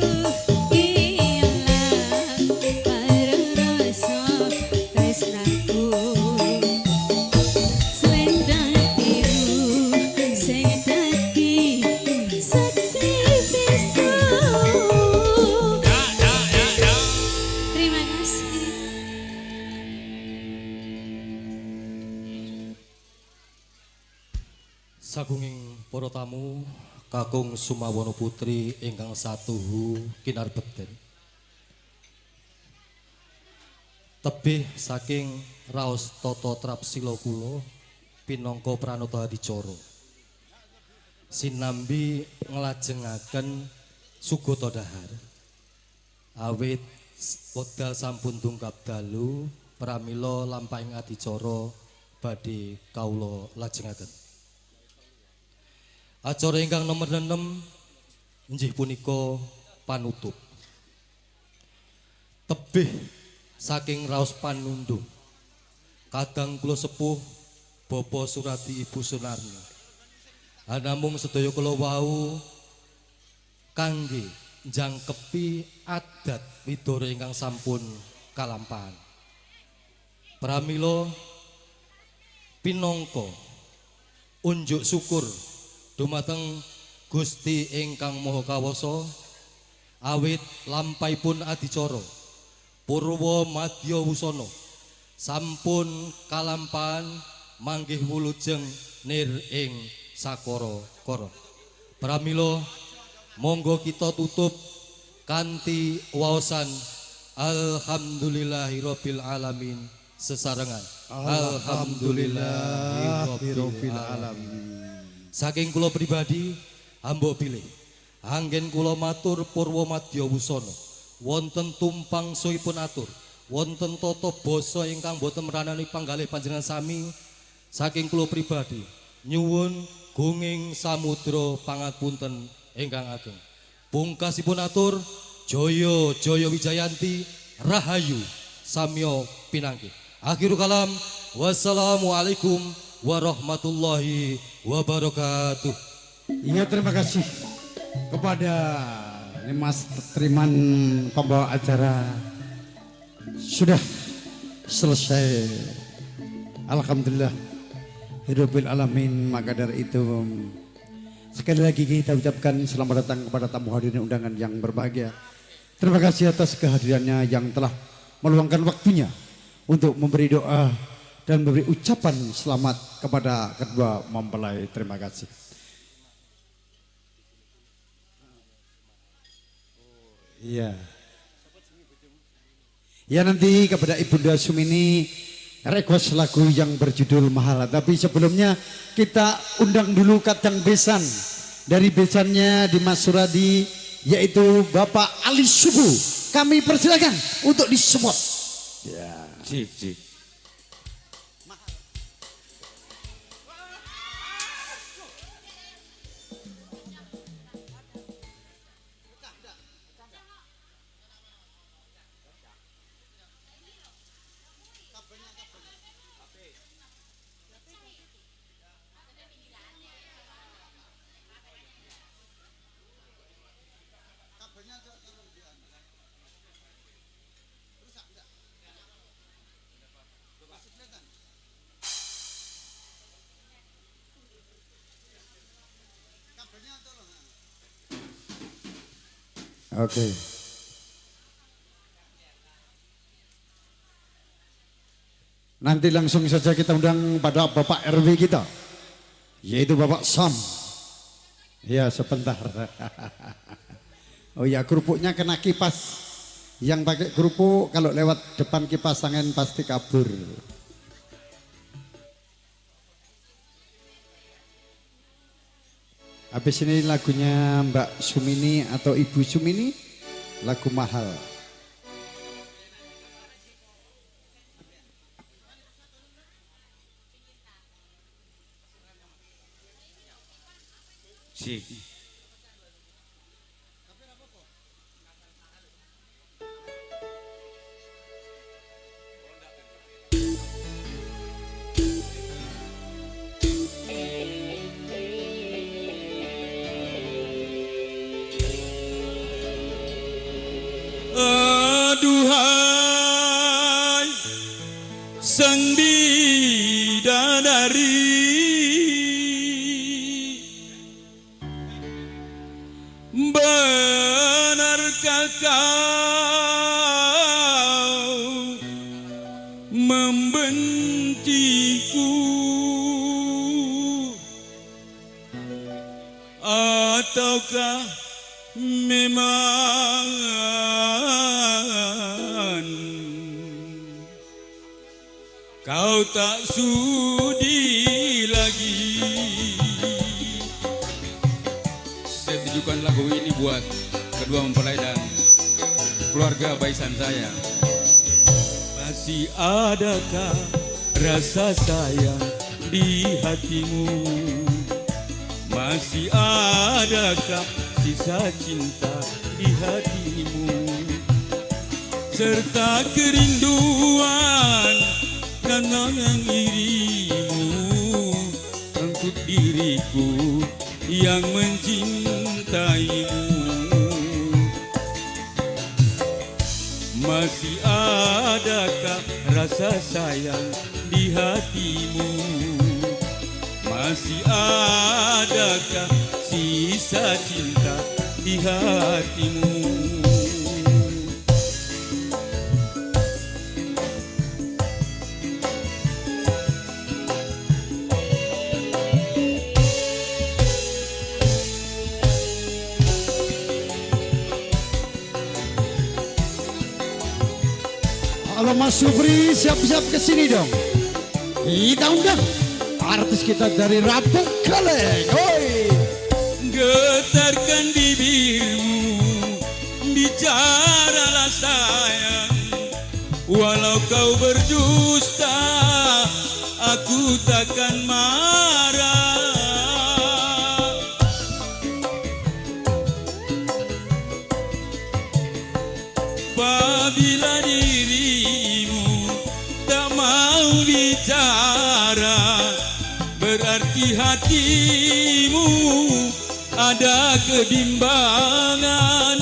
ilang bareng rasa tresnaku. Selendang biru sing dadi saksi bisu. Terima kasih. Sagunging para tamu, kakung Sumawana Putri ingkang satuhu kinarbeten. Tebih saking raos tata trapsila kula pinangka pranata adicara. Sinambi nglajengaken sugata dahar. Awit wekdal sampun dungkap dalu, pramila lampahing adicara badhe kawula lajengaken. Acara ingkang nomor 6 inggih punika panutup. Tebih saking raos panundung. Kadang kula sepuh Bapak Surati Ibu Sunarni. Anamung sedaya kula wau kangge njangkepi adat widara ingkang sampun kalampahan. Pramila pinangka unjuk syukur dumateng Gusti ingkang Maha Kawasa awit lampahipun adicara purwa madya wusana sampun kalampahan manggih wilujeng nir ing sakara kara. Pramila monggo kita tutup kanthi waosan alhamdulillahirabbil alamin sesarengan. Alhamdulillahirabbil alamin. Saking kula pribadi hamba pilih Anggen kula matur purwa madya wusana, wonten tumpang soipun atur, wonten tata basa ingkang boten meranani panggalih panjenengan sami saking kula pribadi. Nyuwun gunging samudra pangapunten ingkang ageng. Pungkasipun atur, Jaya Jaya Wijayanti Rahayu Samyo pinangki. Akhirul kalam, wassalamualaikum warahmatullahi wabarakatuh. Iya, terima kasih kepada Mas Triman pembawa acara. Sudah selesai, alhamdulillah hidubil alamin. Maka dari itu sekali lagi kita ucapkan selamat datang kepada tamu hadirin undangan yang berbahagia. Terima kasih atas kehadirannya yang telah meluangkan waktunya untuk memberi doa dan memberi ucapan selamat kepada kedua mempelai. Terima kasih. Iya. Ya, nanti kepada Ibunda Sumini request lagu yang berjudul Mahal. Tapi sebelumnya kita undang dulu kadang besan dari besannya Dimas Suradi, yaitu Bapak Ali Subuh. Kami persilakan untuk disupport. Ya. Cik. Oke. Nanti langsung saja kita undang pada Bapak RW kita, yaitu Bapak Sam. Ya, sebentar. Oh ya, kerupuknya kena kipas. Yang pakai kerupuk kalau lewat depan kipas angin pasti kabur. Habis ini lagunya Mbak Sumini atau Ibu Sumini, lagu Mahal. Cik. Aduhai sang bidadari, benarkah kau membenciku, ataukah memang kau tak sudi lagi? Saya tujukan lagu ini buat kedua mempelai dan keluarga baisan saya. Masih adakah rasa sayang di hatimu? Masih adakah sisa cinta di hatimu? Serta kerinduan dan irimu untuk diriku yang mencintaimu. Masih adakah rasa sayang di hatimu? Masih adakah sisa cinta di hatimu? Halo Mas Supri, siap-siap ke sini dong. Kita undang artis kita dari Rabu Kaleng. Oi. Getarkan bibir bicaralah sayang. Walau kau berdusta, aku takkan marah. Apabila dirimu tak mau bicara, berarti hatimu ada kebimbangan.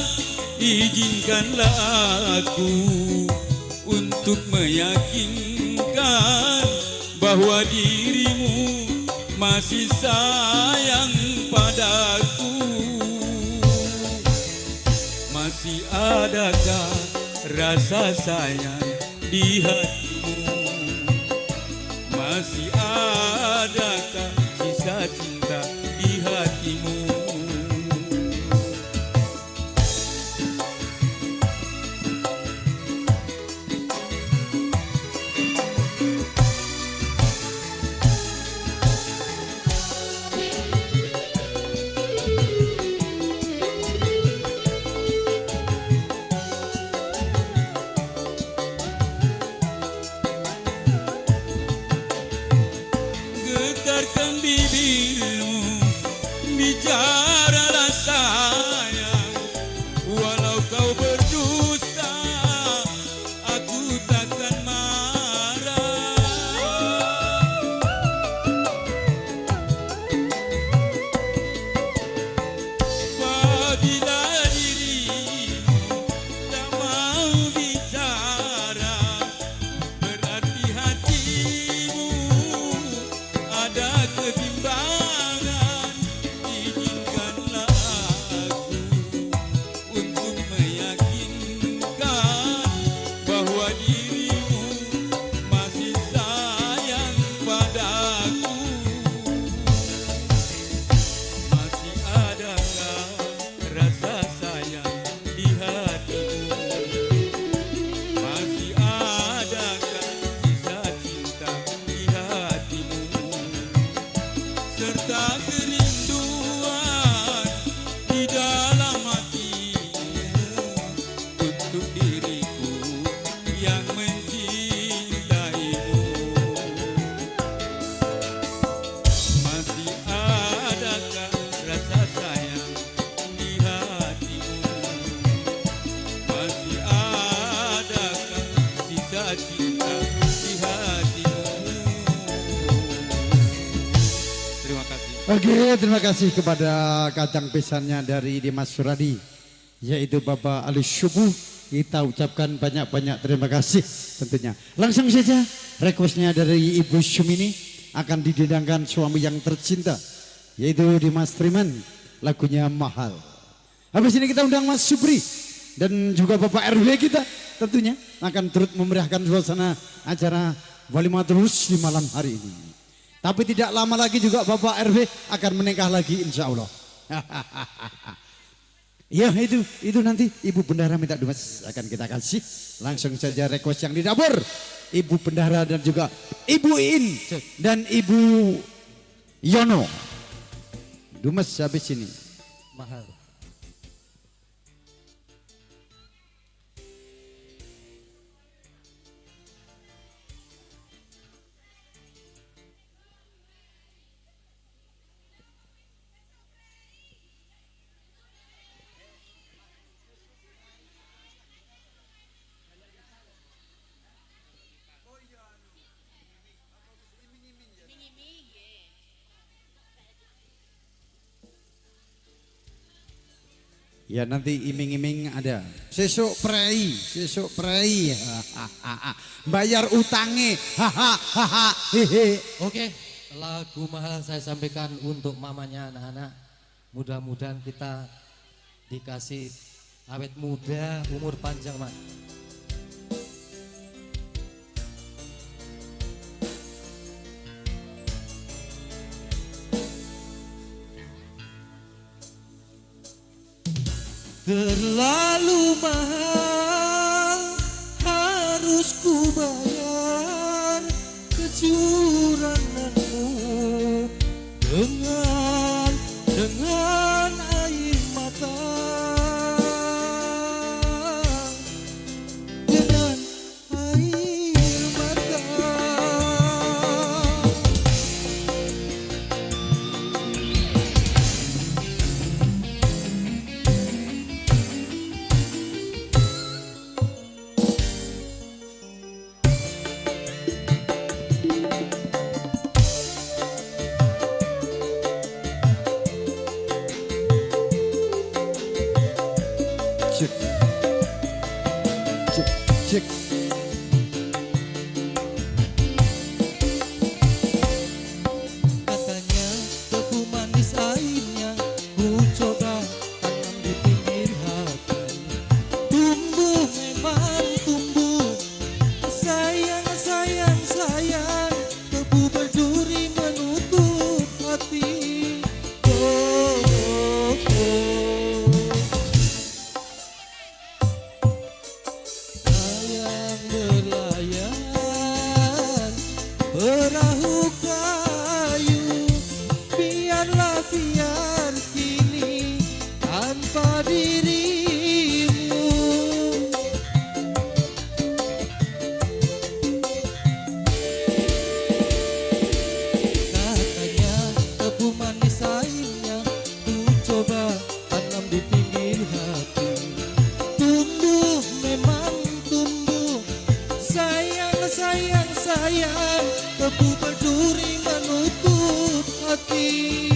Izinkanlah aku untuk meyakinkan bahwa dirimu masih sayang padaku. Masih adakah rasa sayang di hatimu? Masih adakah sisa cinta di hatimu? Getarkan bibirmu, bicaralah sayang. Walau kau berdusta, aku takkan marah. Apabila dirimu tak mau bicara, berarti hatimu ada kebimbangan. Izinkanlah aku untuk meyakinkan bahwa dirimu masih sayang padaku. Masih adakah rasa sayang di hatimu? Masih adakah sisa cinta di hatimu? Serta kerinduan di dalam hatimu untuk diriku yang mencintaimu. Masih adakah rasa sayang di hatimu? Masih adakah sisa cinta di hatimu? Terima kasih. Oke, terima kasih kepada kacang pisannya dari Dimas Suradi, yaitu Bapak Ali Syubuh. Kita ucapkan banyak-banyak terima kasih tentunya. Langsung saja requestnya dari Ibu Sumini akan didendangkan suami yang tercinta, yaitu Dimas Triman, lagunya Mahal. Habis ini kita undang Mas Supri dan juga Bapak RW kita tentunya akan turut memeriahkan suasana acara Walimatul Hus di malam hari ini. Tapi tidak lama lagi juga Bapak RW akan menikah lagi insya Allah. Ya itu nanti Ibu Bendahara minta Dimas akan kita kasih. Langsung saja request yang di dapur. Ibu Bendahara dan juga Ibu In dan Ibu Yono. Dumes habis ini. Mahal. Ya nanti iming-iming ada. Sesuk prei, sesuk prei. Bayar utange. Hahaha. Hehe. Oke, lagu Mahal saya sampaikan untuk mamanya anak-anak. Mudah-mudahan kita dikasih awet muda, umur panjang, Mak. Terlalu mahal harus ku bayar kecuranganmu dengan air mata. Cek. Cek, cek. Katanya tebu manis airnya, ku coba tanam di pinggir hati. Tumbuh memang tumbuh, sayang sayang sayang, tebu berduri menutup hati. Oh, oh, oh. Layang berlayar perahu kayu, biarlah biar kini tanpa dirimu. Katanya tebu manis airnya, ku coba tanam di pinggir hati. Tumbuh memang tumbuh, sayang sayang sayang, tebu berduri menutup hati.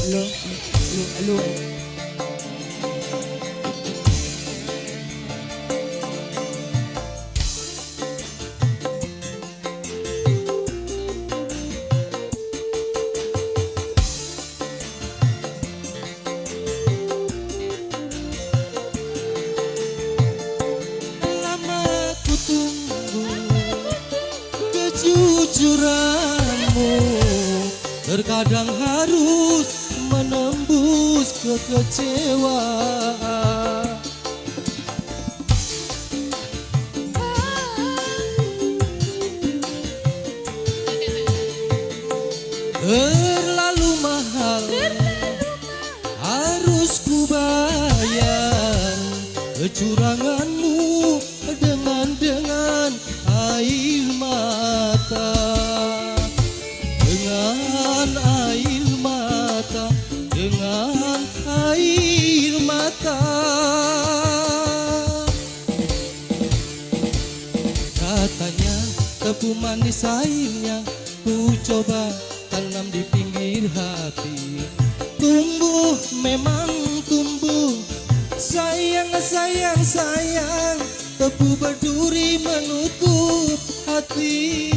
Halo, halo, halo. Lama ku tunggu kejujuranmu, terkadang harus menembus kekecewaan. Terlalu mahal harus ku bayar kecuranganmu dengan air mata, dengan air mata, dengan air mata. Katanya tebu manis airnya, ku coba tanam di pinggir hati. Tumbuh memang tumbuh, sayang sayang sayang, tebu berduri menutup hati.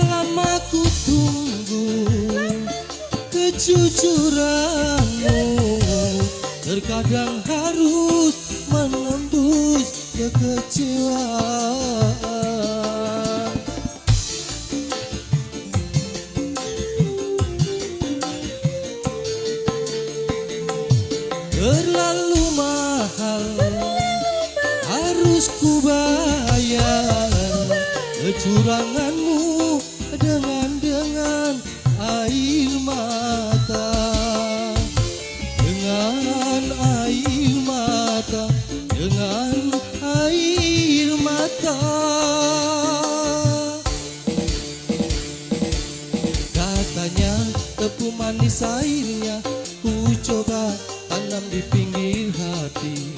Lama ku tunggu kejujuranmu, terkadang harus menembus kekecewaan. Terlalu mahal harus ku bayar kecuranganmu dengan air mata, dengan air mata, dengan air mata. Katanya tebu manis airnya, ku coba tanam di pinggir hati.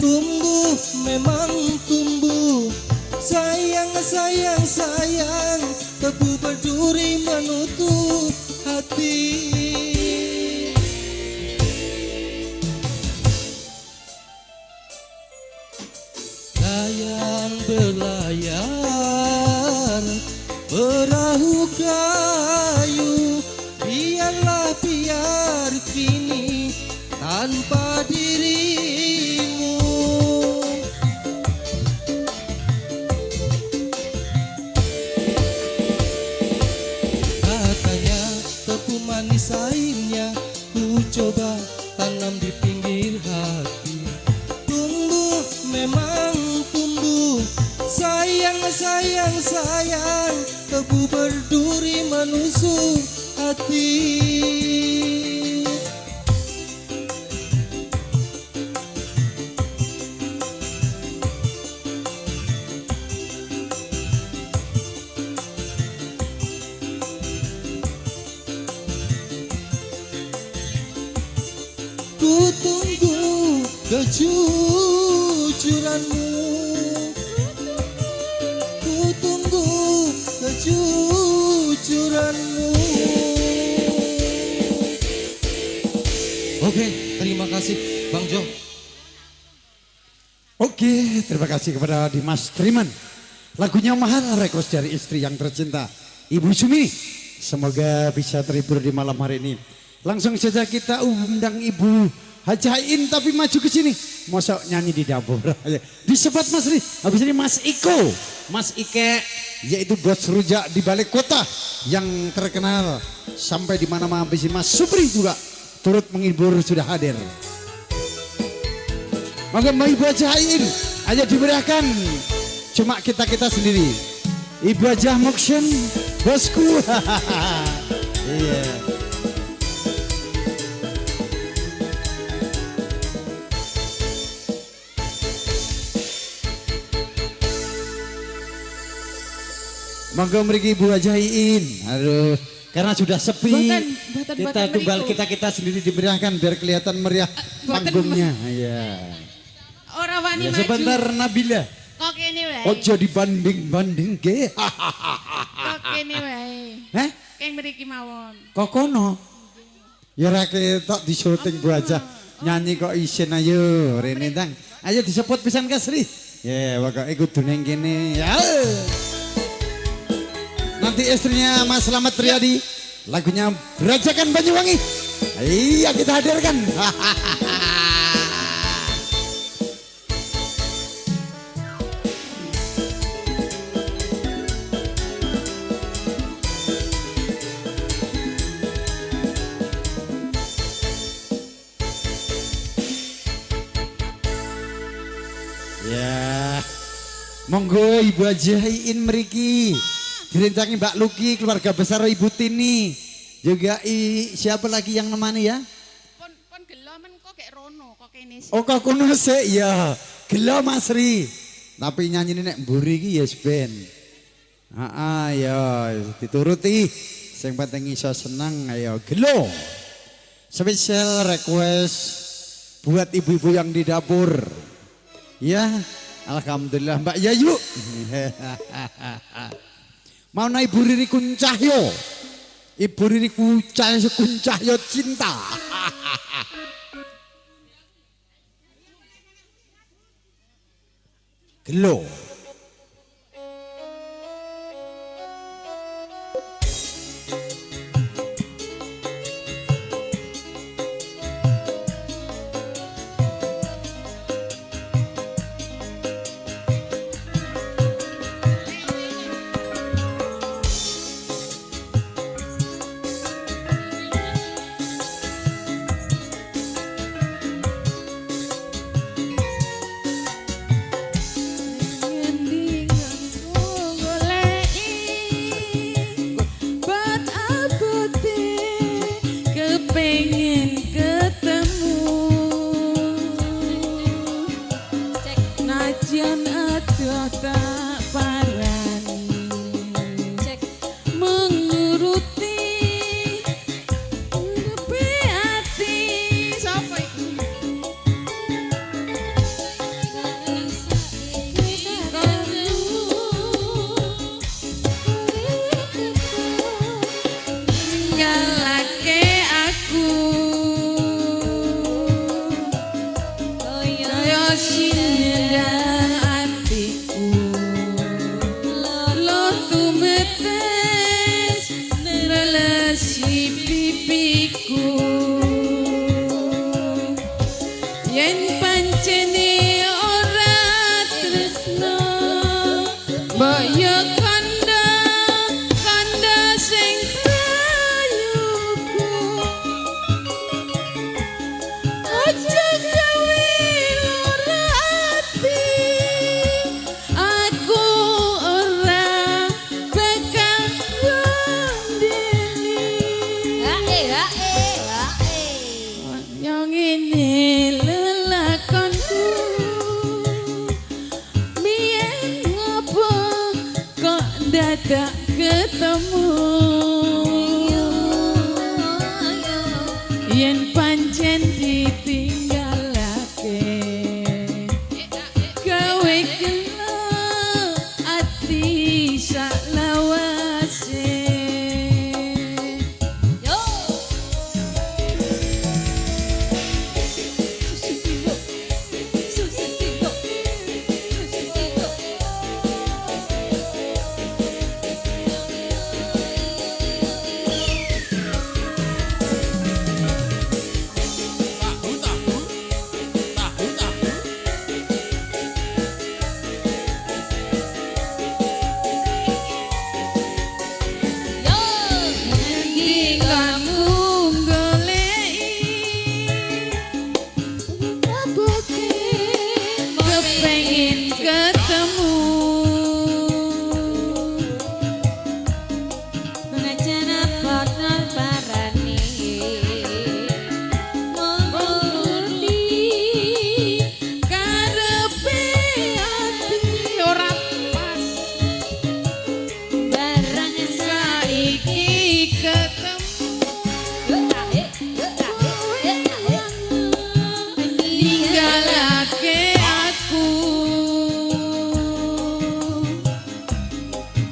Tumbuh memang tumbuh, sayang sayang sayang, tebu berduri menutup hati. Layang berlayar perahu kayu, biarlah biar kini tanpa dirimu. Katanya tebu manis airnya, ku coba tanam di pinggir hati. Tumbuh memang tumbuh, sayang sayang sayang, tebu berduri menusuk hati. Ku tunggu kejujuranmu, ku tunggu kejujuranmu. Oke, terima kasih Bang Jo. Oke, terima kasih kepada Dimas Triman. Lagunya Mahal, request dari istri yang tercinta, Ibu Sumi. Semoga bisa terhibur di malam hari ini. Langsung saja kita undang Ibu Hajah In, tapi maju ke sini. Masa nyanyi di dapur. Disebat Mas Ri. Habis ini Mas Iko, Mas Ike, yaitu bos rujak di balik kota yang terkenal sampai di mana-mana. Habis ini Mas Supri juga turut menghibur sudah hadir. Maka Ibu Hajah In aja diberikan. Cuma kita-kita sendiri. Ibu Hajah Mokshen, bosku. Iya. Monggo mriki Ibu Hajah In. Aduh, karena sudah sepi. Boten, boten, kita boten tunggal mriku. kita-kita sendiri dimeriahkan biar kelihatan meriah Boten. Panggungnya. Iya. Ora wani Ya, maju. sebentar Nabila. Kok kene wae. Ojo dibanding-bandingke. Kok kene wae. Heh? Keng mriki mawon. Kok kono? Ya ora ketok di syuting Bu Hajah. Nyanyi kok isin ayo rene tang. Ayo disebut pisan Kasri. Ya, pokoke kudu ning kene. Ya. Nanti istrinya Mas Slamet Riyadi, lagunya Berajakan Banyuwangi. Iya, kita hadirkan. Ya. Monggo Ibu Hajah In mriki. Direncangi Mbak Luki, keluarga besar Ibu Tini. Juga siapa lagi yang nemani ya? Pun pun gelo men kok gek rono kok kene sih. Oh kok kono sik ya. Gelo Mas Ri. Tapi nyanyi nek mburi iki ya ben. Heeh ya dituruti. Sing penting iso seneng ayo gelo. Special request buat ibu-ibu yang di dapur. Ya, alhamdulillah Mbak Yayu. Mau na Ibu Riri Kuncahyo. Ibu Riri Kuncahyo, Kuncahyo cinta. Gelo. Pipiku. Yen pancene ora tresno, mbok yo kandha kandha sing prayuga. Aja gawe lara ati, aku ora bakal ngandeli. Hae hae hae. Yang ini lelakonku, biyen ngopo kok dadak ketemu. Yen pancen ditinggalake, gawe gelo ati saklawase. Yo. Tahu tahu. Tahu tahu. Yo. Ngendi kamu goleki, kepengin ketemu. Senajan abot parane mung nuruti Karepe ati ora pas barang saiki ketemu. Ninggalake aku,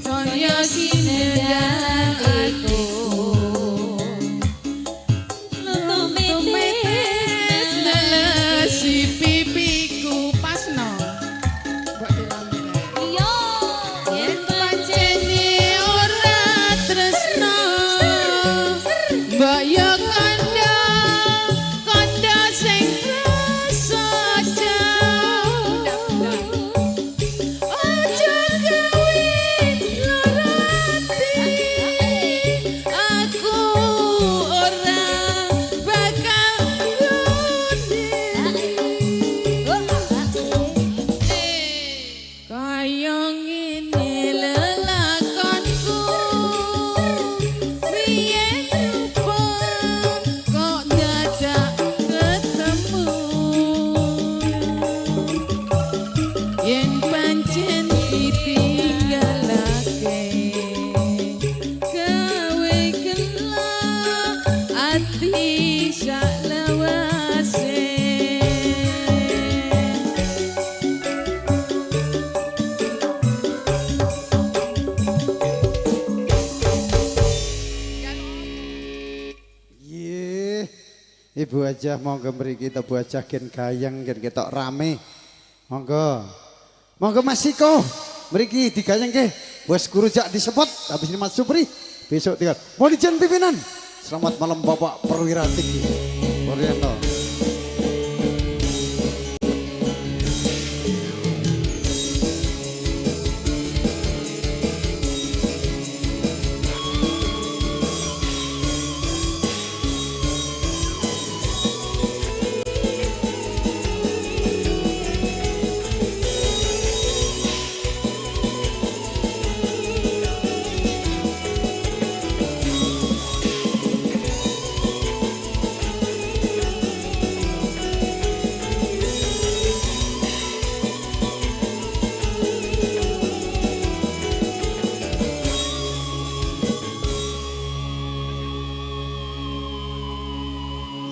saya sinedal atiku. Tumetes nelesi pipiku pasno. Mbok dilambe. Yen pancene ora tresno, mbok yo kandha kandha sing prasaja. Aja gawe lara ati, aku ora bakal ngandeli. Kaya ngene lelakonku, biyen rupa kok dadak ketemu. Yen pancen ditinggalake, gawe gelo ati saklawase. Nggih. Ibu aja monggo mriki ta Bu aja gen gayeng gen ketok rame. Monggo. Monggo Mas Siko mriki digayengke. Bos guru jak disepot habis ini Mas Supri besok tinggal. Mohon izin pimpinan. Selamat malam Bapak Perwira Tinggi. Puryanto.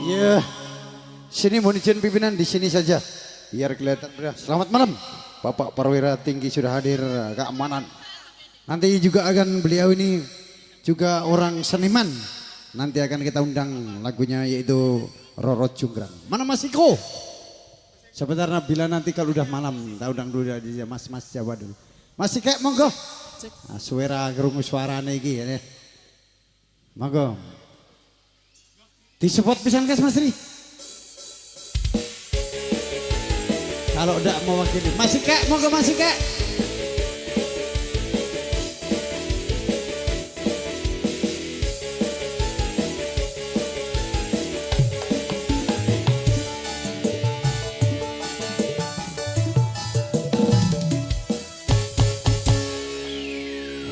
Ya, sini mohon izin pimpinan di sini saja biar kelihatan meriah. Selamat malam Bapak Perwira Tinggi sudah hadir keamanan. Nanti juga akan beliau ini juga orang seniman. Nanti akan kita undang lagunya yaitu Roro Jonggrang. Mana Mas Iko? Sebentar Nabila nanti kalau udah malam kita undang dulu aja Mas-mas Jawa dulu. Mas Ike monggo. Nah, suara krungu suarane iki ya. Monggo. Disebut pisan guys Mas Ri. Kalau enggak mewakili. Masih kek, monggo masih kek.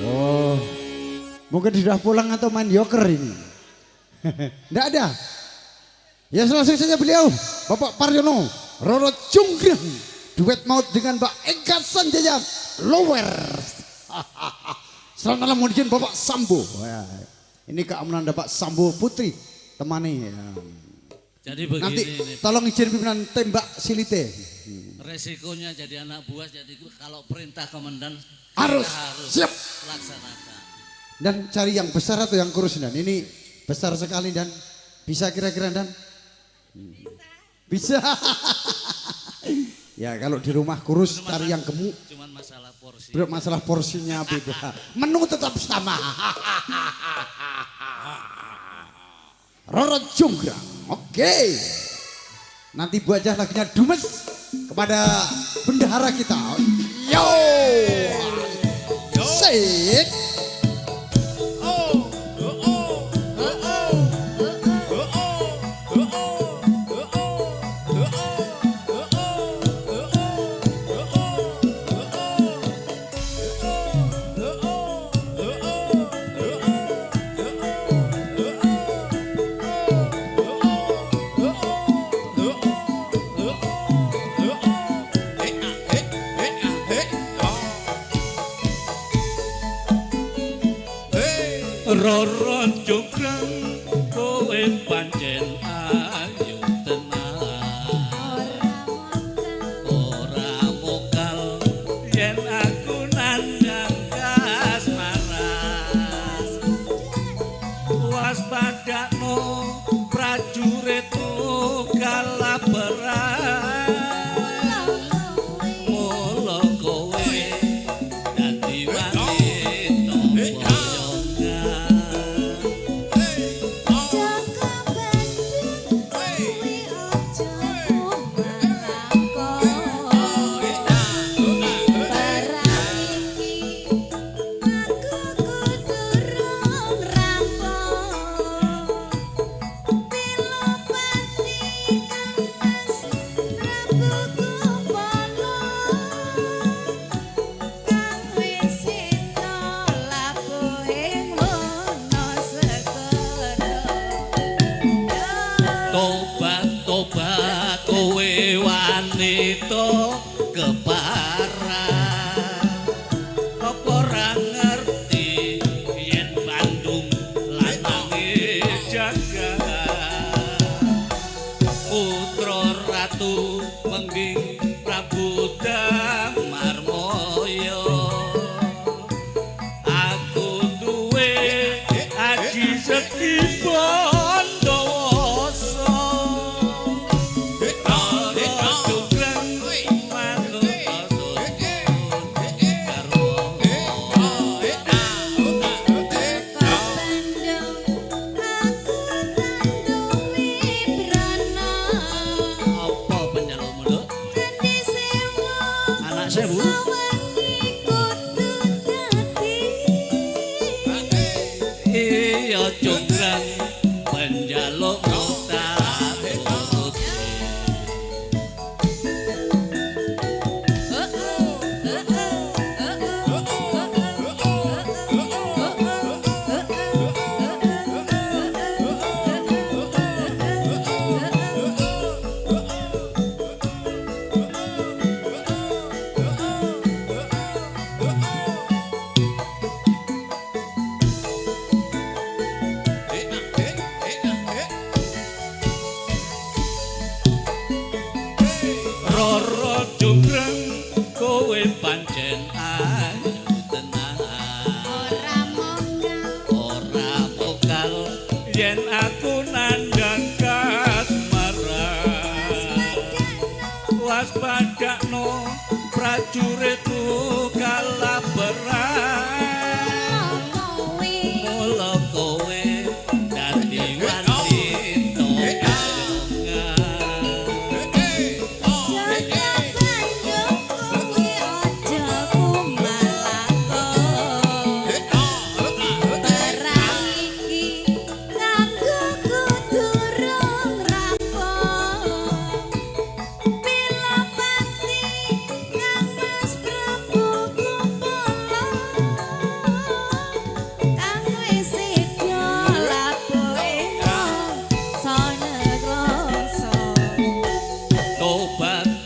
Oh, mungkin sudah pulang atau main yoker ini. Enggak ada. Ya langsung saja beliau, Bapak Paryono, Roro Jonggrang, duet maut dengan Mbak Eka Sanjaya Lower. Selamat malam mohon izin Bapak Sambo. Wah, ini keamanan Bapak Sambo Putri temani. Ya. Jadi begini nanti ini, tolong izin pimpinan tembak silite. Resikonya jadi anak buah, jadi kalau perintah komandan harus, siap laksanakan. Dan cari yang besar atau yang kurus dan ini besar sekali dan bisa kira-kira dan bisa. Ya kalau di rumah kurus cuman cari yang gemuk. Cuman masalah porsi. Belum masalah porsinya beda. Menu tetap sama. Roro Jonggrang. Oke. Nanti buat aja lagunya Dumes kepada bendahara kita. Yo. Sik. Roro Jonggrang kowe pancen ayu tenan, ora mokal yen aku nandhang kasmaran. Waspadakno prajuritmu kalah perang, mula kowe dadi wanita boyongan. Tobat tobat kowe wanita keparah, apa ora ngerti yen Bandung lanange jagat. Putra Ratu Pengging Prabu Damarmaya, aku duwe aji sekti Bondowoso. Roro Jonggrang manut Apa penjalukmu, Nduk? Anak sewu. Iya Jonggrang penjalukmu tak turuti. Roro Jonggrang kowe pancen ayu tenan, ora mokal yen aku nandhang kasmaran. Waspadakno prajuritmu kalah perang, mula kowe dadi wanita boyongan. Jaga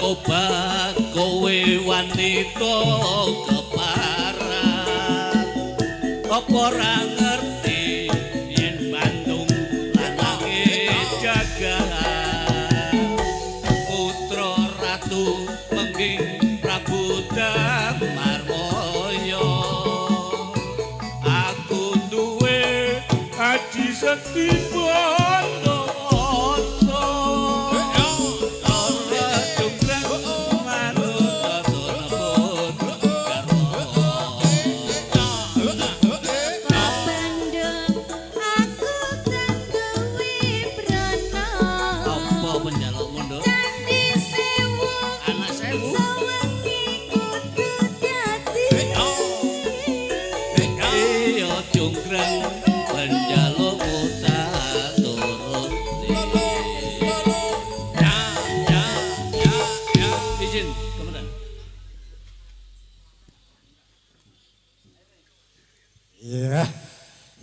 Obat kowe wanita keparat, apa ora ngerti yen Bandung lanange jagat, putra ratu pengging Prabu Damarmaya. Aku duwe aji sekti Bondowoso, ora jungkrang manut aturipun garwa. Bandung aku tak duwe prana. Apa penjalukmu, Nduk? Candi sewu Anak sewu. Sawengi kudu dadi. Iya jungkrang penjalukmu tak turuti. Ya ya ya ya. Izin, komandan. Ya,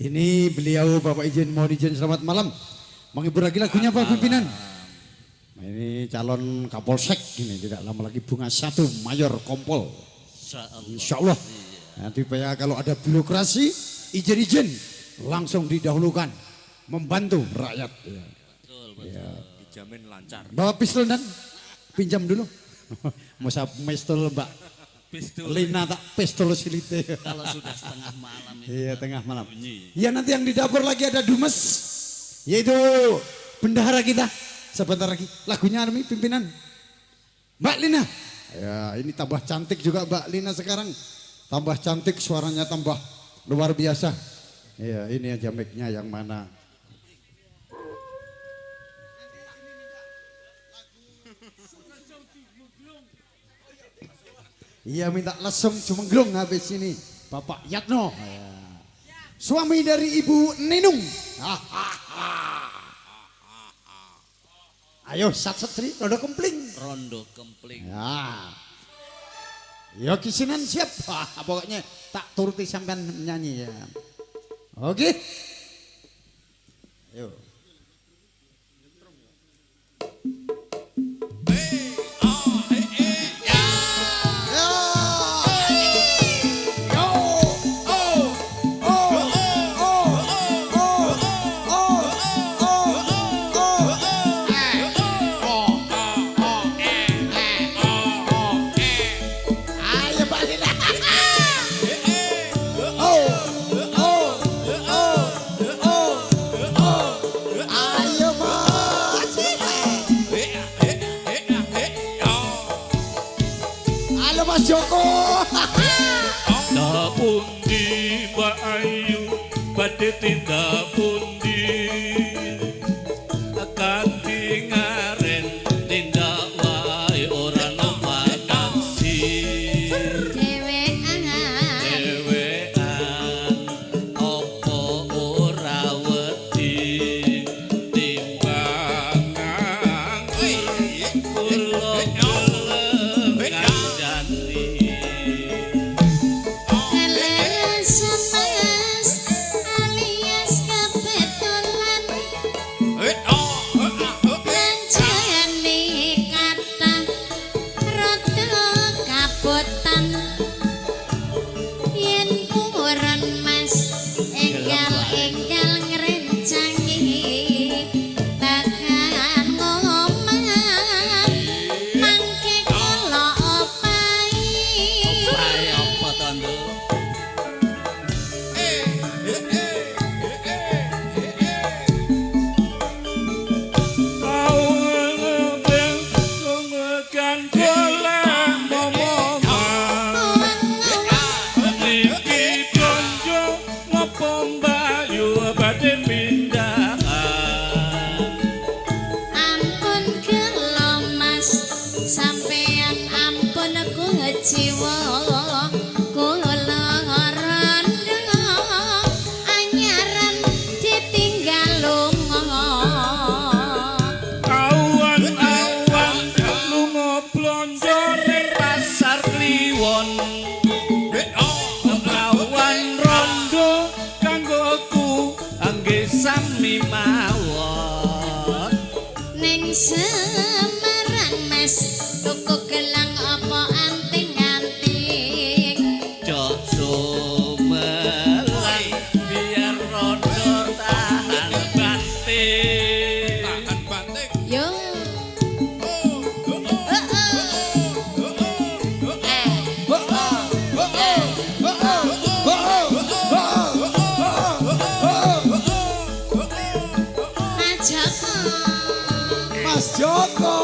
ini beliau Bapak izin, mohon izin selamat malam. Menghibur lagi lagunya Pak pimpinan. Nah, ini calon Kapolsek ini tidak lama lagi Bunga Satu Mayor Kompol. Insya Allah. Nanti Pak kalau ada birokrasi izin-izin langsung didahulukan membantu rakyat. Ya. Betul, betul. Ya. Dijamin lancar. Bawa pistol dan pinjam dulu. Masa pistol Mbak Pistol. Lina tak pistol silite. Kalau sudah setengah malam itu. Iya tengah malam. Bunyi. Iya nanti yang di dapur lagi ada Dumes, yaitu bendahara kita. Sebentar lagi lagunya Army pimpinan Mbak Lina. Ya ini tambah cantik juga Mbak Lina sekarang. Tambah cantik suaranya tambah luar biasa. Iya ini aja mic-nya yang mana. Iya minta lesem cumengglung habis ini Bapak Yatno. Ya. Suami dari Ibu Ninung. Ayo sat setri rondo kempling. Rondo kempling. Ya. Yo kisinan siap. Wah, pokoknya tak turuti sampean nyanyi ya. Oke. Ayo. Ayo Mbak Lina. Oh, oh, oh, oh, oh. Ayo Mas. Halo Mas Joko. Tak pundi Mbak Ayu badhe tindak pundi, kanthi ngaren tindak wae ora numpak taksi. Dhewean. Dhewean apa ora wedi timbang nganggur kula gelem ngandani. Kaleresan Mas alias kebetulan kancane kathah rada kabotan yen purun Mas enggal-enggal ngrencangi tekan ngomah mangke kula opahi. Ayo apa to, Nduk? Ampun gelo Mas, sampean ampun kuciwa kula rondo anyaran ditinggal lunga. Awan-awan lunga blonjo ning Pasar Kliwon awan rondo kanggoku angge sami mawon. Ning Semarang Mas Tuku gelang apa anting-anting. Jok sumelang biar rondo tahan banting. Tahan banting. Yo. Mas Joko. Mas Joko.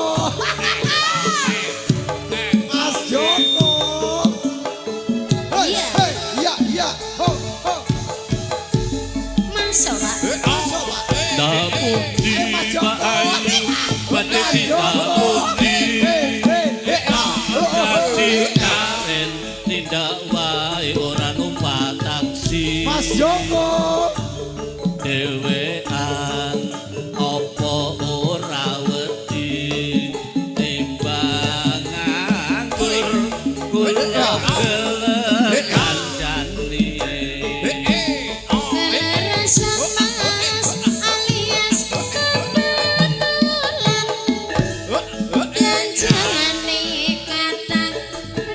Mas Joko. Hei, Iya. hei, iya, iya. Ho, ho. Masuk, Pak. Masuk, Pak. Namun di Eh, Mas Joko. Mbak Ayu badhe Mas tindak Joko. pundi. Hei, hei, hei, ah. Oh, oh, oh. Dadi karen tindak wae ora numpak taksi. Mas Joko. Dhewean apa ora wedi timbang nganggur kula gelem kancane. Keleresan Mas alias kebetulan. Belanjane kathah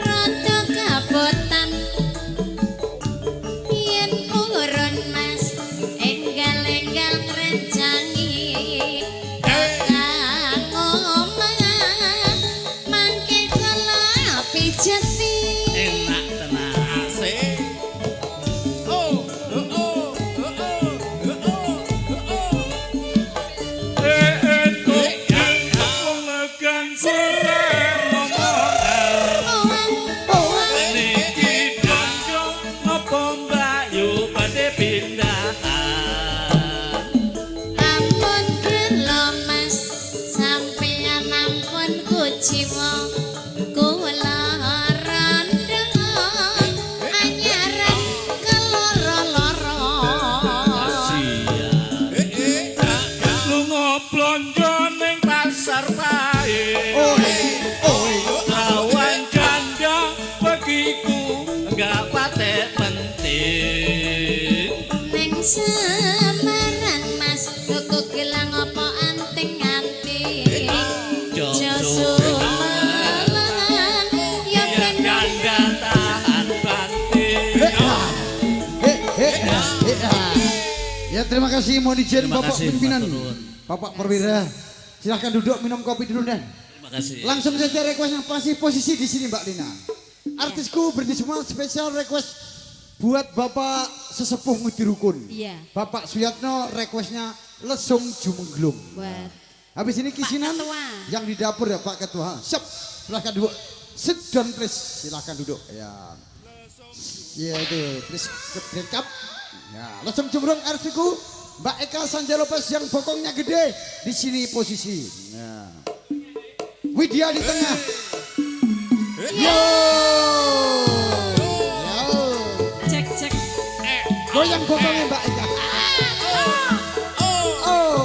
rada kabotan. Yen purun Mas enggal-enggal ngrencangi. Kang omah mangke kula pijeti. Enak tenan. Asik. Oh, oh, oh, oh, oh, oh, oh. Entuk wong legan kurang omongan. Niki kanca napa mbayu badhe pindahan. Ampun gelo Mas, sampeyan ampun kuciwa. Kula rondo anyaran keloro-loro. Lunga blonjo ning pasar pae. Oh, oh. Lawan janda bagiku enggak patek penting. Neng Semarang Mas, tuku gelang apa anting-anting. Jok Jo sumelang, ya Biar ben janda tahan banting. Hei, ah. Hei, hei, ah. Hei, ah. Ya terima kasih, mohon izin Terima Bapak kasih, pimpinan. matur nuwun. Bapak Perwira. Silahkan duduk minum kopi dulu dan. Terima kasih. Langsung saja request yang pasti posisi di sini Mbak Lina. Artisku berdiri semua, spesial request buat Bapak sesepuh Ngudi Rukun. Iya. Bapak Suyatno requestnya Lesung Jumengglung. Buat Habis ini kisinan Pak Ketua. yang di dapur ya Pak Ketua. Siap, silahkan duduk. Sit down please, silahkan duduk. Ya. Ya itu, please ke break up. Ya, Lesung Jumengglung artisku Mbak Eka Sanjay Lopez yang bokongnya gede di sini posisi. Ya. Widya di tengah. Yo. Yo. Cek cek. Goyang bokongnya Mbak Eka. Oh, oh,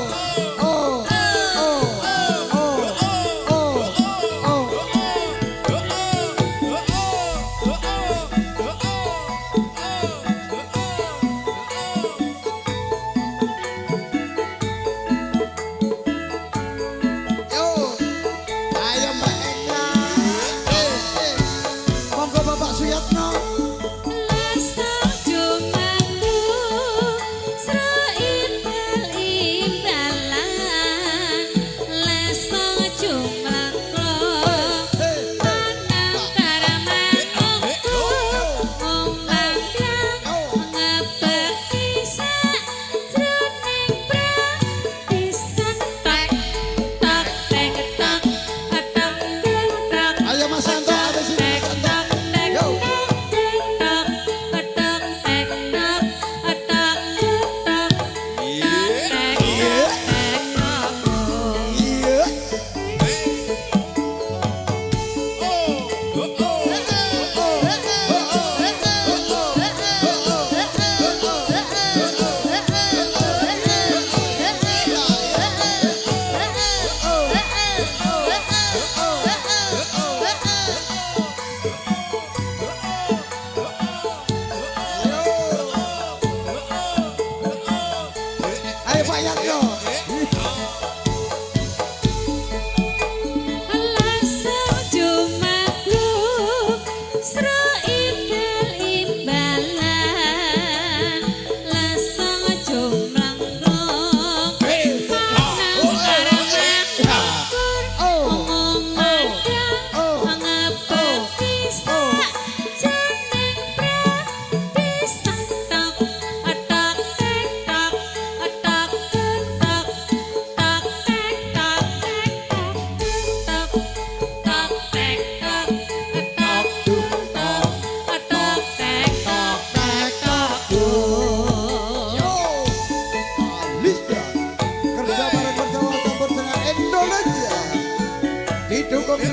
oh, oh, oh, oh. Yo. Ayo Mbak Eka.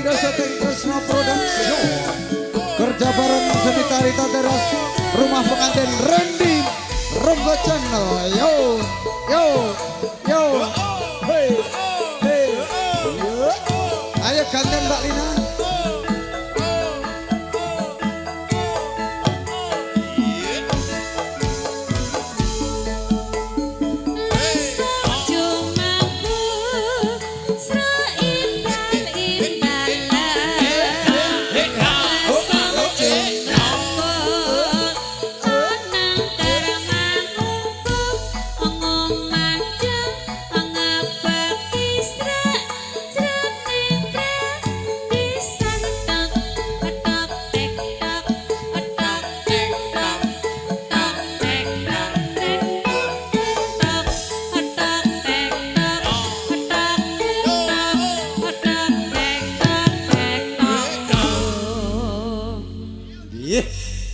ada Syuting Tresno Production. Kerja bareng Seni Tari Teras Rumah Pengantin Randy Ronggo Channel. Yo yo yo. Hey hey. Yo. Ayo gantian Mbak Lina.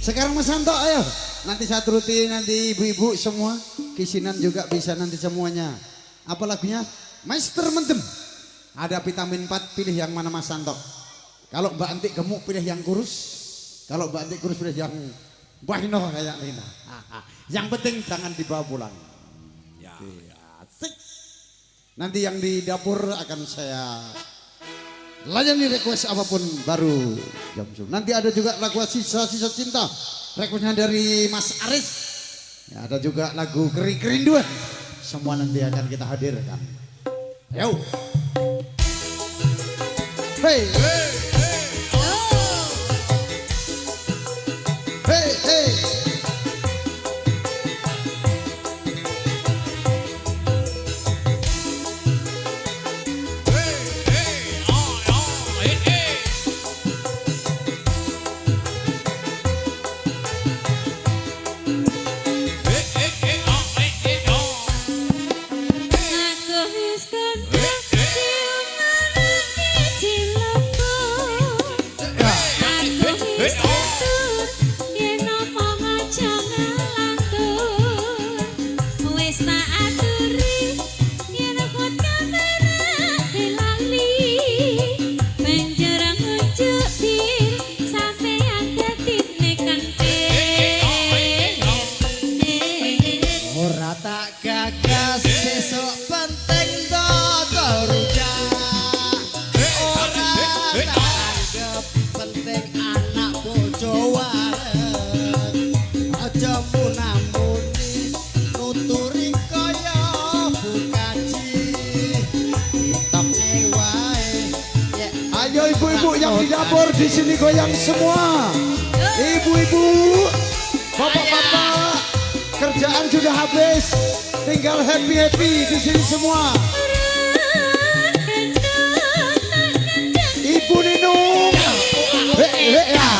Sekarang Mas Santo, ayo. Nanti saya turuti, nanti ibu-ibu semua. Kisinan juga bisa nanti semuanya. Apa lagunya? Master Mendem. Ada vitamin 4, pilih yang mana Mas Santo. Kalau Mbak Antik gemuk, pilih yang kurus. Kalau Mbak Antik kurus, pilih yang bahino kayak Lina. Yang penting jangan dibawa pulang. Ya. Asik. Nanti yang di dapur akan saya layani request apapun baru jam. Nanti ada juga lagu Sisa-Sisa Cinta, requestnya dari Mas Aris. Ya, ada juga lagu Keri Kerinduan. Semua nanti akan kita hadirkan. Yo. Hey. Hey. Hey, hey. Yang di dapur di sini goyang semua. Ibu-ibu, bapak-bapak, kerjaan sudah habis, tinggal happy-happy di sini semua. Ibu Ninung, he he ya.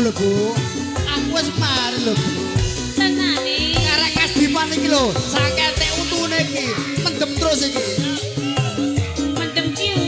Aku wis mari lho, Bu. Tenane. Karek kasdiman iki lho, sakete utune iki, mendem terus iki. Mendem ciu.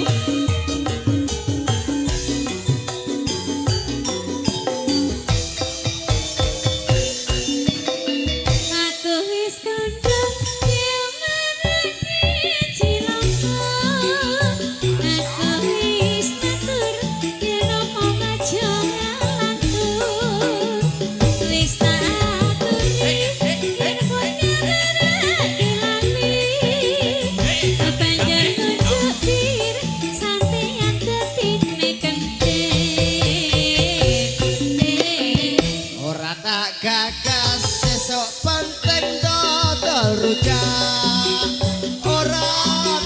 rujak ora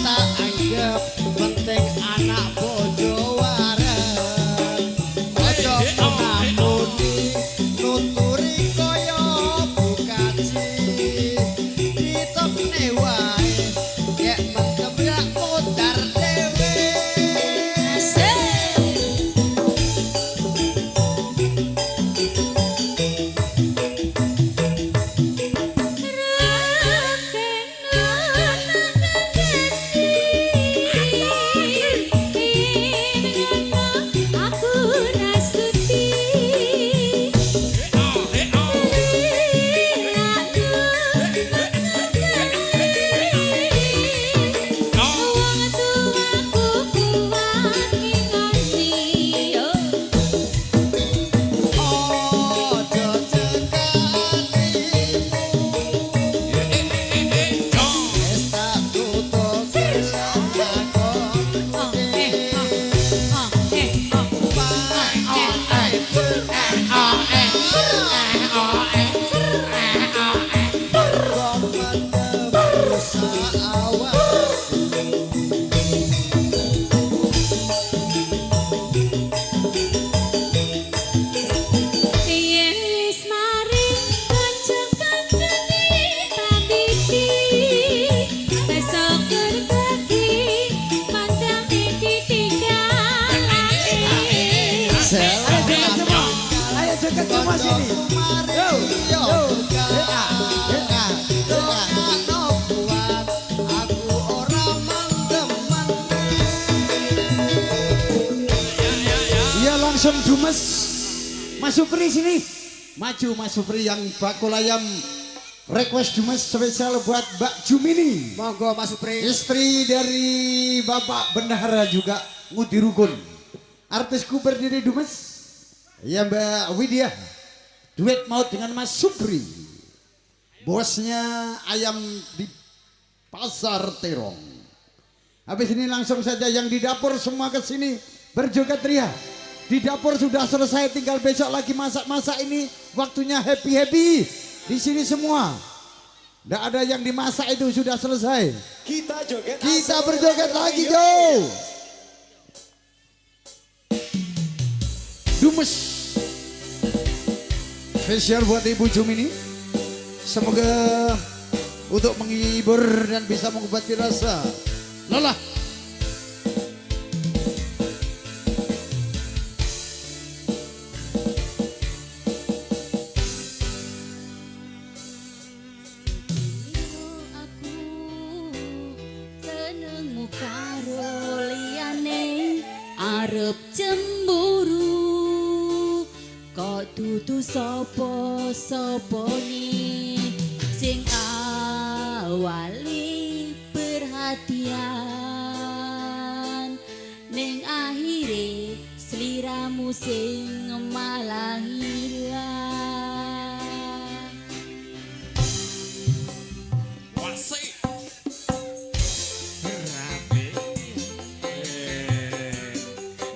tak anggap penting anak bojo wareg aja ngamuni nuturi kaya bukaji ditokne wae nek mendem rak modar dhewe. Aku rasuti wong tuaku kuwani ngani yo. Ojo cekatimu wis tak tutuk Yen wis mari kanca-kancane pamiti besok lagi mantane ditinggalane. Ayo joget semua. Ayo joget semua sini. Yo, yo, Aku ora mendem. Iya langsung dumes. Mas Supri sini. Maju Mas Supri yang bakul ayam. Request dumes spesial buat Mbak Jumini. Monggo Mas Supri. Istri dari Bapak Bendahara juga Ngudi Rukun. Artisku berdiri dumes. Ya Mbak Widya. Duet maut dengan Mas Supri. Bosnya ayam di Pasar Terong. Habis ini langsung saja yang di dapur semua ke sini berjoget ria. Di dapur sudah selesai, tinggal besok lagi masak-masak ini waktunya happy-happy. Di sini semua. Tidak ada yang dimasak itu sudah selesai. Kita joget. Kita berjoget lagi, Jo. Dumes. Spesial buat Ibu Jumini. Semoga untuk menghibur dan bisa mengobati rasa lelah. Aku senengmu karo liyane arep cemburu kok dudu sapa-sapane sing awali perhatian ning akhire sliramu sing malah hilang.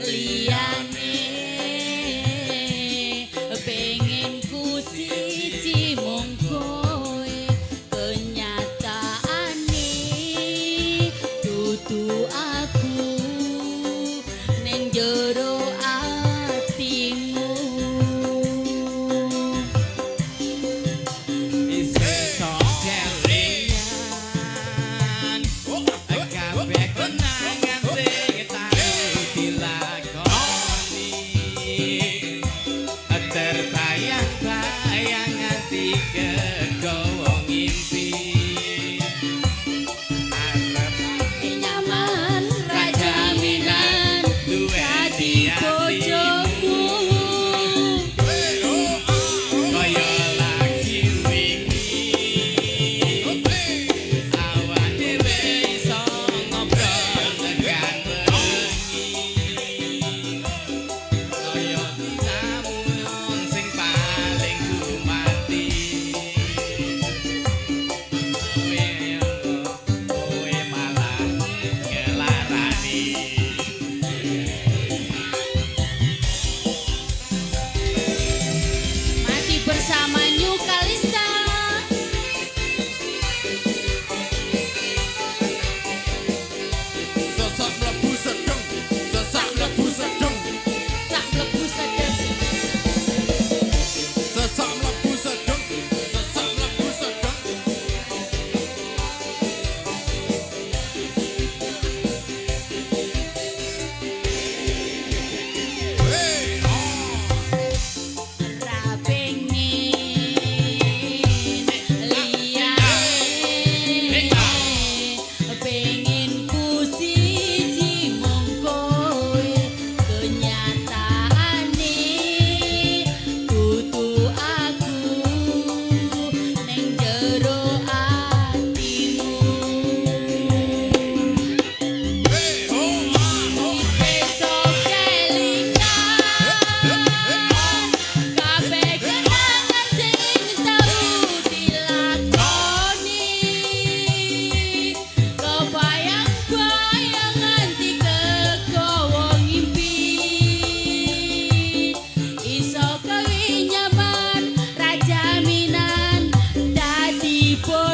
Liyane pengen ku siji mung kowe.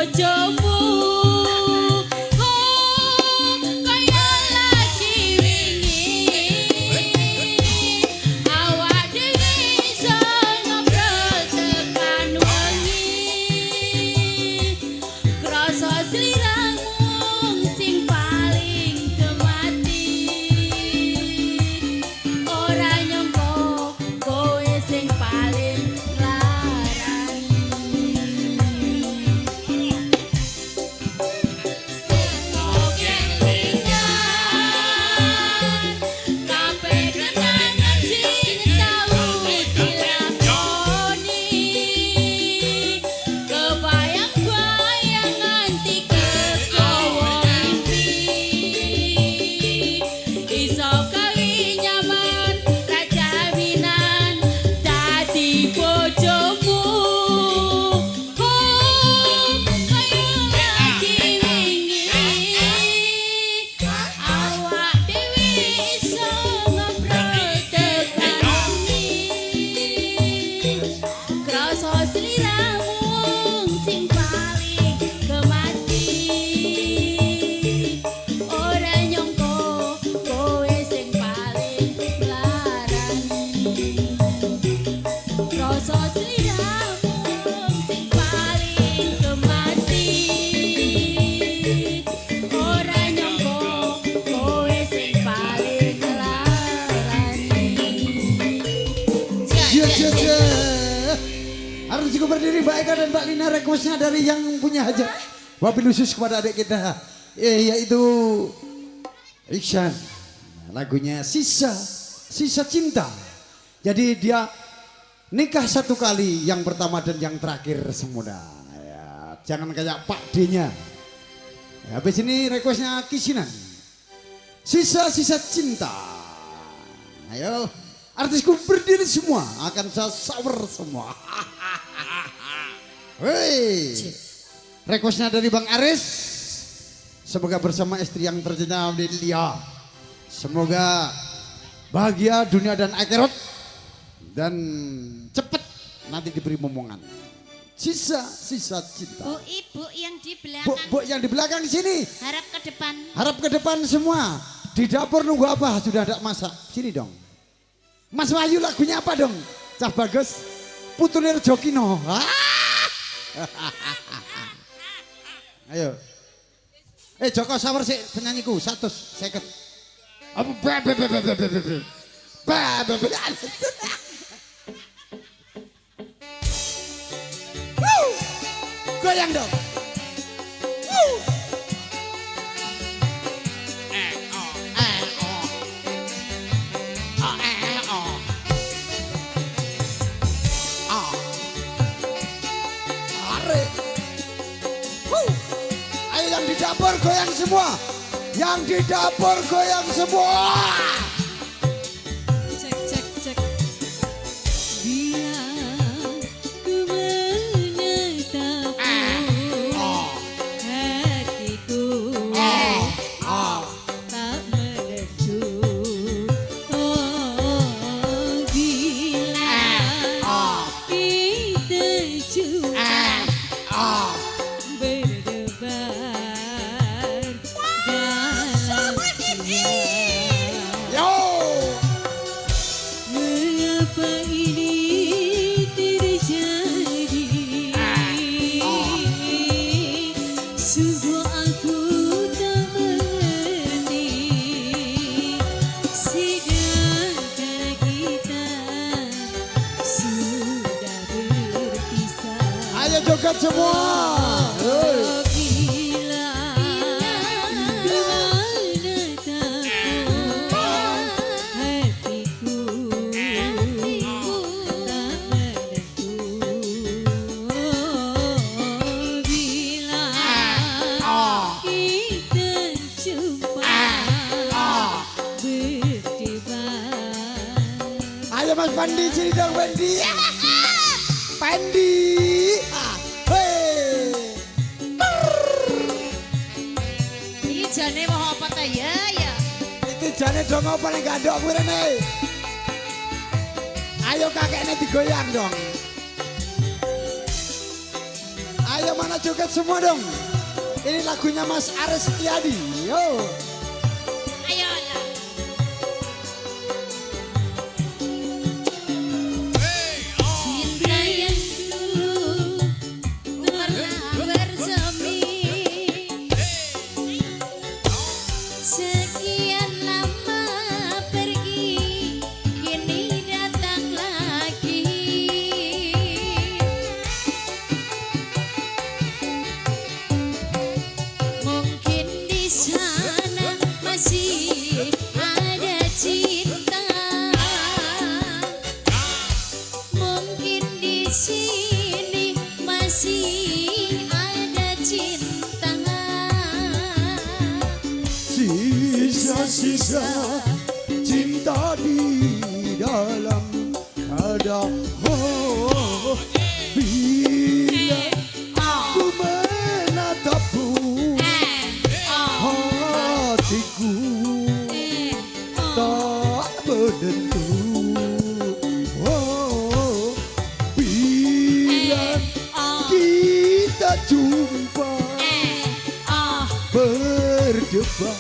bojomu. Oh, kaya lagi wingi awak dhewe iso ngobrol tekan wengi. Krasa sliramu sing paling gemati. Ora nyangka kowe sing paling nglarani. Kabeh kenangan sing tau dilakoni. Kebayang-bayang nganti kekowo mimpi. Iso gawe nyaman ra jaminan dadi bojomu. Oh, kaya lagi wingi awak dhewe iso ngobrol tekan wengi. Krasa sliramu sing paling gemati. Ora nyangka kowe sing paling nglarani. Krasa sliramu sing paling gemati. Ora nyangka kowe sing paling nglarani. Cie, cie, cie. Harus cukup berdiri Mbak Eka dan Mbak Lina, requestnya dari yang punya hajat. Wabil khusus kepada adik kita, yaitu Iksan. Lagunya Sisa, Sisa Cinta. Jadi dia nikah satu kali, yang pertama dan yang terakhir semua. Ya, jangan kayak Pak D-nya. Ya, habis ini requestnya Kisinan. Sisa-sisa cinta. Ayo, artisku berdiri semua, akan saya sawer semua. Hei, requestnya dari Bang Aris. Semoga bersama istri yang tercinta Lia. Semoga bahagia dunia dan akhirat. Dan cepat nanti diberi momongan. Sisa-sisa cinta. Bu ibu yang di Bu, belakang. bu yang di belakang sini. Harap ke depan. Harap ke depan semua. Di dapur nunggu apa? Sudah ada masak. Sini dong. Mas Wahyu lagunya apa dong? Cah bagus. Putunir Jokino. Ah! Ayo. Joko sawer sih penyanyiku 150. Apa ba ba ba ba ba ba ba. Ba ba ba. Woo! Goyang dong. Woo! Eh oh eh oh. Oh eh oh. Ah. Are. Woo! Ayo yang di dapur goyang semua. Yang di dapur goyang semua. Cek cek cek. Bila ku menetapmu hatiku tak menentu. Oh, bila kita jumpa berdebar dalam jiwa. Yo. Mengapa ini terjadi? Sungguh aku tak mengerti. Sedangkan kita sudah berpisah. Ayo joget semua. Hey. Bila ku menetapmu hatiku tak menentu. Bila kita jumpa berdebar. Ayo Mas Pandi sini dong Pandi. Pandi. Ah, hey. Iki jane mau apa ta ya ya? Itu jane dong apa ning gandok kuwi rene. Ayo kakekne digoyang dong. Ayo mana joget semua dong. Ini lagunya Mas Aris Setiadi. Yo. Ayo ya. Cinta yang dulu pernah bersemi, sekian lama pergi, kini datang lagi. Mungkin di sana masih ada cinta, mungkin di sini masih ada cinta. Sisa-sisa cinta di dalam dada. Oh, bila ku menatapmu, hatiku tak menentu. Oh, bila kita jumpa berdebar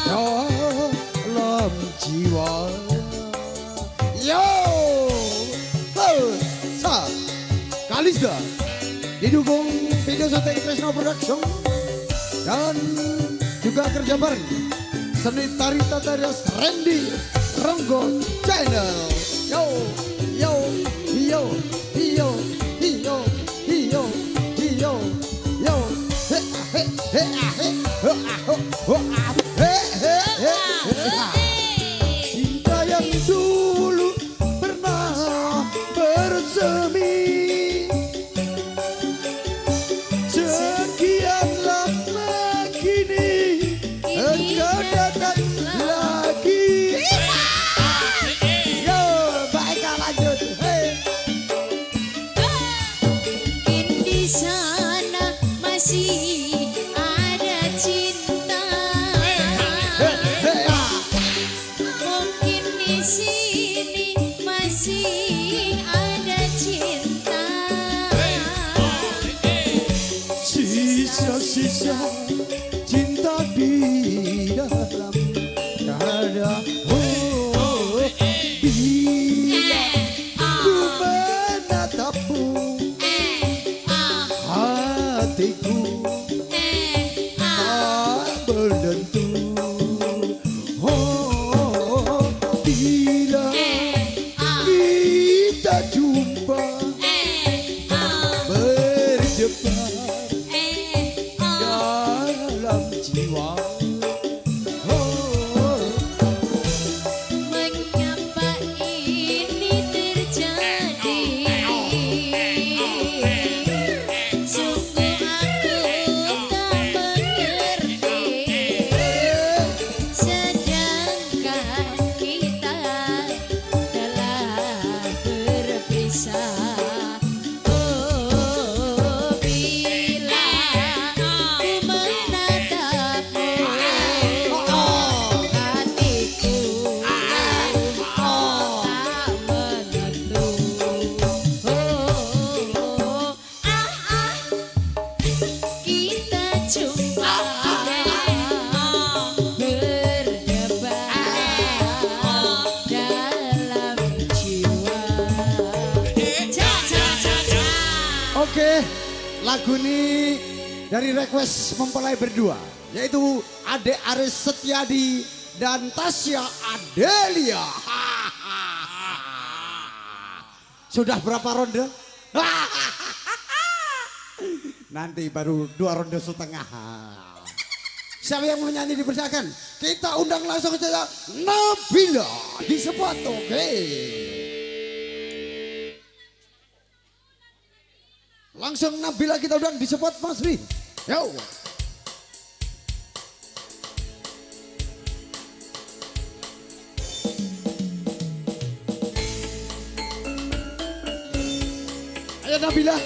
dalam jiwa. Yo, sa, Kalista didukung video syuting Tresno Production dan juga kerja bareng seni tari tata rias Randy Ronggo Channel. Yo, yo, yo, yo, yo, yo, yo, yo, he, he, he, he, ho, ho, ho, he, he, he, he. Cinta yang dulu pernah bersemi, sekian lama kini engkau datang lagi. Yo, Mbak Eka lanjut. Hey. Mungkin di sana masih ada cinta, mungkin di sini masih ada cinta. Sisa-sisa cinta di dalam dada. Oh, bila ku menatapmu, hatiku tak berdentu. Oh, bila kita jumpa berdebar dalam jiwa. Oh, Mengapa ini terjadi? Sungguh aku tak mengerti. Sedangkan kita telah berpisah. Oh, bila ku menatapmu, hatiku tak menentu. Oh, ah, ah, kita jumpa berdebar dalam jiwa. Ca, ca, ca, ca. Oke, lagu ini dari request mempelai berdua, yaitu Ade Aris Setiadi dan Tasya Adelia. Sudah berapa ronde? Nanti baru 2,5 ronde. Siapa yang mau nyanyi dipersilakan. Kita undang langsung saja Nabila di spot. Oke. Langsung Nabila kita undang di spot Mas Ri. Yo. Ayo Nabila.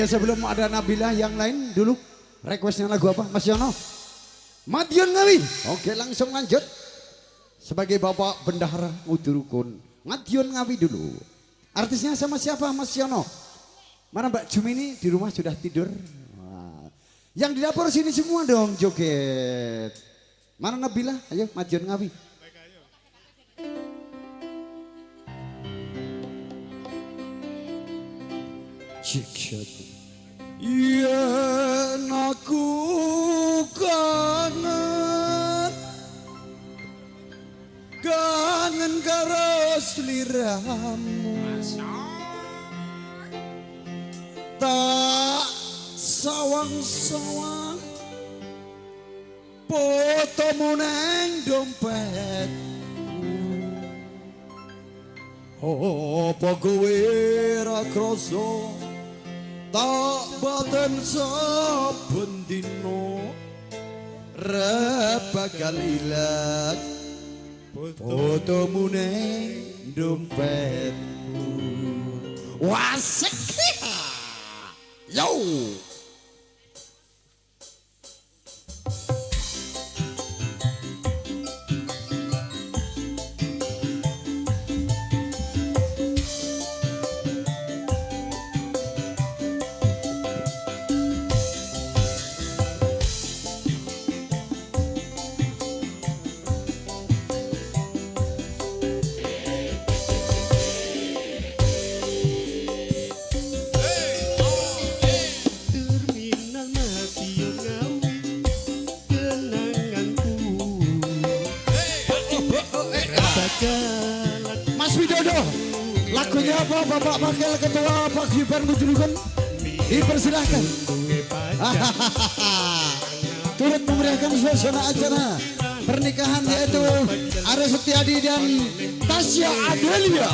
Ya sebelum ada Nabila yang lain dulu. Requestnya lagu apa Mas Yono? Madiun Ngawi. Oke langsung lanjut. Sebagai bapak bendahara Ngudurukun, Madiun Ngawi dulu. Artisnya sama siapa Mas Yono? Mana Mbak Jumini di rumah sudah tidur? Wah. Yang di dapur sini semua dong joget. Mana Nabila? Ayo Madiun Ngawi. Cik. Yen aku kangen, kangen karo sliramu, tak sawang-sawang fotomu nang dompetku. Apa kowe ra krasa tak baten saben dina ra bakal ilang fotomu nang dompetku. Wasik. Yo. Mas Widodo, lagunya apa Bapak Wakil Ketua Paguyuban Ngudurukun? Dipersilahkan. Turut memeriahkan suasana acara pernikahan yaitu Aris Setiadi dan Tasya Adelia.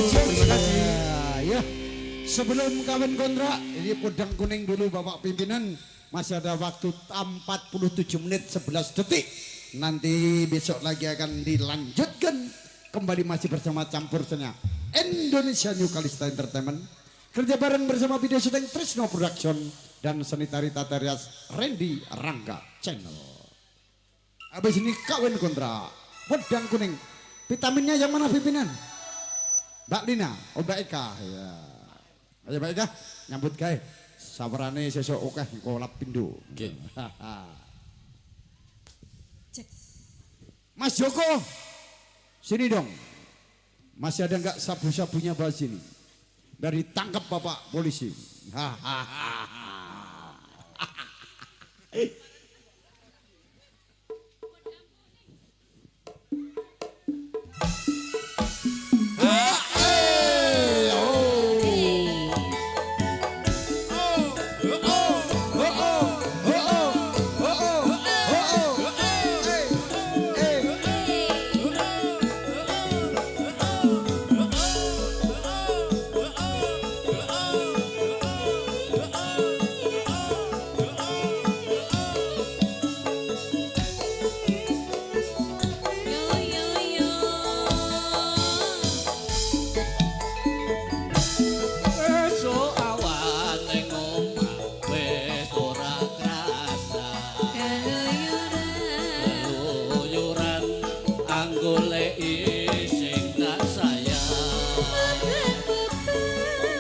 Terima kasih. Ya, sebelum kawin kontrak, ini podang kuning dulu Bapak pimpinan. Masih ada waktu 47 menit 11 detik. Nanti besok lagi akan dilanjutkan kembali masih bersama campur senya Indonesia New Kalista Entertainment. Kerja bareng bersama video syuting Trisno Production dan seni tari tata rias Randy Rangga Channel. Habis ini kawin kontrak podang kuning. Vitaminnya yang mana pimpinan? Mbak Lina, oh Mbak Eka, ya. Ayo Mbak Eka, nyambut gawe. Sawerane sesuk akeh kolap pindho. Nggih. Mas Joko, sini dong. Masih ada nggak sabu-sabunya bahas sini? Dari tangkap Bapak polisi. Hahaha. Yo yo yo. Esuk awan ning omah wis ora krasa. Keluyuran. Keluyuran anggoleki sing tak sayang.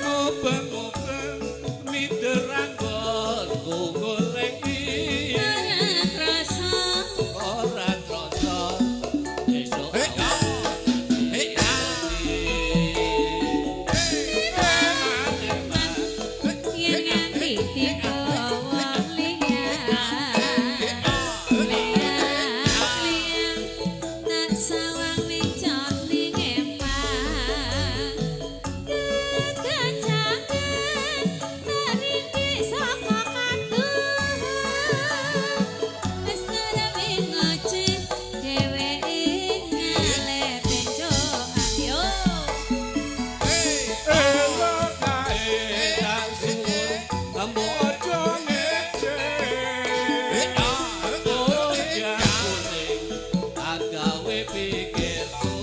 Ngobeng-ngobeng mider anggonku goleki. Ora krasa. Ora krasa esuk awan. Yen nganti digawa liyan. Liyan, tak sawang mencot ning empang. Kegancangan tarindik saka kaduhan. Wis ngarepe ngoceh dheweke ngalih benjokan yo. Elok kae tak suwun, mbok aja ngece. Bocah kuning agawe pikirku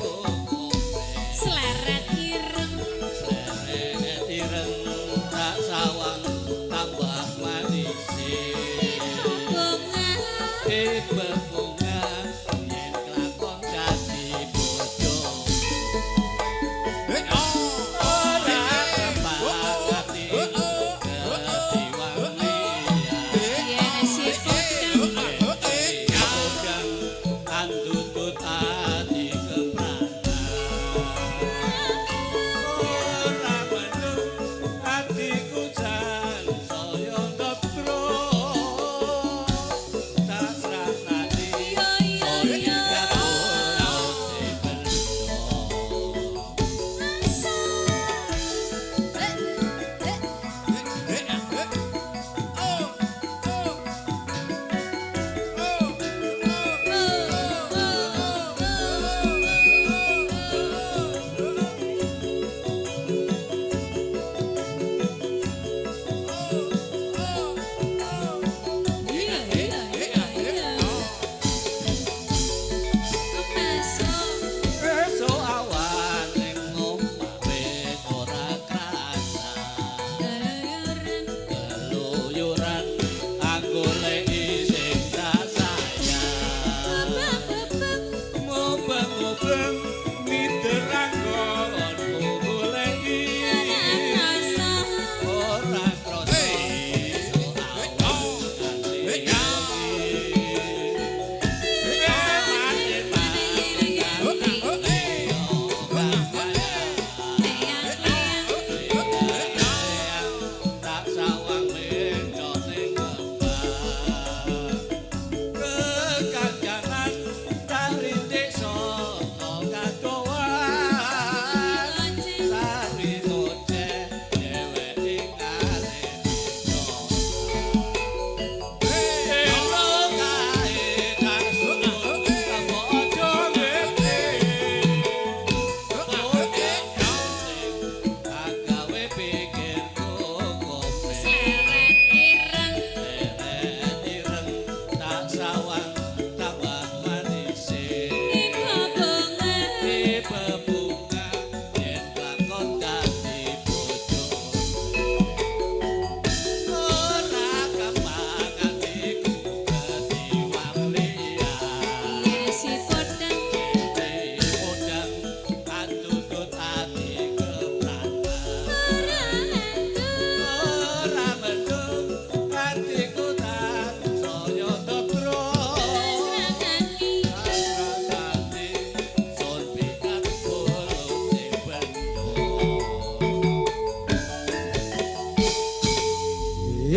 Sleret ireng. Sleret ireng tak sawang tambah manis. Bunga. Bebunga yen kelakon dadi bojo. Ora kepati ketiwang liya. Yen si podang. Andutut ati keprana. Ora mendung atiku jan saya ndebro. Tak srasani Yo yo yo. ati bendo. Asal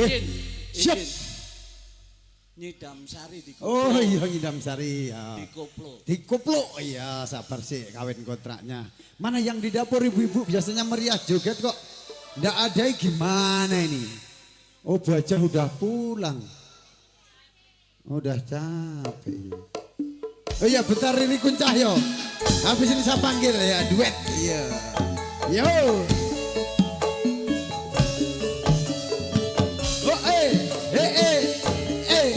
Izin. Siap. Izin. Nyidam sari di koplo. Oh iya nyidam sari ya. Di koplo. Di koplo. Iya, sabar sih kawin kontraknya. Mana yang di dapur ibu-ibu biasanya meriah joget kok. Nggak ada gimana ini? Oh, Bu Haja udah pulang. Udah capek. Oh iya bentar ini Kun Cahyo. Habis ini saya panggil ya duet. Iya. Yo. Oh eh eh eh eh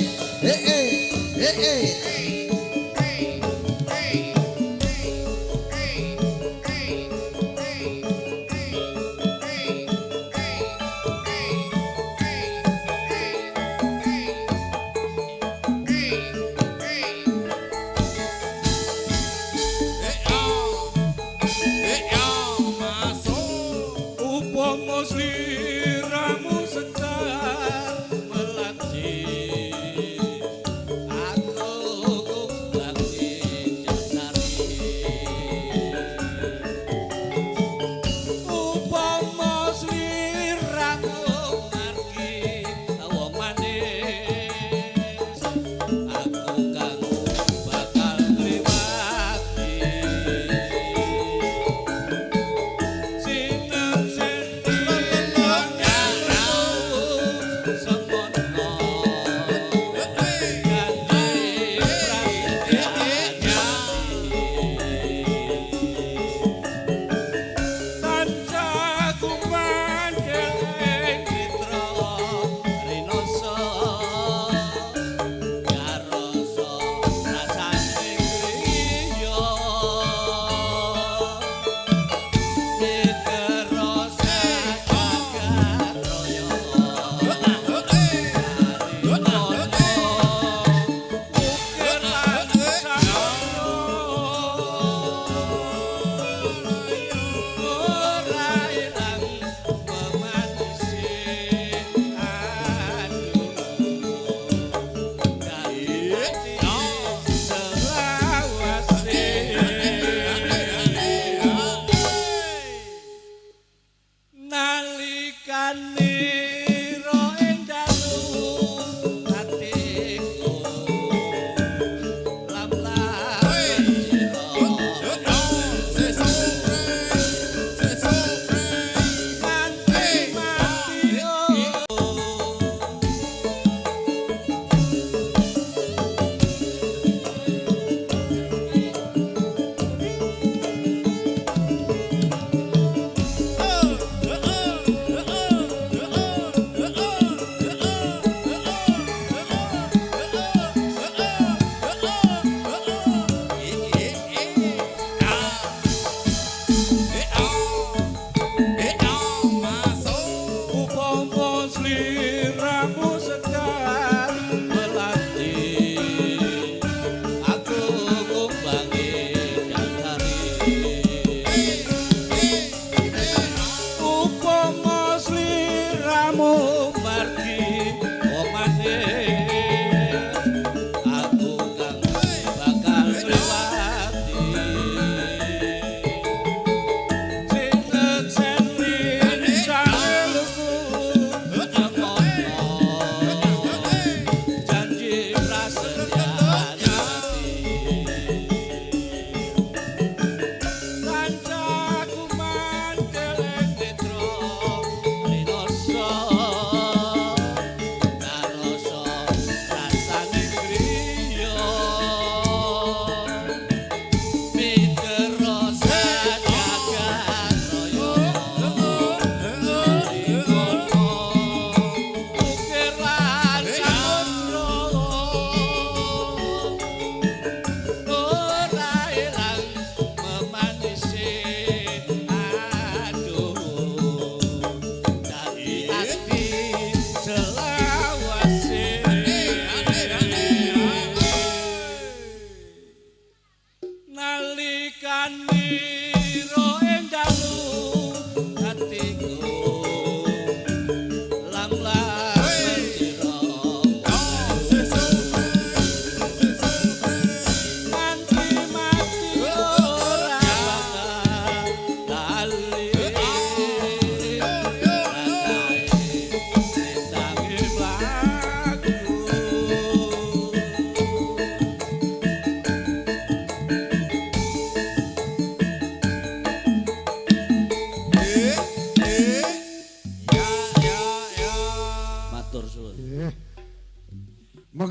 eh eh eh eh. Upama sliramu sekar melati, aku kumbang sari. Upama sliramu margi wong manis, aku kang bakal ngliwati.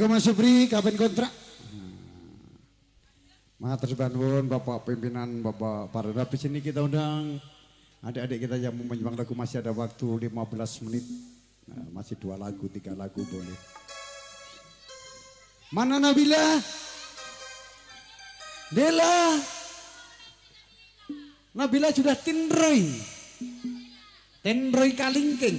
Monggo Mas Supri kapan kontrak. Matur nuwun Bapak pimpinan Bapak para habis ini kita undang adik-adik kita yang mau menyumbang lagu, masih ada waktu 15 menit. Nah, masih 2 lagu, 3 lagu boleh. Mana Nabila? Dela. Nabila sudah tinroi. Tinroi kalingking.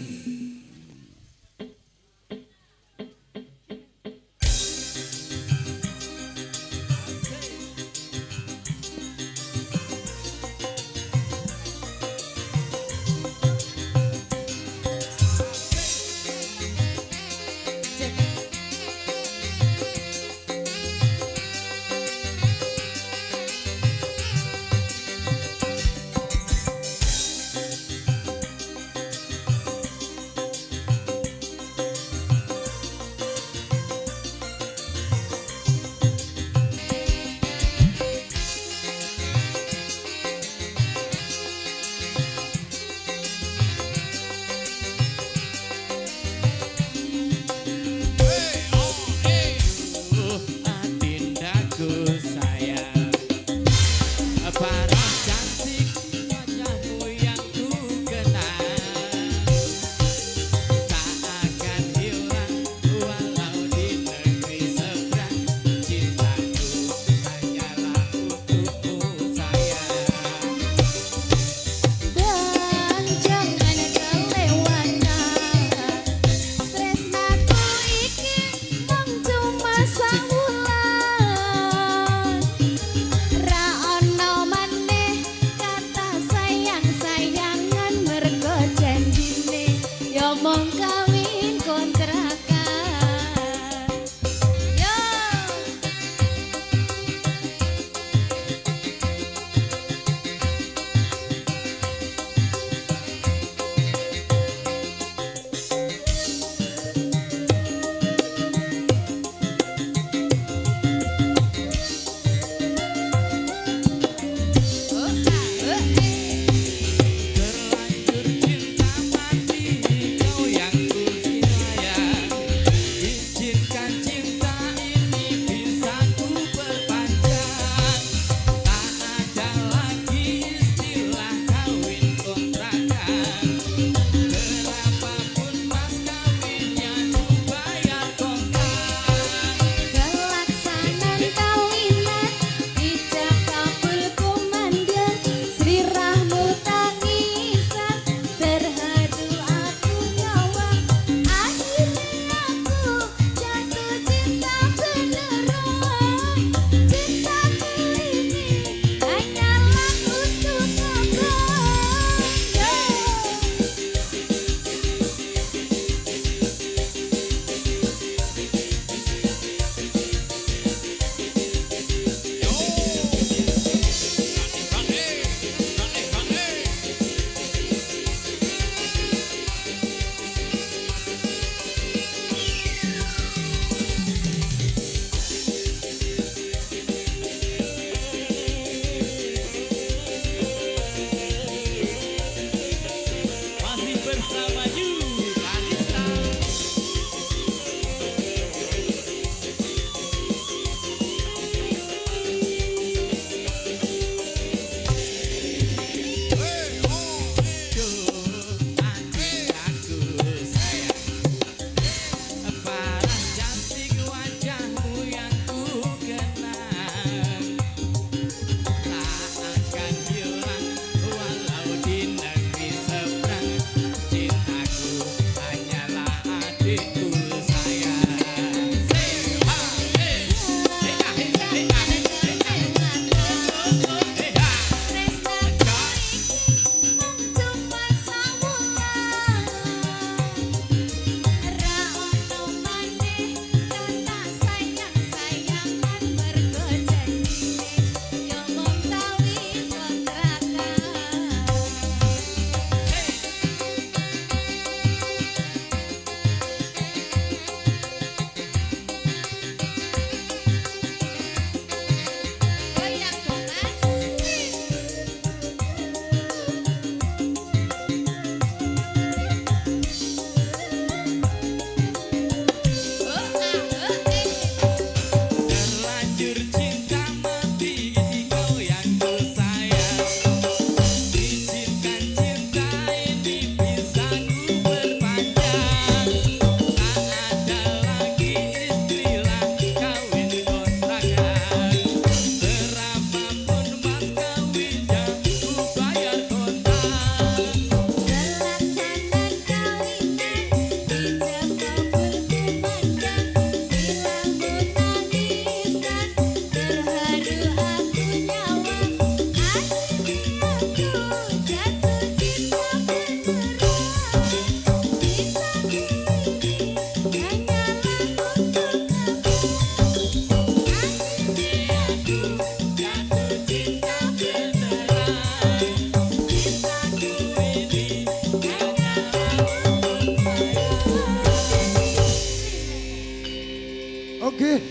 Oke.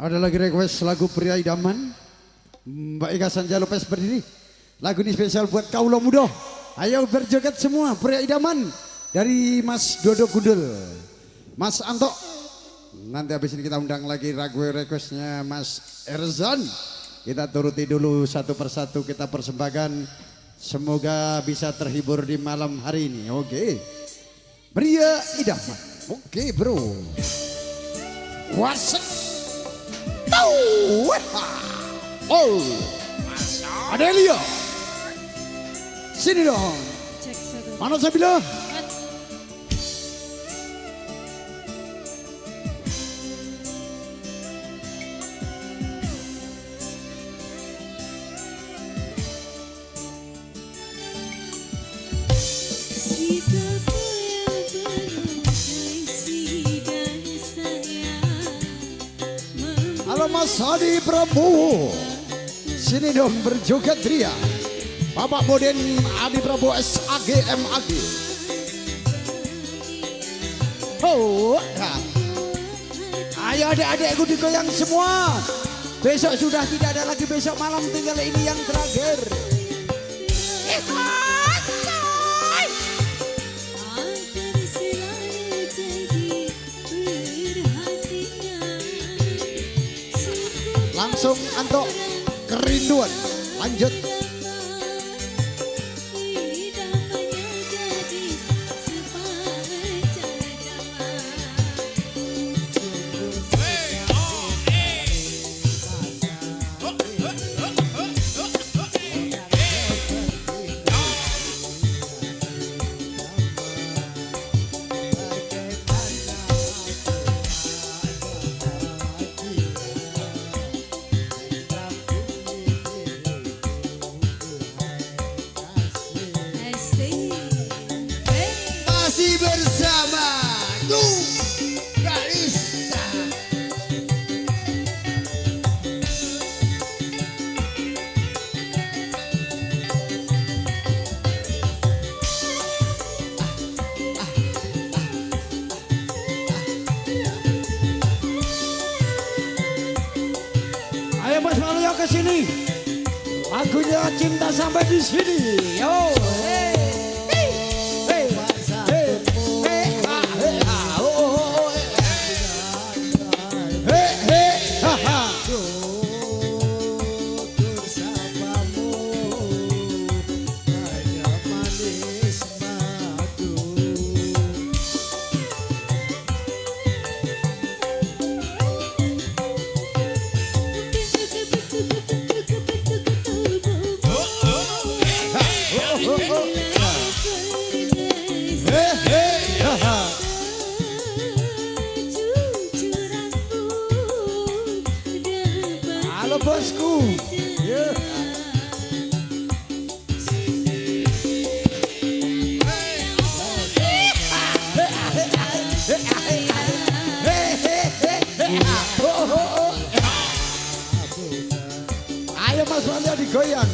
Ada lagi request lagu Pria Idaman. Mbak Ika Sanja Lopez berdiri. Lagu ini spesial buat kaulo muda. Ayo berjoget semua Pria Idaman dari Mas Dodo Gundul. Mas Anto. Nanti habis ini kita undang lagi lagu requestnya Mas Erzan. Kita turuti dulu satu persatu kita persembahkan. Semoga bisa terhibur di malam hari ini. Oke. Pria Idaman. Oke bro. Wasek. Tau. Oh. Adelia. Sini dong. Mana Sabila? Halo Mas Hadi Prabowo. Sini dong berjoget ria. Bapak Moden Adi Prabowo SAG MAG. Oh, nah. Ayo adik-adikku digoyang semua. Besok sudah tidak ada lagi, besok malam tinggal ini yang terakhir. Langsung Anto kerinduan lanjut. Ayo Mas Mario ke sini. Lagunya cinta sampai di sini. Yo. Hey. Hey. Hey. Hey. Hey. Ah, oh, oh, oh. Hey, hey. Ha, ha. Halo bosku. Yeah. Ayo Mas Wanda digoyang.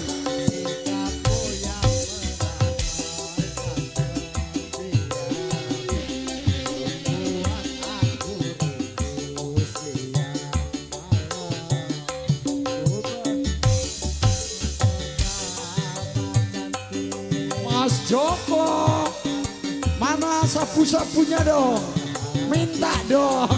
Mas Joko, mana sapu-sapunya dong? Minta dong.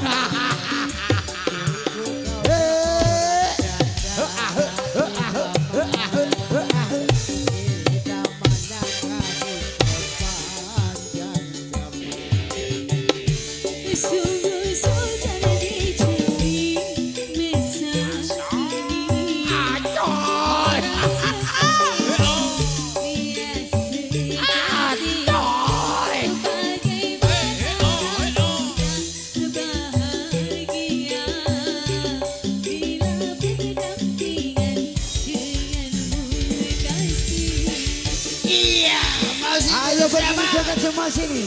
Ayo berdiri semua sini.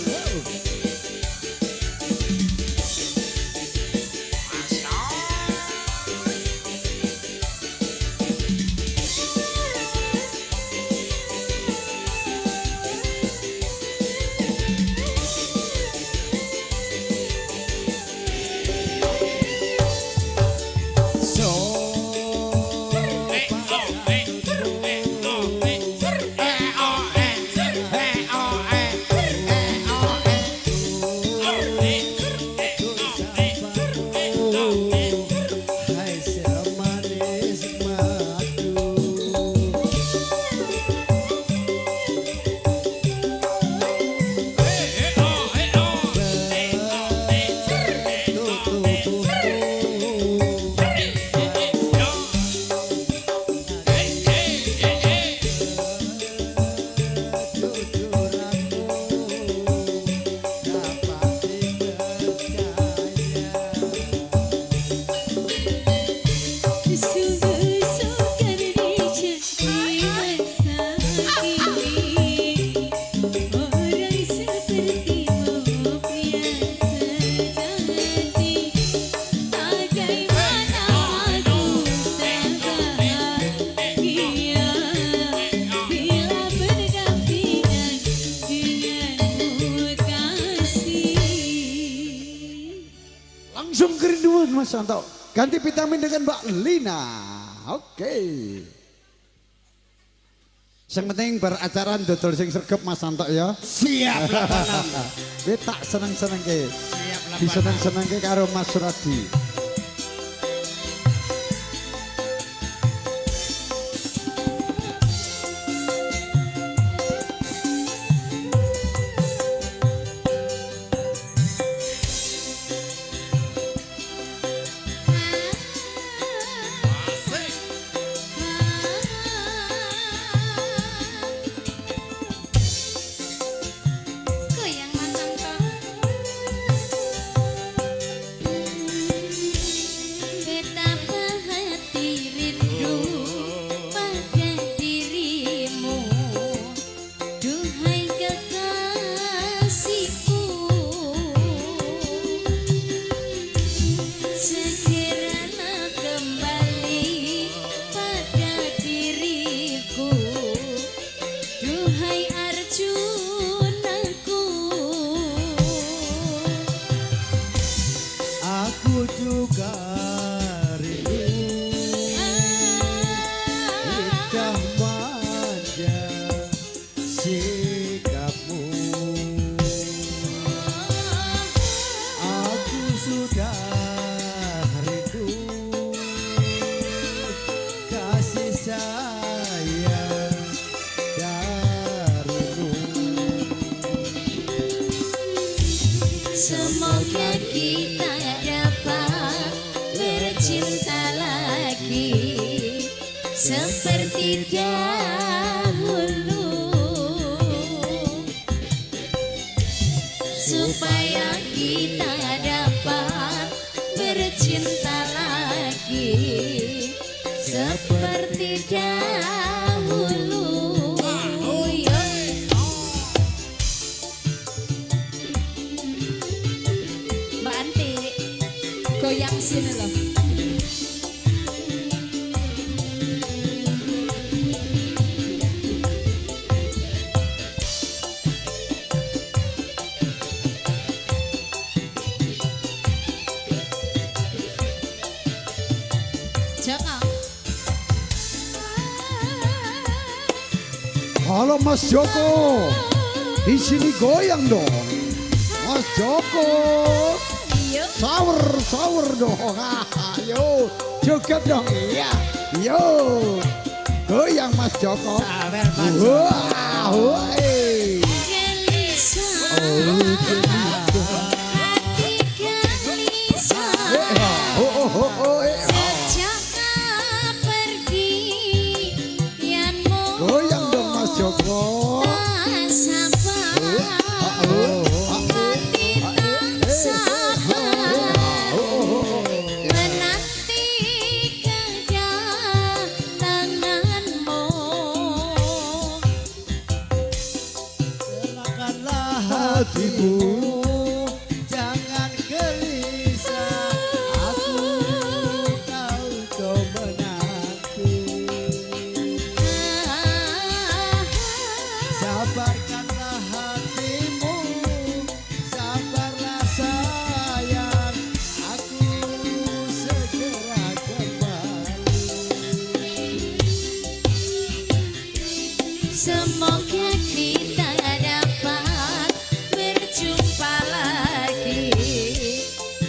Mas Santo. Ganti vitamin dengan Mbak Lina. Oke. Sing penting beracara dodol sing sregep Mas Santo ya. Siap lapanan. Kowe tak seneng-senengke. Siap lapanan. Diseneng-senengke karo Mas Suradi. Goyang Mas Santo. Betapa hati rindu pada dirimu, duhai kekasihku. Segeralah kembali pada diriku, duhai Arjunaku. Aku juga rindu indah manja sikapmu. Aku sudah rindu kasih sayang darimu. Semoga kita dapat bercinta lagi seperti dahulu, supaya kita dapat bercinta lagi seperti dahulu. Yo. Mbak Anti, goyang sini loh. Joko. Halo Mas Joko. Di sini goyang dong. Mas Joko. Iya. Sawer, sawer dong. Ayo, joget dong. Iya. Yo. Goyang Mas Joko. Sawer, Mas Joko. Wah, woi. Gelisah, Oh, gelisah. hati gelisah. Oh, oh, oh, oh, eh. Sejak kepergianmu, Goyang dong Mas Joko. tak sabar, hati tak sabar menanti kedatanganmu. Tenangkanlah Hatimu. jangan gelisah. Aku tahu kau menanti. Sabarkanlah hatimu, sabarlah sayang. Aku segera kembali. Semoga kita dapat berjumpa lagi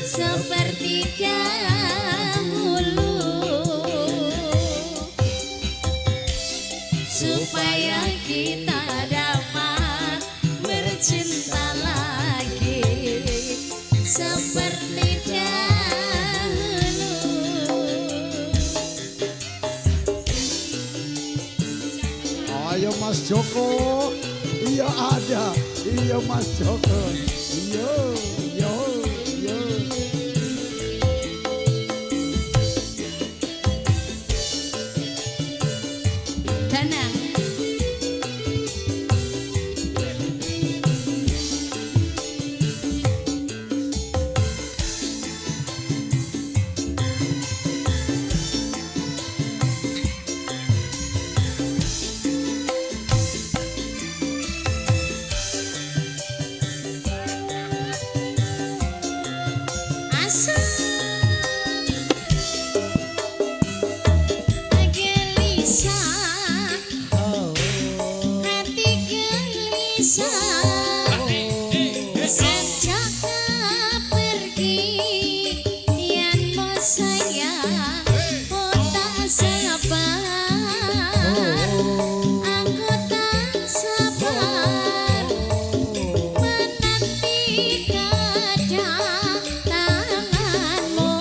seperti dahulu, supaya kita dapat bercinta lagi seperti dahulu. Ayo Mas Joko. Iya ada. Iya Mas Joko. Yo, yo, yo. Danang. Gelisah sejak kau pergi, yen mo sayang, oh tak sabar, aku tak sabar menanti kedatanganmu.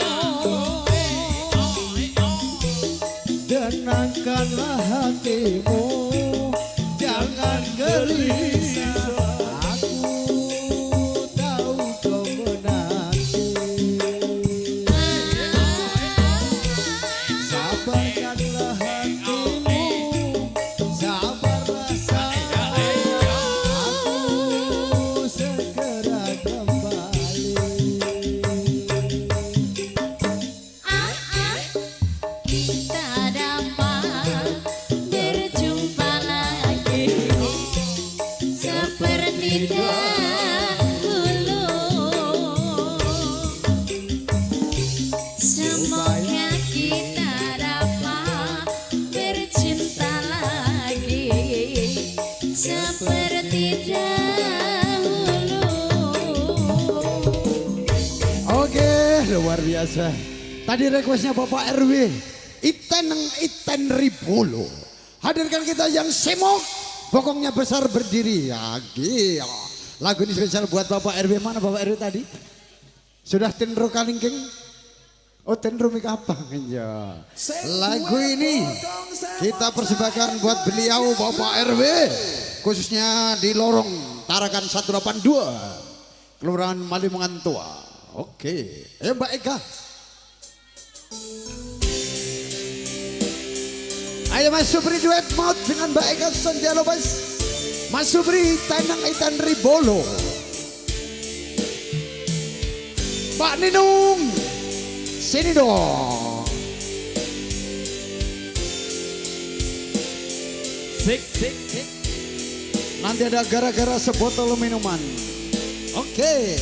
Tenangkanlah hatimu, jangan gelisah. Aku tahu kau menanti. Sabarkanlah hatimu, sabarlah sayang. Aku segera kembali. Ah, ah, kita dapat berjumpa lagi seperti dahulu. Semoga kita dapat bercinta lagi seperti dahulu. Oke, luar biasa. Tadi requestnya Bapak RW, Iten Iten Ribolo. Hadirkan kita yang semok, bokongnya besar berdiri. Ya, gila. Lagu ini spesial buat Bapak RW. Mana Bapak RW tadi? Sudah tenro kalingking? Oh, tenro mikapang ya. Lagu ini kita persembahkan buat beliau Bapak RW, khususnya di lorong Tarakan 182, Kelurahan Malimungan Tua. Oke, ayo Mbak Eka. Ayo Mas Supri duet maut dengan Mbak Eka Sonja Lopez. Mas Supri Tenang Itan Ribolo. Pak Ninung, sini dong. Sik, sik, sik. Nanti ada gara-gara sebotol minuman. Oke.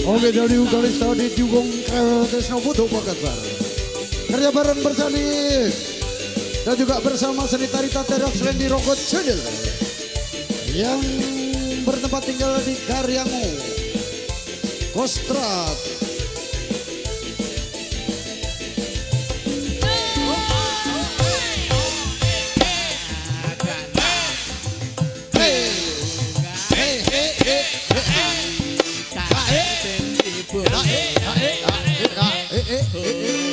Oke, dari Ugalista di Dukung Tresno Putu Makassar. Kerja bareng bersani dan juga bersama seni tari Taterak Selendi Rokot Channel yang bertempat tinggal di Karyango, Kostrad. Hey, hey, hey, hey, hey. ha e ha e ha e ha e e e e.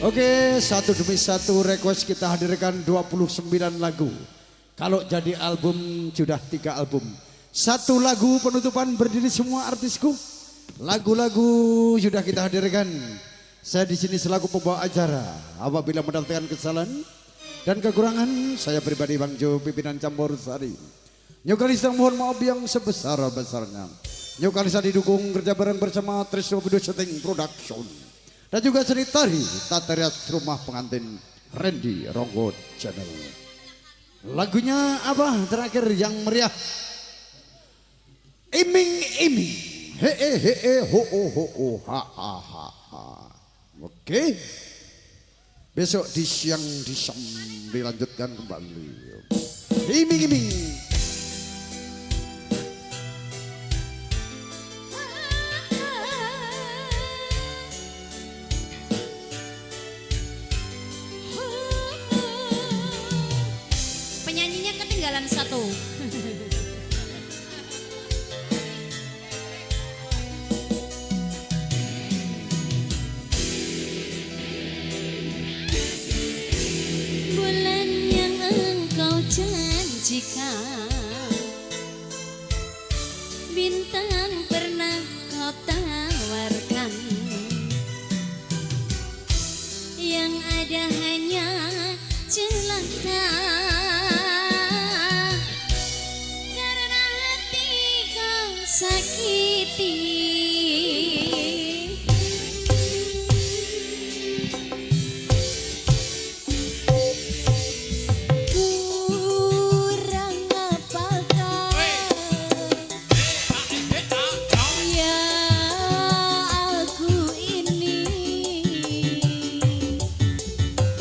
Oke, satu demi satu request kita hadirkan 29 lagu. Kalau jadi album sudah 3 album. Satu lagu penutupan berdiri semua artisku. Lagu-lagu sudah kita hadirkan. Saya di sini selaku pembawa acara. Apabila mendapatkan kesalahan dan kekurangan, saya pribadi Bang Jo, pimpinan Campur Sari. New Kalista mohon maaf yang sebesar-besarnya. New Kalista didukung kerja bareng bersama Trisno Video Shooting Production. Dan juga seni tari Tata Rias Rumah Pengantin Randy Ronggo Channel. Lagunya apa terakhir yang meriah? Iming iming, he he he ho ho ho ho ha ha ha ha. Oke. Besok di siang di sam dilanjutkan kembali. Iming iming. Penyanyinya ketinggalan satu. Bulan yang engkau janjikan, bintang pernah kau tawarkan, yang ada hanya celaka. Karena hati kau sakiti. Kurang apakah ya aku ini,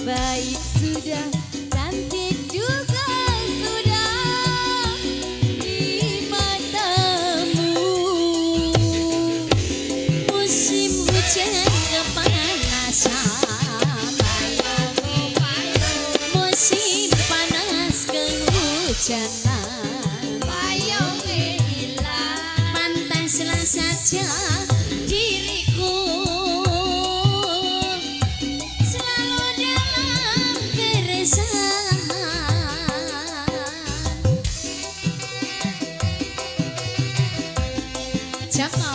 baik sudah, cantik juga sudah di matamu. Musim hujan kepanasan, musim panas kehujanan, pantaslah saja diriku selalu dalam keresahan. Joko.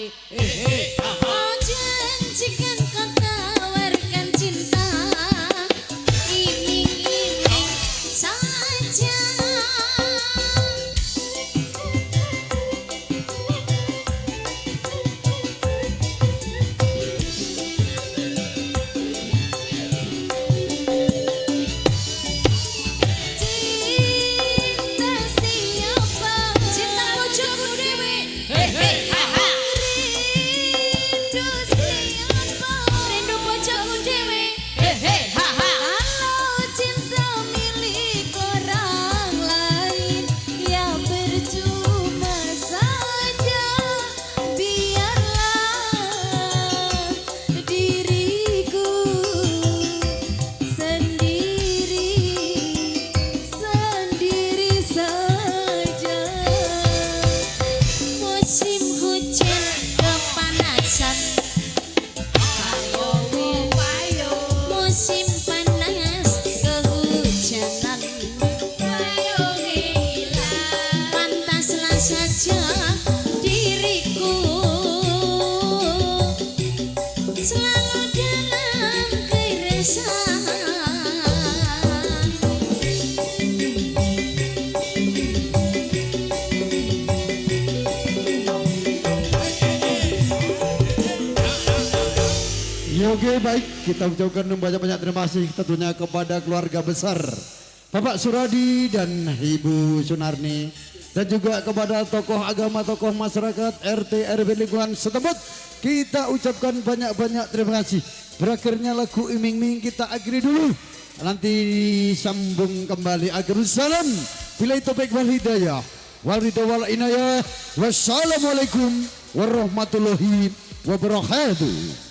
Oh janjikan kau tawarkan cinta, iming-iming saja. Cinta siapa? Cinta bojoku dhewe. He ha ha. Rindu siapa? Rindu bojoku dhewe. He ha ha. Kalau cinta milik orang lain, ya percuma saja. Biarlah diriku sendiri, sendiri saja. Musim hujan kepanasan, musim panas kehujanan. Pantaslah saja diriku selalu dalam keresahan. Ya, oke, baik, kita ucapkan banyak-banyak terima kasih tentunya kepada keluarga besar Bapak Suradi dan Ibu Sunarni, dan juga kepada tokoh agama, tokoh masyarakat, RT, RW lingkungan setempat. Kita ucapkan banyak-banyak terima kasih. Berakhirnya lagu iming-iming kita akhiri dulu. Nanti sambung kembali. Akhirul salam. Bila itu baik wal hidayah, wal ridha wal inayah. Wassalamualaikum warahmatullahi wabarakatuh.